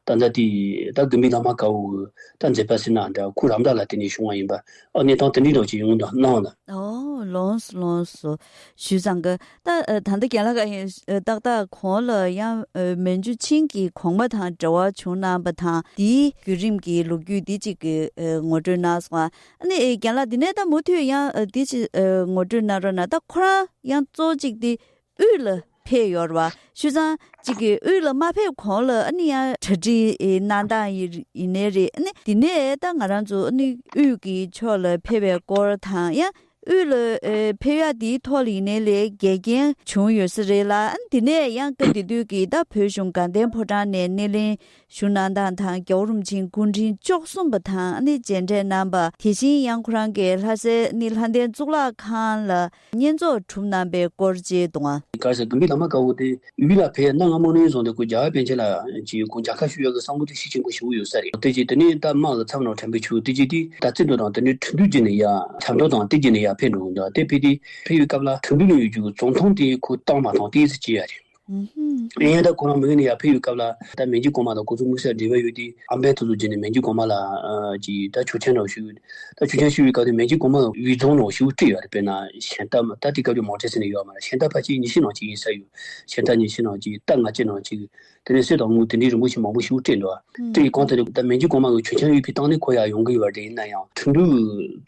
ད་ལྟ་དེའི་ད་དགོན་པའི་བླ་མ་དཀར་པོ་གི་ད་མཛད་པ་ཟེར་ན་འདྲ། ཁོ་རམ་འདེགས་ལ་བརྟེན་ནས་བྱུང་བ་ཡིན་པ། ཨ། གནས་སྟངས་དེ་འདྲའི་འདྲ་ཅིག་ཡོང་དང་གནང་དང་། ཨོ། ལགས་སོ་ལགས་སོ། ཞུས་ཙང་གི་ད་ཨ་ད་ལྟ་རྒན་ལགས་ཀྱིས་ཨ་ཏག་ཏག་གོང་ལ་ཡང་ཨ་མན་ཇུ་ཆིང་གི་གོང་མ་དང་འབྲེལ་བ་བྱུང་གནང་བ་དང་དེའི་བརྒྱུད་རིམ་གྱི་ལོ་རྒྱུས་འདི་གཅིག་གི་ཨ་ངོ་སྤྲོད་གནང་སོང་། ཨ་ནི་ཨེ་རྒན་ལགས་འདི་ནས་ད་མུ་མཐུད་ཡང་ཨ་འདི་ཅིག་ཨ་ངོ་སྤྲོད་གནང་རོགས་གནང་། ད་ཁོ་རང་ཡང་གཙོ་གཅིག་འདི་དབུས་ལ་ཕེབས་ཡོད་རེད་བ། ཞུས་ཙང་གཅིག་གི་དབུས་ལ་མ་ཕེབས་གོང་ལ་ཨ་ནི་ཡང་གྲ་སྒྲིག་ཨེ་གནང་སྟངས་ཡིན་ཡིན་ནའི་རེད། ཨ་ནི་འདི་ནས་ད་ང་རང་ཚོ་ཨ་ནི་དབུས་ཀྱི་ཕྱོགས་ལ་ཕེབས་པའི་སྐོར་དང་ཡང་། དབུས་ལ་ཨེ་ཕེབས་ཡག་དེའི་ཐོག་ལ་ཡིན་ནའི་ལས་འགལ་རྐྱེན་བྱུང་ཡོད་ས་རེད་ལ། ཨ་ནི་དེ་ནས་ཡང་སྐབས་དེ་དུས་ཀྱི་ད་བོད་གཞུང་དགའ་ལྡན་ཕོ་བྲང་ནས་སྣེ་ལེན་ཞུ་གནང་སྟངས་དང་། རྒྱལ་བ་རིན་པོ་ཆེའི་སྐུ་ཕྲེང་བཅུ་གསུམ་པ་དང་ཨ་ནི་མཇལ་འཕྲད་གནང་པ། དེ་བཞིན་ཡང་ཁོ་རང་གིས་ལྷ་སའི་ནི་ལྷ་ལྡན་གཙུག་ལག་ཁང་ལ་བསྙེན་རྫོགས་གྲུབ་གནང་པའི་སྐོར་བཅས་གཏོང་བ། ག་རེ་ཟེར། དགོན་པའི་བླ་མ་དཀར་པོ་དེ་ཡུལ་ལ་ཕེབས་གནའ་སྔ་མོ་ནས་བཟུང་སྟེ་ཁོ་རྒྱལ་བ་པཎ་ཆེན་ལ་ཅིག་ཁོ་མཇལ་ཁ་ཞུ་ཡག་གི་བསམ་བློ་དེ་ཤུགས་ཆེན་པོ་ཞེ་པོ་ཡོད་ས་རེད། དེ་རྗེས་དེ་ནས་ད་དམག་གི་ཚབ་ནང་དྲན་པའི་ཆུ་དེ་རྗེས་དེ་ད་རྩེ་འགྲོ་དང་དེ་ནས་ཁྲི་འདུས་བརྒྱུད་ནས་ཡ་ཆབ་འགྲོ་དང་དེ་རྗེས་ནས་ཡ་ཕེབས་འགྲོ་གི་འདུག་དེ་ཕེབས་དུས་ཕེབས་ཡུལ་སྐབས་ལ་ཁྲི་འདུས་ནས་ཡོད་རྒྱུ་གི་ཙོང་ཐུང་དེ་ཁོ་བཏང་མ་བཏང་དེ་ཙི་ཅི་ཡ་རེད། ཨུ་ཧུམ། ཨེ་ཡ་ད་ཁོ་རང་མི་ཡུལ་ནས་ཡར་ཕེབས་ཡོད་སྐབས་ལ་ད་མན་ཇུ་གོང་མ་དང་ཁོ་ཚོ་དམིགས་བསལ་འབྲེལ་བ་ཡོད་དུས་ཨམ་བན་དེ་ཚོ་བརྒྱུད་ནས་མན་ཇུ་གོང་མ་ལ་ཨ་ཅིག་ད་ཆོག་མཆན་རོགས་ཞུ། ད་ཆོག་མཆན་ཞུ་བའི་སྐབས་དུ་མན་ཇུ་གོང་མ་དབུས་རྫོང་རོགས་ཞུ་སྤྲད་ཡོད་རེད། དཔེར་ན་གཞན་དག་ད་དེ་སྐབས་ཀྱི་མོ་ཊ་ཟེར་ནས་ཡོད་མ་རེད། གཞན་དག་ཕལ་ཆེར་ཉི་ཤུ་ནང་གཅིག་ཡིན་ས་ཡོད། གཞན་དག་ཉི་ཤུ་ནང་གཅིག་རྟ་ལྔ་བཅུ་ནང་གཅིག་དེ་ནས་གསེར་དང་དངུལ་དེ་འདྲའི་རིན་པོ་ཆེ་མང་པོ་ཞིག་སྤྲད་འདུག་ཨུམ། སྤྲད་ཡོད་གང་ལྟར་ད་མན་ཇུ་གོང་མ་གི་ཆོག་མཆན་ཡོད་པའི་སྟེང་ནས་ཁོ་ཡར་ཡོང་གི་ཡོད་པ་རེད། ཡིན་ན་ཡང་ཁྲི་འདུས་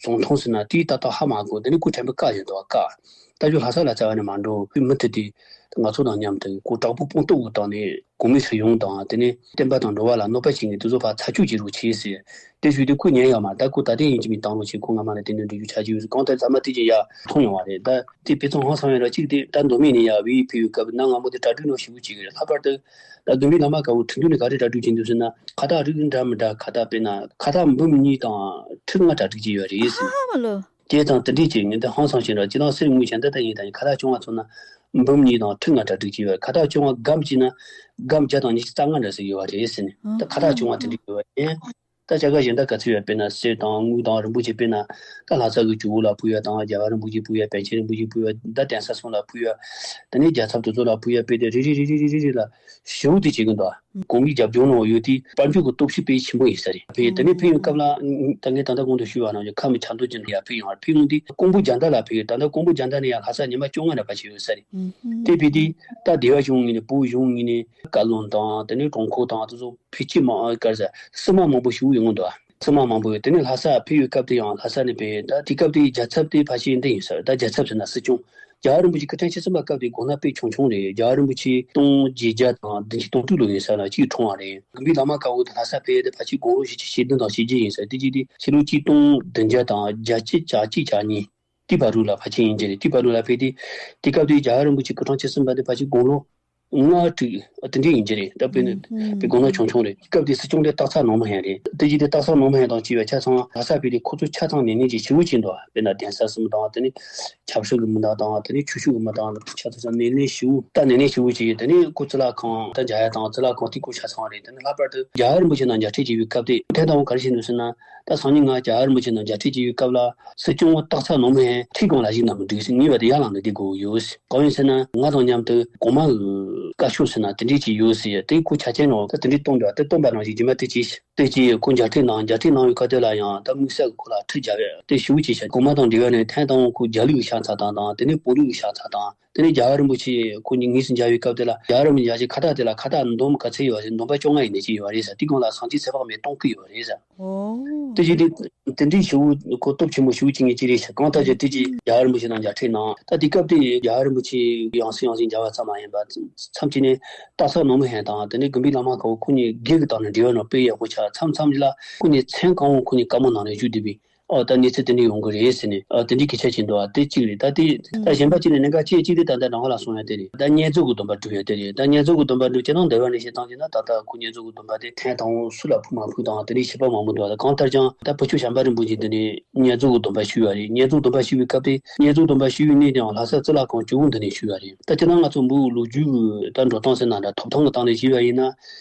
ཙོང་ཐུང་ཟེར་ན་དེའི་ཏག་ཏག་ཧ་མ་གོ། དེ་ནས་ཁོ་དྲན་པ་བཀག་བཞག་འདུག་བཀག་ད་ཆོ་ལྷ་ས་ལ་རྩ་བ་ནས་མ་འགྲོ། མུ་མཐུད་དེ་ང་ཚོ་དང་མཉམ་དུ་ཁོ་དྲག་པོ་དཔུང་སྟོབས་ཀྱི་སྟེང་ནས་གོང་མའི་སྲིད་གཞུང་དང་དེ་ནས་བསྟན་པ་དང་འགྲོ་བ་ལ་གནོད་པ་བྱེད་མཁན་དེ་ཚོ་ཕར་ཚར་གཅོད་བྱེད་རོགས་བྱེད་ཟེར། དེ་ཞུས་དུས་ཁོ་ཉན་ཡོད་མ་རེད། ད་ཁོ་ད་ལྟའི་ཡིན་གཅིག་མིན་གཏོང་རོགས་བྱེད། ཁོ་སྔ་མ་ནས་དེ་འདྲ་འགྲོ་རྒྱུ་ཆགས་ཀྱི་ཡོད་ཟེར། གང་ལྟར་ཚང་མ་དེ་རྗེས་ཡར་མཐོང་ཡོང་བ་རེད། ད་དེ་དཔེ་མཚོན་ཧང་སང་ཡོད་ར། གཅིག་དེ་ད་མདོ་སྨད་ནས་ཡར་བོད་ཡིག་ཕེབས་ཡོད་སྐབས་གནའ་སྔ་མོ་དེ་གྲ་སྒྲིག་ནང་ཞེ་པོ་བྱེད་ཀྱི་རེད། ལྷག་པར་དུ་ད་དགོན་པའི་བླ་མ་དཀར་པོ་ཁྲི་འདུས་ནས་ག་རེ་གྲ་སྒྲིག་བྱེད་འདུག་ཟེར་ན། ཁ་བཏགས་རིགས་འདྲ་མི་འདྲ་ཁ་བཏགས་དཔེར་ན་ཁ་བཏགས་འབུམ་གཉིས་དང་ཁྲི་ལྔ་གྲ་སྒྲིག་བྱས་ཡོད་རེད་ཟེར། ཧ་ལོ། དེ་དང་དེ་འདྲས་བྱས་ངས་འདི་ཧང་སང་ཞིག་ར། སྤྱིར་བཏང་གསེར་དངུལ་གཞན་དག་ད་ཡིན་ད་ཡིན་ཁ་བཏགས་བཅོ་ལྔ་ཚོ་ན་འབུམ་གཉིས་དང་ཁྲི་ལྔ་གྲ་སྒྲིག་བྱས་ཡོད། ཁ་བཏགས་བཅོ་ལྔ་སྒམ་གཅིག་ན་སྒམ་བརྒྱ་དང་ཉི་ཤུ་རྩ་ལྔ་འདྲ་ཟིག་ཡོད་པ་རེད་ཟེར་ནས། ད་ཁ་བཏགས་བཅོ་ལྔ་དེ་འདྲས་ཡོད་པ་ཡིན། ད་བྱ་དགའ་གཞན་དག་ག་ཚོད་ཡོད་དཔེར་ན་གསེར་དང་དངུལ་དང་རིན་པོ་ཆེ་དཔེར་ན་ད་ལྷ་ས་གི་ཇོ་བོ་ལ་ཕུལ་ཡ་དང་རྒྱལ་བ་རིན་པོ་ཆེ་ཕུལ་ཡ། པཎ་ཆེན་རིན་པོ་ཆེ་ཕུལ་ཡ། ད་གདན་ས་གསུམ་ལ་ཕུལ་ཡ། ད་ནི་རྒྱལ་ཚབ་དེ་ཚོ་ལ་ཕུལ་ཡ་དཔེ་དེ་རེ་རེ་རེ་རེ་ལ་ཞེ་པོ་དེ་བྱེད་ཀྱི་འདུག་གོང་གི་རྒྱབ་ལྗོངས་ནང་ཡོད་དེ་དཔལ་འབྱོར་གྱི་སྟོབས་ཤུགས་དཔེ་ཆེན་པོ་ཡིན་ས་རེད། ཕེ་དེ་ནས་ཕེབས་ཡོང་སྐབས་ལ་ད་ངས་ད་ལྟ་གོང་དུ་ཞུས་པ་ནང་བཞིན་ཁམས་ཆབ་མདོ་ཅན་དུ་ཡར་ཕེབས་ཡོང་བར་ཕེབས་ཡོང་དུས་ཀོང་པོ་རྒྱ་མདའ་ལ་ཕེབས་ཡོད། ད་ལྟ་ཀོང་པོ་རྒྱ་མདའ་ནས་ཡང་ལྷ་ས་ཉི་མ་བཅོ་ལྔ་འདྲ་ཕལ་ཆེར་ཡོད་ས་རེད། དེ་ཕེབས་དུས་ད་སྡེ་བ་གཞུང་ངོས་ནས་བོད་གཞུང་ངོས་ནས་བཀའ་བློན་དང་དེ་ནས་དྲུང་འཁོར་དང་དེ་ཚོ་ཕལ་ཆེར་མང་ག་རེ་ཟེར་སྲིད་དམག་མང་པོ་ཞིག་ཡོང་གི་འདུག་སྲིད་དམག་མང་པོ་ཡོད། དེ་ནས་ལྷ་ས་ཕེབས་ཡོད་སྐབས་དེ་ཡང་ལྷ་ས་ནས་ཕེབས་ད་དེ་སྐབས་དེའི་རྒྱལ་ཚབ་དེ་ཕལ་ཆེར་འདི་ཡིན་ས་རེད། ད་རྒྱལ་ཚབ་ཟེར་ན་སྲིད་སྐྱོང་། རྒྱལ་བ་རིན་པོ་ཆེ་སྐུ་ཕྲེང་བཅུ་གསུམ་པ་སྐབས་དེ་དགོངས་དག་དཔེ་ཆུང་ཆུང་རེད། རྒྱལ་བ་རིན་པོ་ཆེ་སྟོང་བརྒྱད་བརྒྱ་དང་བདུན་ཅུ་དོན་དྲུག་ལོ་ཡིན་ས་ལ་གཅིག་འཁྲུངས་པ་རེད། དགོན་པའི་བླ་མ་དཀར་པོ་དེ་ལྷ་ས་ཕེབས་ཡས་དེ་ཕལ་ཆེར་དགུང་ལོ་བཞི་བཅུ་ཞེ་བདུན་དང་ཞེ་བརྒྱད་ཡིན་ས། དེ་རྗེས་དེ་ཕྱི་ལོ་གཅིག་སྟོང་བདུན་བརྒྱ་དང་བརྒྱད་ཅུ་གྱ་གཅིག་གྱ་གཉིས། དེའི་བར་དུ་ལ་ཕལ་ཆེར་ཡིན་གྱི་རེད། དེའི་བར་དུ་ལ་ཕེབས་དུས་དེ་སྐབས་དེའི་རྒྱལ་བ་རིན་པོ་ཆེ་སྐུ་ཕྲེང་བཅུ་གསུམ་པ་དེ་ཕལ་ཆེར་དགུང་ལོ་ལྔ་དྲུག་དེ་འདྲས་ཡིན་གྱི་རེད། ད་དཔེར་ན་ཨུ་ཧུམ། དཔེ་དགུང་ལོ་ཆུང་ཆུང་རེད། སྐབས་དེའི་སྲིད་སྐྱོང་དེ་སྟག་ཚང་ནོར་མི་ཧན་རེད། དེ་རྗེས་དེ་སྟག་ཚང་ནོར་མི་ཧན་དང་བཅས་པའི་ཆ་ཚང་ལྷ་ས་ཕེབས་དུས་ཁོ་ཚོ་ཆ་ཚང་ནན་ནན་གྱིས་ཞེ་པོ་བྱས་འདུག་དཔེར་ན་གདན་ས་གསུམ་དང་དེ་ནས་ཆབ་སྲིད་ཀྱི་མི་སྣ་དང་དེ་ནས་ཆོས་ཕྱོགས་ཀྱི་མི་སྣ་ཆ་ཚང་ནན་ནན་ཞེ་པོ་ད་ནན་ནན་ཞེ་པོ་བྱས། དེ་ནས་ཁོ་གཙུག་ལག་ཁང་ད་མཇལ་ཡ་དང་གཙུག་ལག་ཁང་དེ་ཁོ་ཆ་ཚང་རེད། དེ་ནས་ལྷག་པར་དུ་རྒྱལ་བ་རིན་པོ་ཆེ་དང་མཇལ་འཕྲད་བྱས་པའི་སྐབས་དེ་ཐེངས་དང་པོ་ག་རེ་བྱས་འདུག་ཟེར་ན། ད་སང་ཉིན་ང་རྒྱལ་བ་རིན་པོ་ཆེ་དང་མཇལ་འཕྲད་བྱེད་ཡུལ་སྐབས་ལ་སྲིད་སྐྱོང་སྟག་ཚང་ནོར་མི་ཧན་ཁྲིའི་སྒང་ལ་བཞུགས་ན་མི་འགྲིག་ཟེར། ངེས་པར་དུ་ཡར་ལངས་ནས་བསྡད་དགོས་ཡོད་ཟེར། གང་ཡིན་ཟེར་ན་ང་དང་མཉམ་དུ་གོང་མ་གི་བཀའ་ཤོག་ཟེར་ན་དེ་འདྲས་ཅིག་ཡོད་ཟེར། དེ་ཁོ་ཆ་རྐྱེན་རང་ད་དེ་འདྲས་སྟོན་པ་དེ་སྟོན་པ་ནང་བཞིན་རྗེས་མ་དེ་ཅིག་དེ་ཅིག་ཁོ་མཇལ་འཕྲད་གནང་། མཇལ་འཕྲད་གནང་བའི་སྐབས་དེ་ལ་ཡང་ད་དམིགས་བསལ་གྱི་ཁོ་ལ་ཁྲི་རྒྱབ་ཡ་དེ་ཞེ་པོ་ཅིག་བྱས། གོང་མ་དང་འབྲེལ་བ་ནས་ཐེངས་དང་པོ་ཁོ་རྒྱ་ལུགས་ཀྱི་ཕྱག་འཚལ་སྟངས་དང་དེ་ནས་བོད་ལུགས་ཀྱི་ཕྱག་འཚལ་སྟངས། དེ་ནས་རྒྱལ་བ་རིན་པོ་ཆེ་ཁོ་གཉིས་དངོས་སུ་མཇལ་བའི་སྐབས་དེ་ལ་རྒྱལ་བ་རིན་པོ་ཆེ་མཇལ་ཆེད་ཁ་བཏགས་དེ་ལ་ཁ་བཏགས་འདོམ་ག་ཚད་ཡོད་པ་ཟེར། འདོམ་པ་བཅོ་ལྔ་ཡིན་ནས་ཅིག་ཡོད་པ་རེད་ཟེར། དེའི་སྒང་ལ་སངས་རྒྱས་ཚེ་དཔག་མེད་སྟོང་སྐུ་ཡོད་པ་རེད་ཟེར། ཨོ། དེ་བཞིན་དེ་དེ་འདྲའི་ཞེ་པོ་ཁོ་སྟོབས་ཆེན་པོ་ཞེ་པོ་ཅིག་ངས་ཅི་རེད་ཟེར། གང་ལྟར་ཀྱང་དེ་རྗེས་རྒྱལ་བ་རིན་པོ་ཆེ་དང་མཇལ་འཕྲད་གནང་། ད་དེ་སྐབས་དེ་རྒྱལ་བ་རིན་པོ་ཆེ་ཡང་སེ་ཡང་སེ་མཇལ་བ་ཙམ་མ་ཡིན་པར་མཚམས་ཅིག་ནས་སྟག་ཚང་ནོར་མི་ཧན་དང་དེ་ནས་དགོན་པའི་བླ་མ་དཀར་པོ་ཁོ་གཉིས་སྒེར་གྱི་སྟེང་ནས་འབྲེལ་བ་ནང་སྤེལ་ཡག་པོ་ཆགས། མཚམས་མཚམས་ལ་ཁོ་གཉིས་མཚན་གང་བོ་ཁོ་གཉིས་བཀའ་མོལ་གནང་ནས་བཞུགས་བསྡད་པའི། ཨོ་ད་གནས་ཚུལ་དེ་འདྲ་ཡོང་གི་རེད་ཟེར་ནས། ཨོ་དེ་འདྲའི་སྐད་ཆ་བྱས་འདུག་ཨ། དེ་གཅིག་རེད། ད་དེ་ད་གཞན་པ་གཅིག་ནས་གནད་འགག་ཆེ་གཅིག་དེ་ད་ལྟ་རང་ལ་གསུང་ཡ་དེ་རེད། ད་བསྙེན་རྫོགས་ཀྱི་སྡོམ་པ་སྒྲུབ་ཡ་དེ་རེད། ད་བསྙེན་རྫོགས་ཀྱི་སྡོམ་པ་སྒྲུབ་སྤྱིར་བཏང་འདོན་པ་ནས་བཤད་སྟངས་བྱས་ན་ད་ལྟ་ཁོ་བསྙེན་རྫོགས་ཀྱི་སྡོམ་པ་དེ་ཐེངས་དང་པོ་སུ་ལ་ཕུལ་མ་ཕུལ་དང་དེ་འདྲའི་བྱེད་པ་མང་པོ་འདུག་ཨ། ད་གང་ལྟར་ཀྱང་ད་བུ་ཆུང་བྱམས་པ་རིན་པོ་ཆེ་འདི་ནས་བསྙེན་རྫོགས་ཀྱི་སྡོམ་པ་ཞུས་པ་རེད། བསྙེན་རྫོགས་སྡོམ་པ་ཞུས་པའི་སྐབས་དེ་བསྙེན་རྫོགས་སྡོམ་པ་ཞུ་བའི་གནས་དེའང་ལྷ་ས་གཙུག་ལག་ཁང་ཇོ་བོ་འདི་ནས་ཞུས་པ་རེད། ད་སྤྱིར་བཏང་ང་ཚོ་འབུ་ལོ་རྒྱུས་ཀྱི་ད་འགྲོ་སྟངས་ཟེར་ན་འདྲ་ཐོབ་ཐང་གི་སྟེང་ནས་བྱས་པ་ཡིན་ན།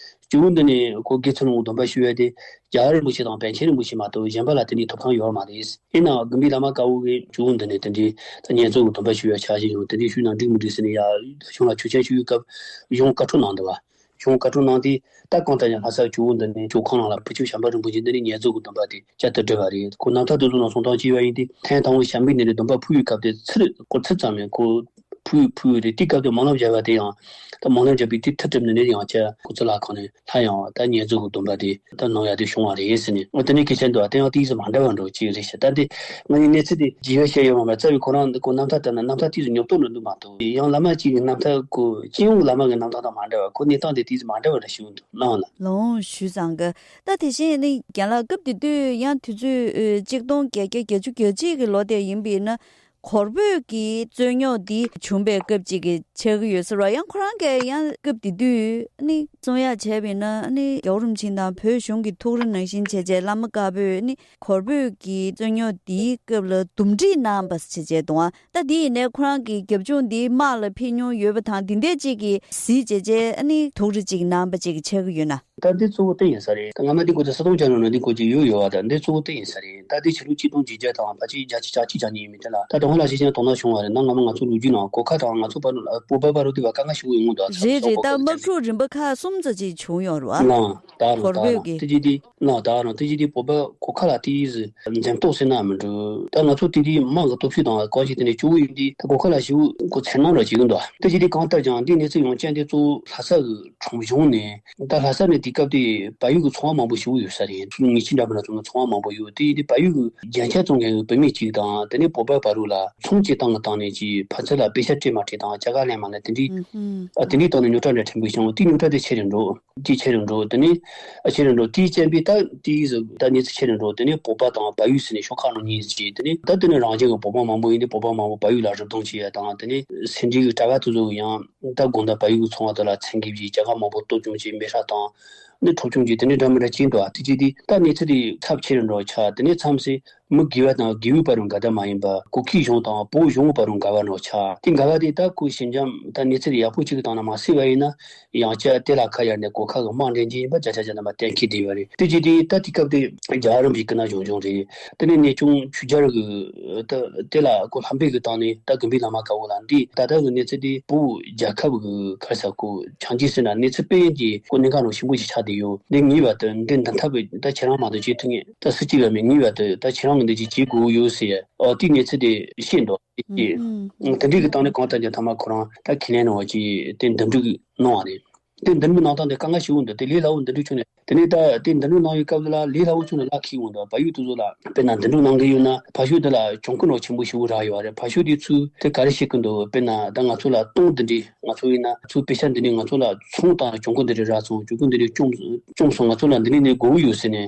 ཇོ་བོ་འདི་ནས་ཁོ་དགེ་ཚུལ་སློང་སྡོམ་པ་ཞུ་ཡ་དེ་རྒྱལ་བ་རིན་པོ་ཆེ་དང་པཎ་ཆེན་རིན་པོ་ཆེ་མ་གཏོགས་གཞན་པ་ལ་དེ་འདྲའི་ཐོབ་ཐང་ཡོད་མ་རེད། ཡིན་ནའང་དགོན་པའི་བླ་མ་དཀར་པོ་གིས་ཇོ་བོ་འདི་ནས་དེ་འདྲའི་ད་བསྙེན་རྫོགས་ཀྱི་སྡོམ་པ་ཞུ་ཡ་ཆ་བཞག་ཡོད། དེ་འདྲའི་ཞུས་ན་འགྲིག་མི་འགྲིག་ཟེར་ནས་ཡ་གཞུང་ལ་ཆོག་མཆན་ཞུ་ཡི་སྐབས་གཞུང་བཀའ་འཁྲོལ་གནང་འདུག་བ། གཞུང་བཀའ་འཁྲོལ་གནང་དུས་ད་གང་ལྟར་ཡང་ལྷ་ས་ཇོ་བོ་འདི་ནས་ཇོ་ཁང་ནང་ལ་བུ་ཆུང་བྱམས་པ་རིན་པོ་ཆེ་འདི་ནས་བསྙེན་རྫོགས་ཀྱི་སྡོམ་པ་དེ་བསྐྱར་དུ་བསྒྲུབས་པ་རེད། ཁོ་རྣམ་ཐར་དེ་ཚོ་ནང་གསུང་སྟངས་བྱས་པ་ཡིན་ཏེ་ཐེངས་དང་པོ་བྱམས་པའི་གནས་ནས་སྡོམ་པ་ཕུལ་བའི་སྐབས་དེ་ཚུར་སྐོར་ཚུར་ཙམ་ནས་ཁོ་ཕུལ་ཕུལ་རེད། དེའི་སྐབས་དེ་སྨོན་ལམ་བརྒྱབ་པ་དེ་ཡང་ད་སྨོན་ལམ་བརྒྱབ་པའི་དེ་ཐུགས་གྲུབ་ནས་ནས་ཡང་བསྐྱར་སྐུ་ཚེ་ལྷ་ཁང་ནས་སླར་ཡང་བ་ད་བསྙེན་རྫོགས་ཀྱི་སྡོམ་པ་དེ་ད་གནང་ཡ་དེ་བྱུང་བ་རེད་ཟེར་ནས། འོ་དེ་ནས་སྐད་ཆ་འདུག་བ། དེ་ཡང་ཏོག་ཙམ་མ་འདྲ་བ་འགྲོ་གཅིག་རེད་ཤག་ད་འདི་ང་གཉིས་གནས་ཚུལ་དེ་རྒྱས་པ་བཤད་ཡོད་མ་རེད། རྩ་བའི་ཁོ་རང་འདི་ཁོ་རྣམ་ཐར་ལྟར་ན་རྣམ་ཐར་ཏོག་ཙམ་ཉོབ་ཏོ་འགྲོ་འདུག་མ་གཏོགས་ཡང་བླ་མ་གཅིག་གི་རྣམ་ཐར་ཁོ་སྤྱི་ཡོངས་ཀྱི་བླ་མ་གི་རྣམ་ཐར་དང་མ་འདྲ་བ། ཁོ་གནས་སྟངས་དེ་ཏོག་ཙམ་མ་འདྲ་བ་འདྲ་ཞིག་འདུག་ལགས་ལ། ལགས་འོང་ཞུས་ཙང་གི་ད་དེ་བཞིན་ནི་རྒན་ལགས་སྐབས་དེ་དུས་ཡང་དུས་ཚོད་ཨ་གཅིག་སྟོང་བརྒྱད་བརྒྱ་བརྒྱད་ཅུ་གྱ་གཅིག་གི་ལོ་དེ་ཡིན་པས་ན། གོར་བོད་ཀྱི་རྩོད་རྙོག་འདི་བྱུང་པའི་སྐབས་ཅིག་གི་ཆགས་ཀྱི་ཡོད་ཟེར་བ། ཡང་ཁོ་རང་གིས་ཡང་སྐབས་དེ་དུས་ནི་གསུང་ཡག་བྱས་པ་ཡིན་ན་ནི་རྒྱལ་བ་རིན་པོ་ཆེ་དང་བོད་གཞུང་གི་ཐུགས་རེ་ནང་བཞིན་བྱས་བྱས་བླ་མ་དཀར་པོས་ནི་གོར་བོད་ཀྱི་རྩོད་རྙོག་འདིའི་སྐབས་ལ་འདུམ་འགྲིག་གནང་བ་བྱས་བྱས་འདུག་ཨ། ད་འདི་ཡིན་ནའི་ཁོ་རང་གི་རྒྱབ་ལྗོངས་འདི་དམག་ལ་ཕེབས་མྱོང་ཡོད་པ་དང་འདི་འདྲས་ཅིག་གི་གཟིགས་བྱས་བྱས་ནི་ཐུགས་རེ་ཅིག་གནང་བ་ཅིག་ཆགས་ཀྱི་ཡོད་ན། ད་འདི་གཙོ་བོ་དེ་ཡིན་ས་རེད། ད་སྔ་མ་འདི་སྐོར་དུ་སྲིད་སྐྱོང་བཅར་ནོ་འདི་སྐོར་གྱི་ཡོད་ཡོད་བ། ད་འདི་གཙོ་བོ་དེ་ཡིན་ས་རེད། ད་འདི་ཕྱི་ལོ་ཆིག་སྟོང་བརྒྱད་བརྒྱ་དང་ཕལ་ཆེར་བརྒྱད་ཅུ་གྱ་གཅིག་གྱ་གཉིས་ཡིན་མིན་དེ་ལ་ད་དང་ལ་ཞིག་ཀྱང་དོ་སྣང་བྱུང་བ་རེད། ན་སྔ་མ་ང་ཚོ་ལོ་རྒྱུས་ནང་གོ་ཁ་དང་ང་ཚོ་བར་ལ་སྤོབས་པ་བར་དུ་བ་དཀའ་ངལ་ཞིག་ཡོང་གི་འདུག་རེད་རེད། ད་དམག་འཁྲུག་རིམ་པ་ཁག་གསུམ་ཙམ་ཅིག་བྱུང་ཡོད་རེད་བ། ལ་ད་རང་གོར་ད་བོད་རང་ཀྱི་དེ་ཅི་དེ་ལ་ད་རང་དེ་ཅི་དེ་སྤོབས་པ་གོ་ཁ་ལ་དེ་ཡིས་འཛེམ་དོགས་ཟེར་ན་མི་འགྲོ། ད་ང་ཚོ་དེ་དེ་དམག་གི་སྟོབས་ཤུགས་དང་གང་ཞིག་དེ་ནས་སྐྱོ་བོ་ཡིན་དེ་ད་གོ་ཁ་ལ་ཞིག་གོ་ཚེར་སྣང་ར་བྱེད་གི་འདུག་དེ་ཅི་དེ་གང་ལྟར་ཀྱང་འདི་གནས་ཚུལ་ཡོང་རྐྱེན་དེ་གཙོ་བོ་ལྷ་ས་གི་གྲོང་གཞུང་ནས། ད་ལྷ་ས་ནས་དེ་སྐབས་དེ་བལ་ཡུལ་གྱི་ཚོང་བ་མང་པོ་ཞིག་ཡོད་ས་རེད། ཚུལ་ངེས་ཅན་འདྲ་མིན་ན་ཚོང་ཚོང་བ་མང་པོ་ཡོད། དེ་ཡིན་དུས་བལ་ཡུལ་གྱི་རྒྱན་ཆ་བཙོང་མཁན་གྱི་བུད་མེད་ཅིག་དང་དེ་ནས་བོད་པ་བར་རུ་ལ་ཚོང་བྱེད་སྟངས་ཀྱི་སྟེང་ནས་ཀྱི་ཕན་ཚུན་ལ་པེ་ཤ་སྤྲད་མ་སྤྲད་དང་རྒྱ་གར་ལེན་མ་ལེན་དེ་འདྲའི་ཨ་དེ་འདྲའི་སྟེང་ནས་རྙོག་དྲ་འདྲ་ཕྲན་བུ་བྱུང་། དེ་རྙོག་དྲ་དེ་ཆེ་རུ་འགྲོ་དེ་ཆེ་རུ་འགྲོ་དེ་ནས་ཨ་ཆེ་རུ་འགྲོ་དེའི་རྐྱེན་པས་ད་དེའི་ཟུ་ད་གནས་ཚུལ་ཆེ་རུ་འགྲོ། དེ་ནས་བོད་པ་དང་བལ་ཡུལ་ཟེར་ནས་ཤོག་ཁག་ནང་གཉིས་ཀྱི་དེ་ནས་ད་དེ་ནས་རང་བཞིན་གྱི་བོད་པ་མང་པོ་ཡིན་དུས་བོད་པ་མང་པོ་བལ་ཡུལ་ལ་རུབ་རྡུང་བྱེད་ཡ་དང་དེ་ནས་སེ་འབྲས་ཀྱི་གྲྭ་པ་དེ་ཚོ་ཡང་། ད་དགོང་དག་བལ་ཡུལ་གྱི་ཚོང་བ་དེ་ལ་མཚན་འགེབས་ཀྱིས་རྒྱ་གར་མང་པོ་གཏོར་བཅོམ་བྱས་མེ་ཧྲ་དང་། ནི་འཕྲོག་བཅོམ་བྱས་དེ་འདྲའི་འདྲ་མི་འདྲ་བྱས་འདུག་དེ་བྱས་དུས་ད་གནས་ཚུལ་དེ་ཚབས་ཆེ་རུ་འགྲོ་ཆགས། དེ་ནས་མཚམས་སུ་མི་དགེ་བ་དང་དགེ་བའི་བར་དུ་འགལ་ཟླ་མ་ཡིན་པ་གུ་གེ་གཞུང་དང་བོད་གཞུང་བར་དུ་འགལ་བ་འགྲོ་ཆགས། དེ་འགལ་བ་དེ་ད་ཁོ་ཞི་འཇམ་ད་གནས་ཚུལ་ཡག་པོ་གཅིག་གི་སྟེང་ན་མ་སེལ་བ་ཡིན་ན་ཡང་བསྐྱར་དེ་ལ་ཁ་གཡར་ནས་གོ་ཁ་གི་དམག་འདྲེན་གྱི་ཡིན་པ་བརྒྱ་ཆ་བརྒྱ་རྣམ་པ་གཏན་འཁེལ་བསྡད་ཡོད་རེད། དེ་བྱས་དུས་ད་དེ་སྐབས་དེ་རྒྱལ་བ་རིན་པོ་ཆེའི་སྐུ་ན་གཞུང་གཞུང་རེད། དེ་ནས་གནས་ཆུང་ཆོས་རྒྱལ་གྱི་ད་དེ་ལ་ཁོ་ལྷ་འབེབས་ཀྱི་སྟེང་ནས་ད་དགོན་པའི་བླ་མ་དཀར་པོ་ལ་འདི་ད་ལྟ་གི་གནས་ཚུལ་དེ་བོད་རྒྱལ་ཁབ་ཀྱི་ག་རེ་ཟེར་ཁོ་ཆང་རྒྱུས་ཟེར་ན་གནས་ཚུལ་སྤེལ་ཡོན་གྱི་ཁོ་གནད་འགག་རང་ཞིམ་པོ་ཞིག་ཆགས་བསྡད་ཡོད། འདི་ངེས་པར་དུ་འདི་འདི་འཐབ་པའི་ད་ཁྱེད་རང་མ་གཏོགས་བྱེད་ཐུབ་ངེས་ད་སུ་གཅིག་ལ་མེད། ངེས་པར་དུ་ད་ཁྱེད་རང་གི་འདི་ཅིག་བྱེད་དགོས་ཡོད་ཟེར། ཨོ་དེའི་གནས་ཚུལ་དེ་བཤད་འདུག་དེ་འདྲའི་གི་སྟེང་ནས་གང་ལྟར་ཀྱང་ཐ་མ་ཁོ་རང་ད་ཁས་ལེན་གནང་བ་ཅིག་དེ་འདུམ་འགྲིག་གནང་བ་རེད། དེ་འདུམ་འགྲིག་གནང་སྟངས་དེ་དཀའ་ངལ་ཞིག་འོང་འདུག་དེ་ལས་སླ་བོ་འདུམ་འགྲིག་བྱུང་ནས། དེ་ནས་ད་དེ་འདུམ་འགྲིག་གནང་བའི་སྐབས་ལ་ལས་སླ་བོ་བྱུང་ནས་ལག་ཁེལ་འོང་འདུག་བལ་ཡུལ་དེ་ཚོ་ལ་དཔེར་ན་འདུམ་འགྲིག་གནང་གི་ཡོད་ན་ཕ་ཤུལ་དེ་ལ་གྱོང་གུན་རོགས་ཆེན་པོ་ཞེ་པོ་རག་ཡོད་རེད། ཕ་ཤུལ་དེ་ཚོས་དེ་ག་རེ་བཤད་ཀྱི་འདུག་དཔེར་ན་ད་ང་ཚོ་ལ་གཏོང་འདི་འདྲས་ང་ཚོ་ཡིན་ན་ཚོ་པེ་ཤ་འདི་འདྲས་ང་ཚོ་ལ་ཚོང་དང་གྱོང་གུན་འདི་འདྲས་རག་སོང་། གྱོང་གུན་འདི་འདྲས་བཅོམ་བཅོམ་སོང་། ང་ཚོ་ལ་འདི་འདྲས་འདི་དགོས་ཀྱི་ཡོད་ཟེར་ནས་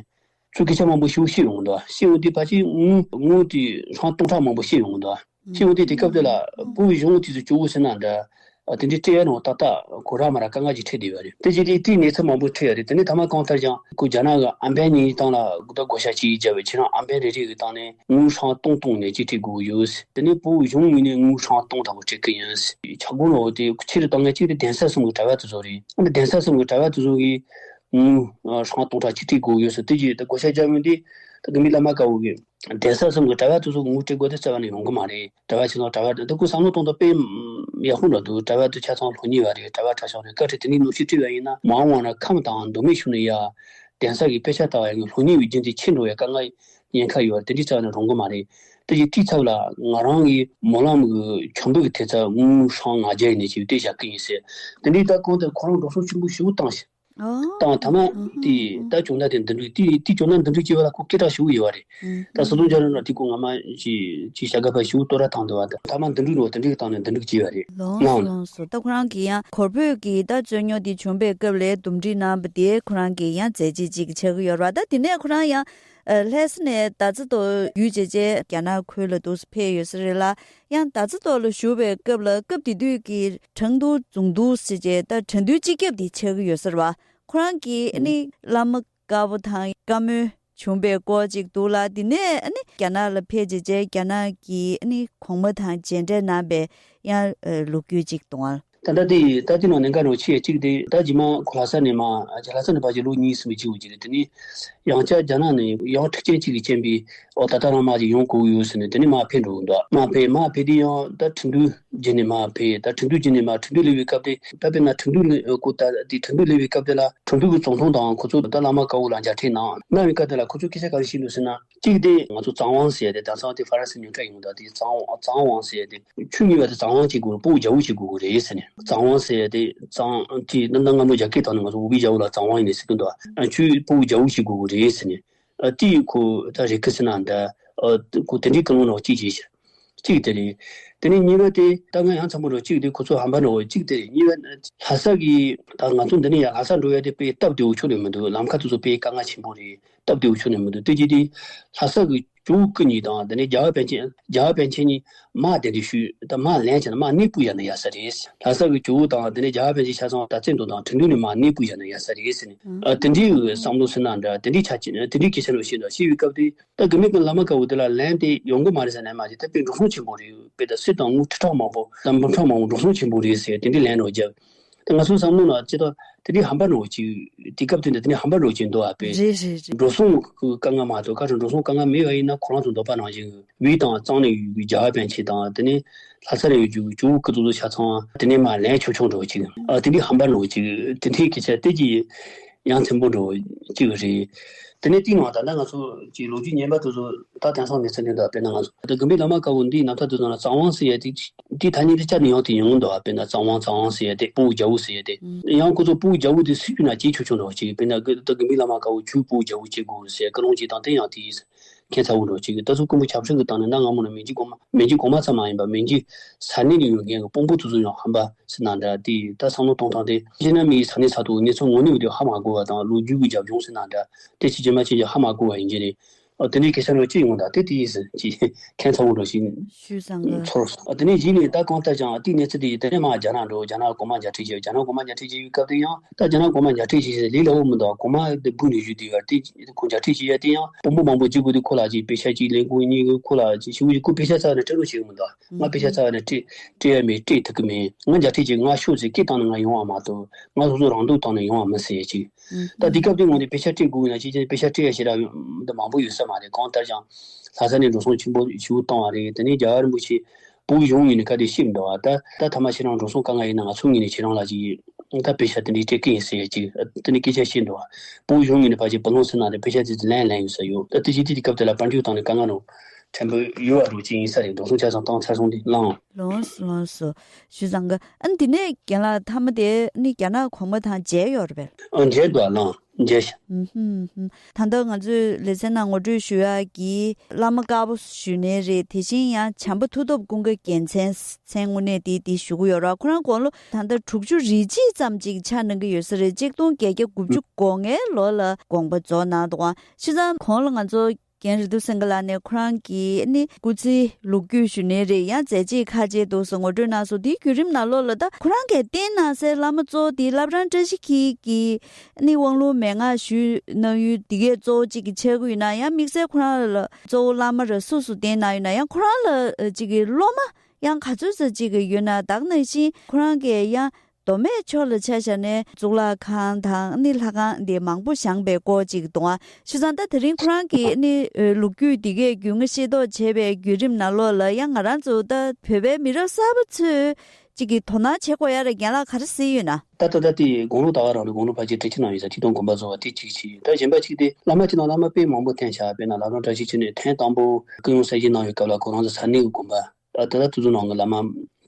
ཚོ་སྐད་ཆ་མང་པོ་ཞེ་པོ་བཤད་ཡོང་གི་འདུག་བཤད་ཡོང་དུས་ཕལ་ཆེར་དངུལ་དངུལ་དེ་ཧྲང་སྟོང་ཕྲག་མང་པོ་བཤད་ཡོང་གི་འདུག་བཤད་ཡོང་དུས་དེ་སྐབས་དེ་ལ་བོད་གཞུང་དེ་ཚོ་སྐྱོ་བོ་ཟེར་ན་འདྲ། ཨ་དེ་འདྲའི་སྤྲད་ཡ་ནང་ཏག་ཏག་གོ་ར་མ་ར་དཀའ་ངལ་ཅིག་འཕྲད་བསྡད་ཡོད་རེད། དེ་རྗེས་དེ་དེའི་གནས་ཚུལ་མང་པོ་འཕྲད་ཡོད་རེད། དེ་ནས་ཐ་མ་གང་ལྟར་ཀྱང་ཁོ་རྒྱ་ནག་གི་ཨམ་བན་གཉིས་སྟེང་ལ་ད་བགོ་བཤའ་ཅིག་བརྒྱབ་པའི་ཁྱེད་རང་ཨམ་བན་རེ་རེ་གི་སྟེང་ནས་དངུལ་ཧྲང་སྟོང་སྟོང་ནས་ཅིག་སྤྲད་དགོས་ཡོད། དེ་ནས་བོད་གཞུང་ངོས་ནས་དངུལ་ཧྲང་སྟོང་ལྟ་བུ་སྤྲད་ཀྱི་ཡིན། ཆག་སྒོ་ནང་དེ་ཆེ་རུ་བཏང་མཁན་གཅིག་དེ་གདན་ས་གསུམ་གྱི་གྲྭ་པ་དེ་ཚོ་རེད། ཨ་ནི་གདན་ས་གསུམ་གྱི་གྲྭ་པ་དེ་ཚོ་གིས་དངུལ་ཧྲང་སྟོང་ཕྲག་ཅིག་སྤྲད་དགོས་ཡོད་ཟེར་དེ་གྱིས་ད་བགོ་བཤའ་བརྒྱབ་ཡོང་དུས་ད་དགོན་པའི་བླ་མ་དཀར་པོ་གིས། གདན་ས་གསུམ་གྱི་གྲྭ་པ་དེ་ཚོ་དངུལ་སྤྲད་དགོས་དེ་རྩ་བ་ནས་ཡོང་གི་མ་རེད། གྲྭ་པ་ཆེ་ཚང་གྲྭ་པ་དེ་ཁོ་བསམ་བློ་གཏོང་སྟངས་དཔེ་ཡག་པོ་འདྲ་འདུག་གྲྭ་པ་དེ་ཆ་ཚང་སློབ་གཉེར་བ་རེད། གྲྭ་པ་ཁྲ་ཤོག་རེད། བཀའ་ཁྲིད་དེ་ནས་ནོར་ཤུགས་སྤྲད་པ་ཡིན་ན་མ་འོངས་བ་ན་ཁམས་དང་མདོ་སྨད་ཕྱོགས་ནས་ཡ་གདན་ས་གི་དཔེ་ཆ་ལྟ་བ་ཡིན་ན་སློབ་གཉེར་བའི་རྒྱུན་དེ་ཆད་འགྲོ་བའི་དཀའ་ངལ་ཉེན་ཁ་ཡོད་རེད། དེ་འདྲའི་རྩ་བ་ནས་རུང་གི་མ་རེད། དེ་ཡི་དེའི་ཚབ་ལ་ང་རང་གི་སྨོན་ལམ་གྱི་ཁྱོན་འབུལ་གྱི་ཐེབས་རྩ་དངུལ་ཧྲང་ལྔ་བརྒྱ་ཡིན་ནས་ཅིག་དེ་བཞག་གི་ཡིན་ཟེར། དེ་འདྲའི་ད་གང་ལྟར་ཁོ་རང་འགྲོ་སོང་ཆེན་པོ་ཞེ་པོ་བཏང་ཞིང་། ཨོ། དང་ཐ་མ་ཨ་ཧུ་དེ་ཨ་ཧུ། ད་བྱུང་ན་དེ་འདི་འདྲ་དེ་དེ་བྱུང་ན་འདི་འདྲ་སྐྱེ་བ་ལ་ཁོ་སྐད་གྲགས་ཞེ་པོ་ཡོད་པ་རེད། ཨ་ཧུ། ད་སྲིད་སྐྱོང་བཅར་ན་དེ་ཁོ་སྔ་མ་ཅི་ཅི་བྱ་དགའ་ཕ་ཞེ་པོ་སྟོད་ར་བཏང་འདུག་བ། ད་ཐ་མ་འདི་འདྲ་ནོ་དེ་འདྲ་གི་བཏང་ནས་འདི་འདྲ་སྐྱེ་བ་རེད། ལོངས་སུ་ལོངས་སུ། ད་ཁོ་རང་གིས་ཡང་གོར་བོད་ཀྱི་ད་རྩོད་རྙོག་དེ་བྱུང་པའི་སྐབས་ལ་འདུམ་འགྲིག་གནང་བ་དེ་ཁོ་རང་གིས་ཡང་མཛད་རྗེས་ཅིག་ཆགས་ཀྱི་ཡོད་རེད་བ། ད་དེ་ནས་ཁོ་རང་ཡང་ལྷ་ས་ནས་ད་ཚ་ཏོ་བརྒྱུད་བྱས་བྱས་རྒྱ་ནག་ཁུལ་ལ་འདུག་སེ་ཕེབས་ཡོད་ས་རེད་ལ། ཡང་ད་ཚ་ཏོ་ལ་བཞུགས་པའི་སྐབས་ལ་སྐབས་དེ་དུས་ཀྱི་ཁྲང་ཏུའུ་རྫོང་དུ་ཟེར་བྱས་ད་ཁྲང་ཏུའུ་སྤྱི་ཁྱབ་དེ་ཆགས་ཀྱི་ཡོད་ས་རེད་བ། ཁོ་རང་གིས་ཨ་ནི་བླ་མ་དཀར་པོ་དང་བཀའ་མོལ་བྱུང་པའི་སྐོར་ཅིག་འདུག་ལ། དེ་ནས་ཨ་ནི་རྒྱ་ནག་ལ་ཕེབས་བྱས་བྱས་རྒྱ་ནག་གི་ཨ་ནི་གོང་མ་དང་མཇལ་འཕྲད་གནང་པའི་ཡང་ལོ་རྒྱུས་ཅིག་འདུག་ཨ། ད་ལྟ་དེ་ད་དེ་ནང་གནད་འགག་རང་ཆེ་གཅིག་དེ་ད་རྗེས་མ་ཁོ་ལྷ་ས་ནས་མ་ལྷ་ས་ནས་ཕལ་ཆེར་ལོ་གཉིས་གསུམ་གྱི་རྗེས་ཅིག་རེད། དེ་ནས་ཡང་བསྐྱར་རྒྱ་ནག་ནས་ཡང་འཁྲུག་རྐྱེན་གཅིག་གི་རྐྱེན་པས་ཨོ་ད་ལྟ་རང་མ་ཅིག་ཡོང་དགོས་ཡོད་ཟེར་ནས་དེ་ནས་མ་ཕེབས་འགྲོ་གི་འདུག་མ་ཕེབས་མ་ཕེབས་དེ་ཡང་ད་ཁྲིན་ཏུའུ་བརྒྱུད་ནས་མ་ཕེབས། ད་ཁྲིན་ཏུའུ་བརྒྱུད་ནས་མ་ཁྲིན་ཏུའུ་སླེབས་པའི་སྐབས་དེ་ད་དཔེར་ན་ཁྲིན་ཏུའུ་སླེབས་ཁོ་ད་དེ་ཁྲིན་ཏུའུ་སླེབས་པའི་སྐབས་དེ་ལ་ཁྲིན་ཏུའུ་གི་ཙུང་ཐུང་དང་ཁོ་ཚོ་ད་བླ་མ་དཀར་པོ་ལ་མཇལ་འཕྲད་གནང་། གནང་བའི་སྐབས་དེ་ལ་ཁོ་ཚོ་སྐད་ཆ་ག་རེ་བཤད་འདུག་ཟེར་ན། གཅིག་དེ་ང་ཚོ་གཙང་དབང་ཟེར་ཡ་དེ་དེང་སང་དེ་ཧྥ་རན་སི་ཉོ་ཁྲ་ཡོང་ད་དེ་གཙང་གཙང་དབང་ཟེར་ཡ་དེ་ཆོས་ཉིད་པ་དེ་གཙང་དབང་བྱེད་དགོས་རེད། སྤོ་བོ་རྒྱལ་པོ་བྱེད་དགོས་ཀྱི་རེད་ཟེར་ནས། གཙང་དབང་ཟེར་ཡ་དེ་གཙང་དེ་ད་ལྟ་སྔ་མོ་རྒྱ་སྐད་ཐོག་ནས་ང་ཚོ་ཨུ་པའི་རྒྱལ་པོ་ལ་གཙང་དབང་ཡིན་ནས་ཟེར་གི་འདུག་ཨ་ཆོས་སྤོ་བོ་རྒྱལ་པོ་བྱེད་དགོས་ཀྱི་རེད་ཟེར་ནས། ཨ་དེ་ཁོ་ད་རེ་ཁི་ཟེར་ན་འདྲ། ཨ་ཁོ་དེ་འདྲའི་ཀུན་སློང་ནང་གཅིག་བྱས་ཤག་གཅིག་དེ་རེད། དེ་ནས་གཉིས་པ་དེ་ད་ང་ཡང་ཚང་མ་རོ་གཅིག་དེ་ཁོ་ཚོ་ཧམ་པ་ནོ་གཅིག་དེ་རེད། གཉིས་པ་ལྷ་ས་གི་ད་ང་ཚོ་འདི་ནས་ཡང་ལྷ་ས་འགྲོ་ཡ་དེ་དཔེ་སྟབས་བདེ་བོ་ཁྱོན་ནས་མི་འདུག་ལམ་ཁ་དེ་ཚོ་དཔེ་དཀའ་ངལ་ཆེན་པོ་རེད། སྟབས་བདེ་བོ་ཁྱོན་ནས་མི་འདུག་དེ་རྗེས་དེ་ལྷ་ས་གི་ ཇོ་བོ་སྐུ་གཉིས་དང་དེ་ནས་རྒྱལ་བ་པཎ་ཆེན། རྒྱལ་བ་པཎ་ཆེན་གཉིས་མར་གདན་འདྲེན་ཞུས། ད་མར་ལན་བྱས་ན་མར་གནས་སྤོས་བཞག་ན་ཡག་ས་རེད། ལྷ་ས་གི་ཇོ་བོ་དང་དེ་ནས་རྒྱལ་བ་པཎ་ཆེན་ཆ་ཚང་ད་བཙན་དོ་དང་ཁྲིན་ཏུའུ་ནས་མར་གནས་སྤོས་བཞག་ན་ཡག་ས་རེད་ཟེར་ནས། ཨ། དེ་འདྲའི་བསམ་བློ་ཟེར་ན་འདྲ། དེ་འདྲའི་ཆ་ཅི་དེ་འདྲའི་སྐད་ཆ་རེ་བཤད་འདུག། བཤད་པའི་སྐབས་དེ་ད་དགེ་འདུན་པའི་བླ་མ་དཀར་པོ་དེ་ལ་ལན་དེ་ཡོང་གི་མ་རེད་ཟེར་ནས་མ་རེད། ད་དཔེ་འགྲོ་སོང་ཆེན་པོ་རེད། དཔེ་ད་གསེར་དང་དངུལ་ཁྲི་ཕྲག་མང་པོ་དང་འབུམ་ཕྲག་མང་པོ་འགྲོ་སོང་ཆེན་པོ་རེད་ཟེར། དེ་འདྲའི་ལན་རེ་བརྒྱབ། ད་ང་ཚོའི་བསམ་བློ་ནང་ཅི་ལྟར་དེ་འདྲའི་ཧམ་པ་འདྲ་བོ་ཅིག། དེ་སྐབས་དེ་འདྲ་དེ་འདྲའི་ཧམ་པ་འདྲ་བོ་ཅིག་འདུག་ཨ། དཔེ་རེད་རེད་རེད། འགྲོ་སོང་གི་དཀའ་ངལ་མ་གཏོགས། ག་རེ་འགྲོ་སོང་དཀའ་ངལ་མེད་པ་ཡིན་ན་ཁོ་རང་ཚོ་འདོད་པ་ནང་བཞིན་བོད་དང་གཙང་ནས་ཡོད་པའི་རྒྱལ་བ་པཎ་ཆེན་དང་དེ་ནས་ལྷ་ས་ནས་ཡོད་རྒྱུ་ཇོ་བོ་སྐུ་ཚོ་ཆ་ཚང་དེ་ནས་མར་ལན་ཆོག་ཆོག་འདྲ་བོ་ཅིག། ཨ། དེ་འདྲའི་ཧམ་པ་འདྲ་བོ་ཅིག། དེ་འདྲའི་སྐད་ཆ་དེ་ཅིག་ཡ་མཚན་པོ་འདྲ་བོ་ཅིག་རེད། དེ་ནས་དེའི་ནང་ད་ལྟ་ང་ཚོ་ཀྱི་ལོ་རྒྱུས་རྙིང་པ་དེ་ཚོ་ད་དེང་སང་མི་ཚེ་འདི་འདྲ། དཔེར་ན་ང་ཚོ་ད་དགེ་འདུན་པའི་བླ་མ་དཀར་པོ་འདིའི་རྣམ་ཐར་དེ་ཚོ་ན་གཙང་དབང་ཟེར་ཡ་དེ་དེའི་ཐ་སྙད་དེ་བསྐྱར་ནས་ཡང་དེ་ཡོང་འདུག་ཨ། དཔེར་ན་གཙང་དབང་གཙང་དབང་ཟེར་ཡ་དེ། སྤོ་བོ་རྒྱལ་པོ་ཟེར་ཡ་དེ། ཨང་། ཡང་ཁོ་ཚོ་སྤོ་བོ་རྒྱལ་པོ་དེ་སུས་བྱས་ན་བྱེད་ཆོག་ཆོག་འདྲ་བོ་ཅིག། དཔེར་ན་ད་དགེ་འདུན་པའི་བླ་མ་དཀར་པོ་ཁྱོད་སྤོ་བོ་རྒྱལ་པོ་བྱེད་དགོས་ཟེར། ཀུན་སློང་ཅིག་དང་དེ་ཡང་དེ་ཁྱད་མཚར་པོ་འདྲ་བོ་ཅིག། ད་གཟོད་མགོན་པོ་བྱང་ཆུབ་ཀྱི་སྟེང་ནས་གནའ་སྔ་མོ་ནས་མི་རྗེ་གོང་མ། མི་རྗེ་གོང་མ་ཙམ་མ་ཡིན་པར་མི་རྗེ་ས་གནས་ནས་ཡོད་མཁན་གྱི་དཔོན་པོ་དེ་ཚོ་ཡང་ཧམ་པ་ཟེར་ན་འདྲ། དེ་ད་བསམ་བློ་གཏོང་སྟངས་དེ་སྤྱིར་ན་མི་ཡི་ས་གནས་ས་ཐོག་གི་གནས་ཚུལ་དངོས་གནས་དེ་ཧ་མ་གོ་བ་དང་། ལོ་རྒྱུས་ཀྱི་རྒྱབ་ལྗོངས་ཟེར་ན་འདྲ། དེ་ཕྱི་རྒྱལ་མ་ཕྱི་རྒྱལ་ཧ་མ་གོ་བ་ཡིན་གྱི་རེད། ཨ། དེ་འདྲའི་སྐད་ཆ་རེ་ཅི་ཡོང་ད། དེ་དེ་ཡིན་ཟེར་གྱི་ཁྱད་མཚར་པོ་འདྲ་ཞིག་ཚོར་སོང་། ཨ། དེ་ནས་གཞི་ནས་ད་གང་ལྟར་ཀྱང་དེའི་གནས་ཚུལ་དེ་ཡིན། དེ་ནས་མར་རྒྱ་ནག་འགྲོ། རྒྱ་ནག་གོང་མ་མཇལ་འཕྲད་བྱས། རྒྱ་ནག་གོང་མ་མཇལ་འཕྲད་བྱས་པའི་སྐབས་དེ་ཡང་ད་རྒྱ་ནག་གོང་མ་མཇལ་འཕྲད་བྱས་ཟེར་ལས་སླ་པོ་མི་འདུག། གོང་མ་དེ་སྦུག་ནས་བཞུགས་བསྡད་པ་དེ། ཁོང་མཇལ་འཕྲད་བྱས་ཡ་དེ་ཡང་དཔོན་པོ་མང་པོ་བྱེད་དགོས་དུས་ཁོ་ལ་ཅིག་དཔེ་ཆ་ཅིག་ལེན་དགོས། གཉིས་ཁོ་ལ་ཅིག་ཞུ་དགོས་ཅིག། ཁོ་དཔེ་ཆ་རྩ་བ་ནས་སྤྲད་རོགས་བྱེད་ཀྱི་མི་འདུག། ང་དཔེ་ཆ་རྩ་བ་ནས་སྤྲད་སྤྲད་ཡ་མེད། སྤྲད་ཐུབ་ཀྱི་མེད། ང་མཇལ་འཕྲད་བྱས་ང་ཤོག་ཟེར་སྐད་བཏང་ནས་ང་ཡོང་བ་མ་གཏོགས། ང་སོ་སོ་རང་འདོད་བཏང་ནས་ཡོང་བ་མིན་ཟེར་ཡ་ཅིག། ད་དེ་སྐབས་དེ་ངོས་ནས་དཔེ་ཆ་སྤྲད་དགོས་ན་ཅིག་ཅིག་དཔེ་ཆ་སྤྲད་ཡ་ཞེ་དྲག་འདི་མང་པོ་ཡོད་ས་མ་རེད། གང་ལྟར་ཀྱང་ལྷ་ས་ནས་འགྲོ་སོང་ཆེན་པོ་ཞེ་པོ་བཏང་བ་རེད། དེ་ནས་རྒྱལ་བ་རིན་པོ་ཆེ་བོད་གཞུང་ངོས་ནས་ག་དེ་བཤད་མི་འདུག་བ། ད་ད་ཐ་མ་ཁྱེད་རང་འགྲོ་སོང་དཀའ་ངལ་ཡིན་ན་ང་ཚོ་ངོས་ནས་ཁྱེད་རང་ལ་ཅིག་ད་དཔེ་ཆ་དེ་འདྲའི་སྤྲད་ཀྱི་ཡིན་ཟེར་ཡ་ཅིག་དེ་འདྲའི་སྐད་ཆ་བཤད་འདུག་བ། བོད་གཞུང་ངོས་ནས་ཕལ་ཆེར་བུ་ལོན་ཟེར་ན་རེད། དཔེ་ཆ་དེ་ཚོ་ལན་ལན་ཡོད་ས་ཡོད། ད་དེ་བཞིན་དེ་དེ་སྐབས་དེ་ལ་དཔལ་འབྱོར་སྟེང་ནས་དཀའ་ངལ་རུ་ཕྲན་བུ་ཡོད་བ་རུ་ཅིག་ཡིན་ས་རེད། འགྲོ་སོང་ཆ་ཚང་བཏང་ཚར་སོང་དེ་ལའང་། ལོངས་སོ་ལོངས་སོ། ཞུ་ཙང་གི། ཨ་ནི་དེ་ནས་རྒན་ལགས་མཐའ་མ་དེ་ནི་རྒྱ་ནག་གོང་མ་དང་མཇལ་ཡོད་རེད་པས། ཨ། མཇལ་འདུག་ཨ། ལགས་མཇལ་ཤག། ཨུ་ཧུམ་ཧུམ། ད་ལྟ་ང་ཚོས་ལེ་ཚན་ནང་ངོ་སྤྲོད་ཞུ་ཡག་གི་བླ་མ་དཀར་པོ་ཞུ་ནའི་རེད། དེ་བཞིན་ཡང་བྱམས་པ་མཐུ་སྟོབས་ཀུན་དགའ་རྒྱལ་མཚན། མཚན་དངོས་གནས་དེ་དེ་ཞུ་གི་ཡོད་རེད། ཁོ་རང་དགུང་ལོ་ད་ལྟ་དྲུག་ཅུ་རེ་གཅིག་ཙམ་ཅིག་ཆགས་གནང་གི་ཡོད་ས་རེད། གཅིག་སྟོང་བརྒྱད་བརྒྱ་དགུ་བཅུ་གོ་ལྔའི་ལོ་ལ་དགོངས་པ་རྫོགས་གནང་འདུག་ཨ། བྱས་ཙང་གོང་ལ་ང་ཚོ་རྒན་རེ་དུ་སེང་གེ་ལགས་ནས་ཁོ་རང་གི་ནི་སྐུ་ཚེའི་ལོ་རྒྱུས་ཞུ་ནའི་རེད། ཡང་མཛད་རྗེས་ཁག་ཅིག་འདུག་སེ་ངོ་སྤྲོད་གནང་སོང་། དེའི་བརྒྱུད་རིམ་ནང་ལོགས་ལ་ད་ཁོ་རང་གིས་བསྟེན་གནང་སའི་བླ་མ་གཙོ་བོ་དེ་བླ་བྲང་བཀྲ་ཤིས་འཁྱིལ་གྱི་ནི་དབང་ལུང་མན་ངག་ཞུས་གནང་ཡུལ་དེ་གས་གཙོ་བོ་གཅིག་གིས་ཆགས་ཀྱི་ཡོད་ན། ཡང་དམིགས་བསལ་ཁོ་རང་ལ་གཙོ་བོ་བླ་མ་ར་སུ་སུ་བསྟེན་གནང་ཡོད་ན། ཡང་ཁོ་རང་ལ་ཅིག་གི་སློབ་མ་ཡང་ག་ཚོད་ཙམ་ཅིག་གི་ཡོད་ན། ད་ག་ནང་བཞིན་ཁོ་རང་གིས་ཡང་མདོ་སྨད་ཕྱོགས་ལ་ཆ་བཞག་ནས་གཙུག་ལག་ཁང་དང་ནི་ལྷ་ཁང་འདི་མང་པོ་བཞེངས་པའི་སྐོར་ཅིག་འདུག་ཨ། བྱས་ཙང་ད་དེ་རིང་ཁོ་རང་གི་ནི་ལོ་རྒྱུས་འདི་གས་རྒྱུས་མངའ་ཤེས་རྟོགས་བྱས་པའི་བརྒྱུད་རིམ་ནང་ལོགས་ལ་ཡང་ང་རང་ཚོ་ད་བོད་པའི་མི་རབས་གསར་པ་ཚོས་ཅིག་གི་དོ་སྣང་བྱེད་དགོས་ཡ་ར་རྒན་ལགས་ག་རེ་གཟིགས་ཡོད་ན། ད་ད་ལྟ་དེ་དགུང་ལོ་ད་ག་རང་རེད། དགུང་ལོ་ཕལ་ཆེར་བགྲེས་ཆེ་ནང་ཡོད་ས་དེ་སྟོང་དགོན་པ་བཟོ་བ་དེ་གཅིག་བྱས། ད་གཞན་པ་གཅིག་དེ་བླ་མ་གཅིག་དང་བླ་མ་དཔེ་མང་པོ་བསྟེན་བཞག། དཔེར་ན་བླ་བྲང་བཀྲ་ཤིས་འཁྱིལ་ནས་ཐེངས་དང་པོ་སྐུ་ཡོན་གསན་བཞེས་གནང་བའི་སྐབས་ལ་ཁོ་རང་ཚོ་ས་གནས་ཀྱི་དགོན་པ། ད་ད་ལྟ་དེ་ཚོ་ནང་གི་བླ་མ་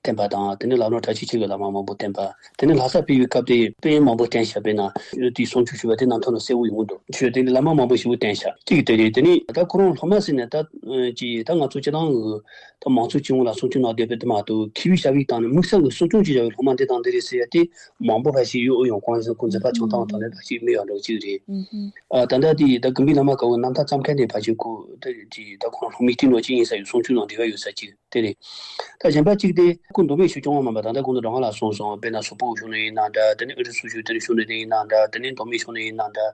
བསྟེན་པ་དང་། དེ་ནས་བླ་བྲང་བཀྲ་ཤིས་འཁྱིལ་གྱི་བླ་མ་མང་པོ་བསྟེན་པ། དེ་ནས་ལྷ་ས་ཕེབས་པའི་སྐབས་དེ་དཔེ་མང་པོ་བསྟེན་བཞག། དཔེར་ན་དེའི་གསུང་ཆོས་ཞུ་བ་དེ་རྣམ་ཐར་ནང་གསལ་པོ་ཡོང་གི་འདུག། ཆོས་དེ་ནི་བླ་མ་མང་པོ་ཞེ་པོ་བསྟེན་བཞག་གཅིག་གིས་དེ་རེད། དེ་ནས་ད་ཁོ་རང་སློབ་མ་ཟེར་ནས་ད་ཅི་ད་ང་ཚོ་སྤྱིར་བཏང་གི་ད་མང་ཚོགས་སྤྱི་ཡོངས་ལ་གསུང་ཆོས་གནང་བསྡད་པ་དེ་མ་གཏོགས། མཁས་པའི་བྱ་བའི་སྟེང་ནས་དམིགས་བསལ་གྱི་གསུང་སྐྱོང་བྱེད་བྱ་བའི་སློབ་མ་འདི་དང་འདི་རེད་ཟེར་ཡ་དེ་མང་པོ་ཕལ་ཆེར་ཡོད། ཡང་ཁོང་ཚོ་ཁོང་ཚོ་ཕར་བྱང་ཐང་དང་ལས་ལ་ཞིག་མི་ཡོང་འགྲོ་གཅིག་རེད། ཨ། ད་ལྟ་དེ་ད་དགོན་པའི་བླ་མ་དཀར་པོའི་རྣམ་ཐར་བརྩམས་མཁན་དེ་ཕལ་ཆེར་ཁོ་ད་ཅི་ད་ཁོ་རང་སློབ་མའི་སྤྲིན་འགྲོ་གཅིག་ཡིན་ས་ཡོད། གསུང་ཆོས་དང་འབྲེལ་བ་ཡོད་ས་གཅིག་དེ་རེད། ད་གཞན་པ་གཅིག་དེ་སྐུ་མདོ་སྨད་ཆོས་སྐྱོང་བ་མིན་པ། ད་ལྟ་སྐུ་མདོ་དྲང་ཁ་ལ་གསུངས་སོང་། དཔེར་ན་སོག་པོའི་ཕྱོགས་ནས་ཡིན་ན་འདྲ། དེ་ནས་ཨ་རི་སུ་ཞིག་དེ་ནས་ཕྱོགས་ནས་དེ་ཡིན་ན་འདྲ། དེ་ནས་མདོ་སྨད་ཕྱོགས་ནས་ཡིན་ན་འདྲ།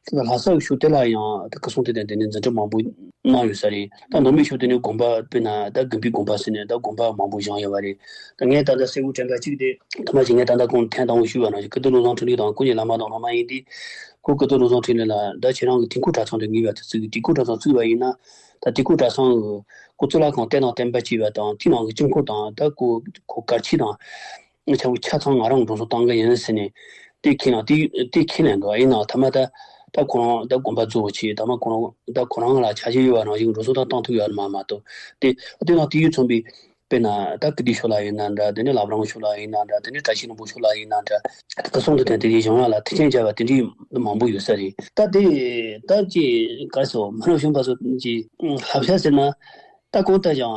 ད་ལྷ་ས་གི་ཕྱོགས་དེ་ལ་ཡང་ད་སྐུ་སྲུང་དེ་དང་དེ་ནས་འཛིན་གྲྭ་མང་པོ་གནང་ཡོད་ས་རེད། ད་མདོ་སྨད་ཕྱོགས་དེ་ནས་དགོན་པ་དཔེར་ན་ད་དགོན་པའི་དགོན་པ་ཟེར་ནས་ད་དགོན་པ་མང་པོ་བཞེངས་ཡོད་པ་རེད། ད་ངས་ད་ལྟ་གསལ་པོ་དྲན་པ་གཅིག་དེ་ཐ་མ་ཅིག་ངས་ད་ལྟ་གོང་ཐེངས་དང་པོ་ཞུས་པ་ནང་བཞིན་ཀིརྟི་བློ་བཟང་འཕྲིན་ལས་དང་སྐུ་ཉིད་བླ་མ་དང་སློབ་མ་ཡིན་དུས། ཁོ་ཀིརྟི་བློ་བཟང་འཕྲིན་ལས་ལ་ད་ཁྱེད་རང་གི་དུས་འཁོར་གྲྭ་ཚང་དུ་ངེས་པ་དེ་ཚོ་གི་དུས་འཁོར་གྲྭ་ཚང་བཙུགས་པ་ཡིན་ན། ད་དུས་འཁོར་གྲྭ་ཚང་གི་ཁོ་གཙུག་ལག་ཁང་བསྟན་དང་བསྟན་པ་གཅིག་པ་དང་དེའི་ནང་གི་དཀྱིལ་འཁོར་དང་། ད་ཁོ་ཁོ་གར་ཆས་དང་ཆ་བོ་ཆ་ཚང་ང་རང་འགྲོ་སོང་བཏང་གི་ཡིན་ཟེར་ནས་དེ་ཁས་ལེན། དེ་དེ་ཁས་ལེན་འདུག། ཡིན་ནའང་ཐ་མ་ད་ད་ཁོ་རང་ད་དགོན་པ་རྫོགས་བྱས། ཐ་མ་ཁོ་རང་ད་ཁོ་རང་ལ་ཆ་ཤས་ཡོད་པ་ནང་བཞིན་འགྲོ་སོང་ད་བཏང་ཐུབ་ཡོད་མ་མ་གཏོགས། དེ་དེ་དང་དེ་ཡུལ་མཚུངས་པའི་དཔེར་ན་ད་ཀིརྟི་ཕྱོགས་ལ་ཡིན་ན་འདྲ། དེ་ནས་བླ་བྲང་ཕྱོགས་ལ་ཡིན་ན་འདྲ། དེ་ནས་བཀྲ་ཤིས་ལྷུན་པོ་ཕྱོགས་ལ་ཡིན་ན་འདྲ། ད་གསུང་དེ་དང་དེ་གའི་གཞུང་ལ་ཐེག་ཆེན་སྦྱར་བ་དེ་འདྲའི་མང་པོ་ཡོད་ས་རེད། ད་དེ་ད་ཅི་ག་རེ་ཟེར། མི་རབས་གཞོན་པ་ཚོ་ཅི་ལབ་ཤ་ཟེར་ན། ད་གང་ལྟར་ཀྱང་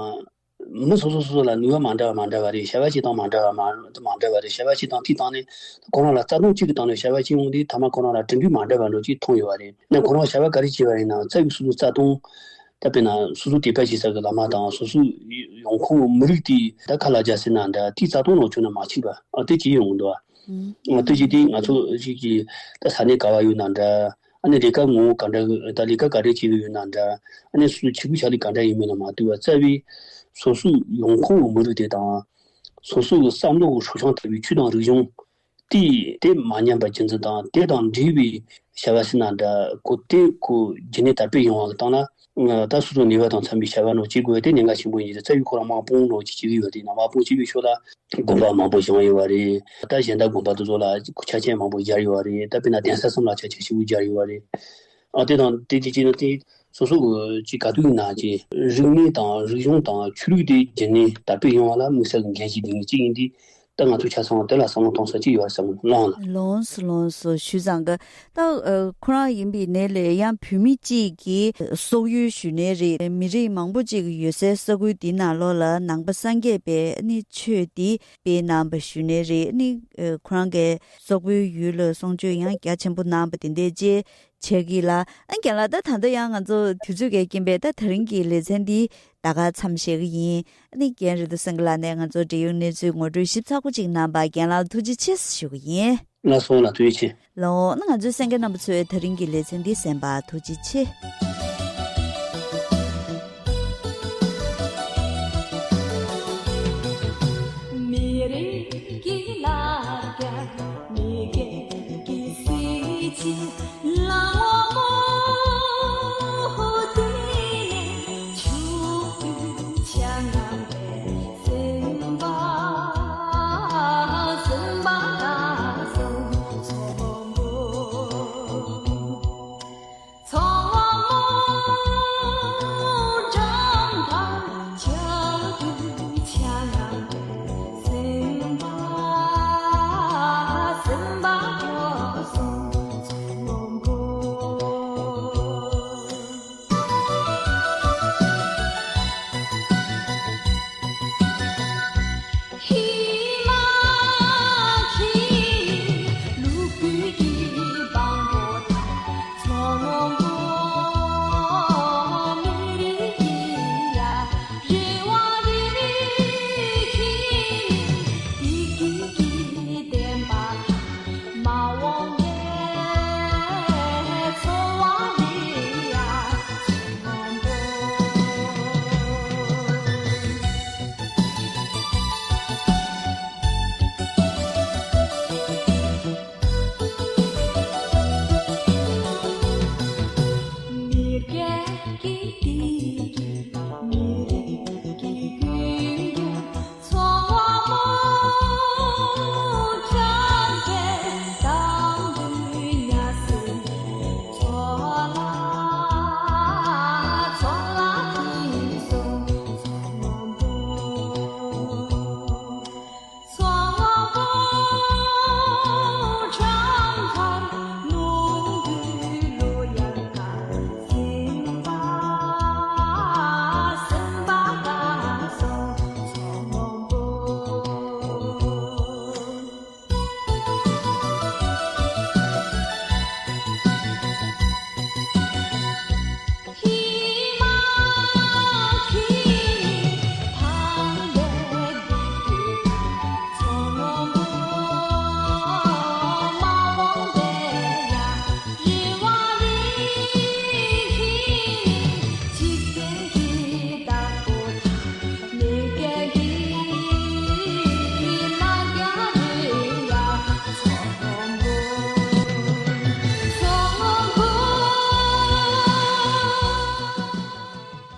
མི་སོ་སོ་སོ་སོ་ལ་ནུས་པ་མ་འདྲ་བ་མ་འདྲ་བ་རེད། བྱ་བ་བྱེད་སྟངས་མ་འདྲ་བ་མ་མ་འདྲ་བ་རེད། བྱ་བ་བྱེད་སྟངས་དེའི་སྟེང་ནས་ཁོ་རང་ལ་རྩ་དོན་གཅིག་གི་སྟེང་ནས་བྱ་བ་བྱེད་ཡོང་དུས་ཐ་མ་ཁོ་རང་ལ་གྲུབ་འབྲས་མ་འདྲ་བ་འདྲ་ཅིག་མཐོང་ཡོད་པ་རེད། ནས་ཁོ་རང་བྱ་བ་ག་རེ་བྱས་པ་ཡིན་ན་རྩ་བའི་སོ་སོའི་རྩ་དོན། ད་དཔེར་ན་སོ་སོ་དད་པ་བྱེད་ས་གི་བླ་མ་དང་སོ་སོའི་ཡོང་ཁུངས་མི་རིགས་དེ་ད་ཁ་ལ་རྒྱ་ཟེར་ན་འདྲ། དེའི་རྩ་དོན་ནང་བྱུང་ན་མ་ཕྱིན་པ། ཨ་དེ་ཅི་ཡོང་འདུག་ཨ། ཨ་དེ་ཅི་དེ་ང་ཚོ་ཞིག་གི་ད་ས་གནས་ག་བ་ཡོད་ན་འདྲ། ཨ་ནི་ལས་ཀ་ངོ་བོ་ག་འདྲ་ད་ལས་ཀ་ག་འདྲ་བྱེད་གི་ཡོད་ན་འདྲ། ཨ་ནི་སོ་སོའི་ཆེད་དུ་ཆ་ལས་ག་འདྲ་ཡིན་མིན་ལ་མ་ལྟོས་པ་རྩ་བའི་སོ་སོའི་ཡོང་ཁུངས་མི་རིགས་དེ་དང་སོ་སོའི་བསམ་བློ་གི་སྲོག་ཤིང་ལྟ་བུའི་ཆོས་དང་རིག་གཞུང་དེ་དེ་མ་ཉམས་པ་རྒྱུན་འཛིན་དང་དེ་དང་འབྲེལ་བའི་བྱ་བ་ཟེར་ན་འདྲ། ཁོ་དེ་ཁོ་རྒྱུན་གནས་དར་སྤེལ་ཡོང་བ་གི་སྟེང་ལ་ད་སོ་སོ་ནུས་པ་དང་འཚམ་པའི་བྱ་བ་ནོ་བྱེད་དགོས་དེ་གནད་འགག་ཆེན་པོ་ཡིན། རྩ་བའི་ཁོ་རང་དམག་དཔུང་ནོ་ཅིག་བྱེད་ཀྱི་ཡོད་དེ་ན་དམག་དཔུང་བྱེད་པའི་ཕྱོགས་ལ་དགོན་པ་མང་པོ་བཞེངས་ཡོད་པ་རེད། ད་གཞན་དག་དགོན་པ་དེ་ཚོ་ལ་ཆ་རྐྱེན་མང་པོ་སྦྱར་ཡོད་པ་རེད། ད་དཔེར་ན་གདན་ས་གསུམ་ལ་ཆ་རྐྱེན་ཞིག་སྦྱར་ཡོད་པ་རེད། ཨ་དེ་དང་དེ་དེ་ཅི་ན་དེ་སོ་སོ་གི་ཅིག་ག་དུས་ཡིན་ན་ཅིག་རིག་གནས་དང་རིག་གཞུང་དང་ཆོས་ལུགས་དེ་རྒྱུན་གནས་དར་སྤེལ་ཡོང་བ་ལ་དམིགས་བསལ་གྱི་འགན་ཞིག་ལྡན་མཁན་གཅིག་ཡིན་དུས། ད་ང་ཚོ་ཆ་ཚང་དེ་ལ་བསམ་བློ་གཏོང་ས་གཅིག་ཡོད་བསམ་གི་ལོང་ལ། ལོངས་སུ་ལོངས་སུ་ཞུ་ཙང་གི་ད་ཨ་ཁོ་རང་ཡིན་པའི་ནས་ལས་ཡང་བོད་མི་གཅིག་གིས་སོག་ཡུལ་ཞུ་ནས་རེད། མི་རིགས་མང་པོ་གཅིག་ཡོད་སའི་ས་ཁུལ་འདི་ནང་ལོགས་ལ་ནང་པ་སངས་རྒྱས་པའི་ནི་ཆོས་འདི་སྤེལ་གནང་བ་ཞུ་ནས་རེད། ནི་ཨ་ཁོ་རང་གིས་སོག་པོའི་ཡུལ་ལ་གསུང་ཆོས་ཡང་རྒྱ་ཆེན་པོ་གནང་བ་དེ་འདྲས་བཅས། ཆེ་གི་ལ། ཨ་རྒན་ལགས་ད་ད་ལྟ་ཡང་ང་ཚོ་དུས་ཚོད་ཀྱི་རྐྱེན་པས་ད་དེ་རིང་གི་ལེ་ཚན་འདི་ད་ག་མཚམས་བཞག་གི་ཡིན། ཨ་ནི་རྒན་རེ་ཏོ་སེང་གེ་ལགས་ནས་ང་ཚོ་འབྲེལ་ཡོད་གནས་ཚུལ་ངོ་སྤྲོད་ཞིབ་ཚགས་པོ་ཅིག་གནང་བ་རྒན་ལགས་ཐུགས་རྗེ་ཆེ་ཞུ་གི་ཡིན། ལགས་སོ་ལགས་ཐུགས་རྗེ་ཆེ། ལགས་ན་ང་ཚོའི་གསན་མཁན་རྣམ་པ་ཚོས་དེ་རིང་གི་ལེ་ཚན་འདི་གསན་པར་ཐུགས་རྗེ་ཆེ། མི་རིགས་ཀྱི་ལ་རྒྱ་མི་རྒན་གྱི་སྲིད་ཇི་ལ་འོ།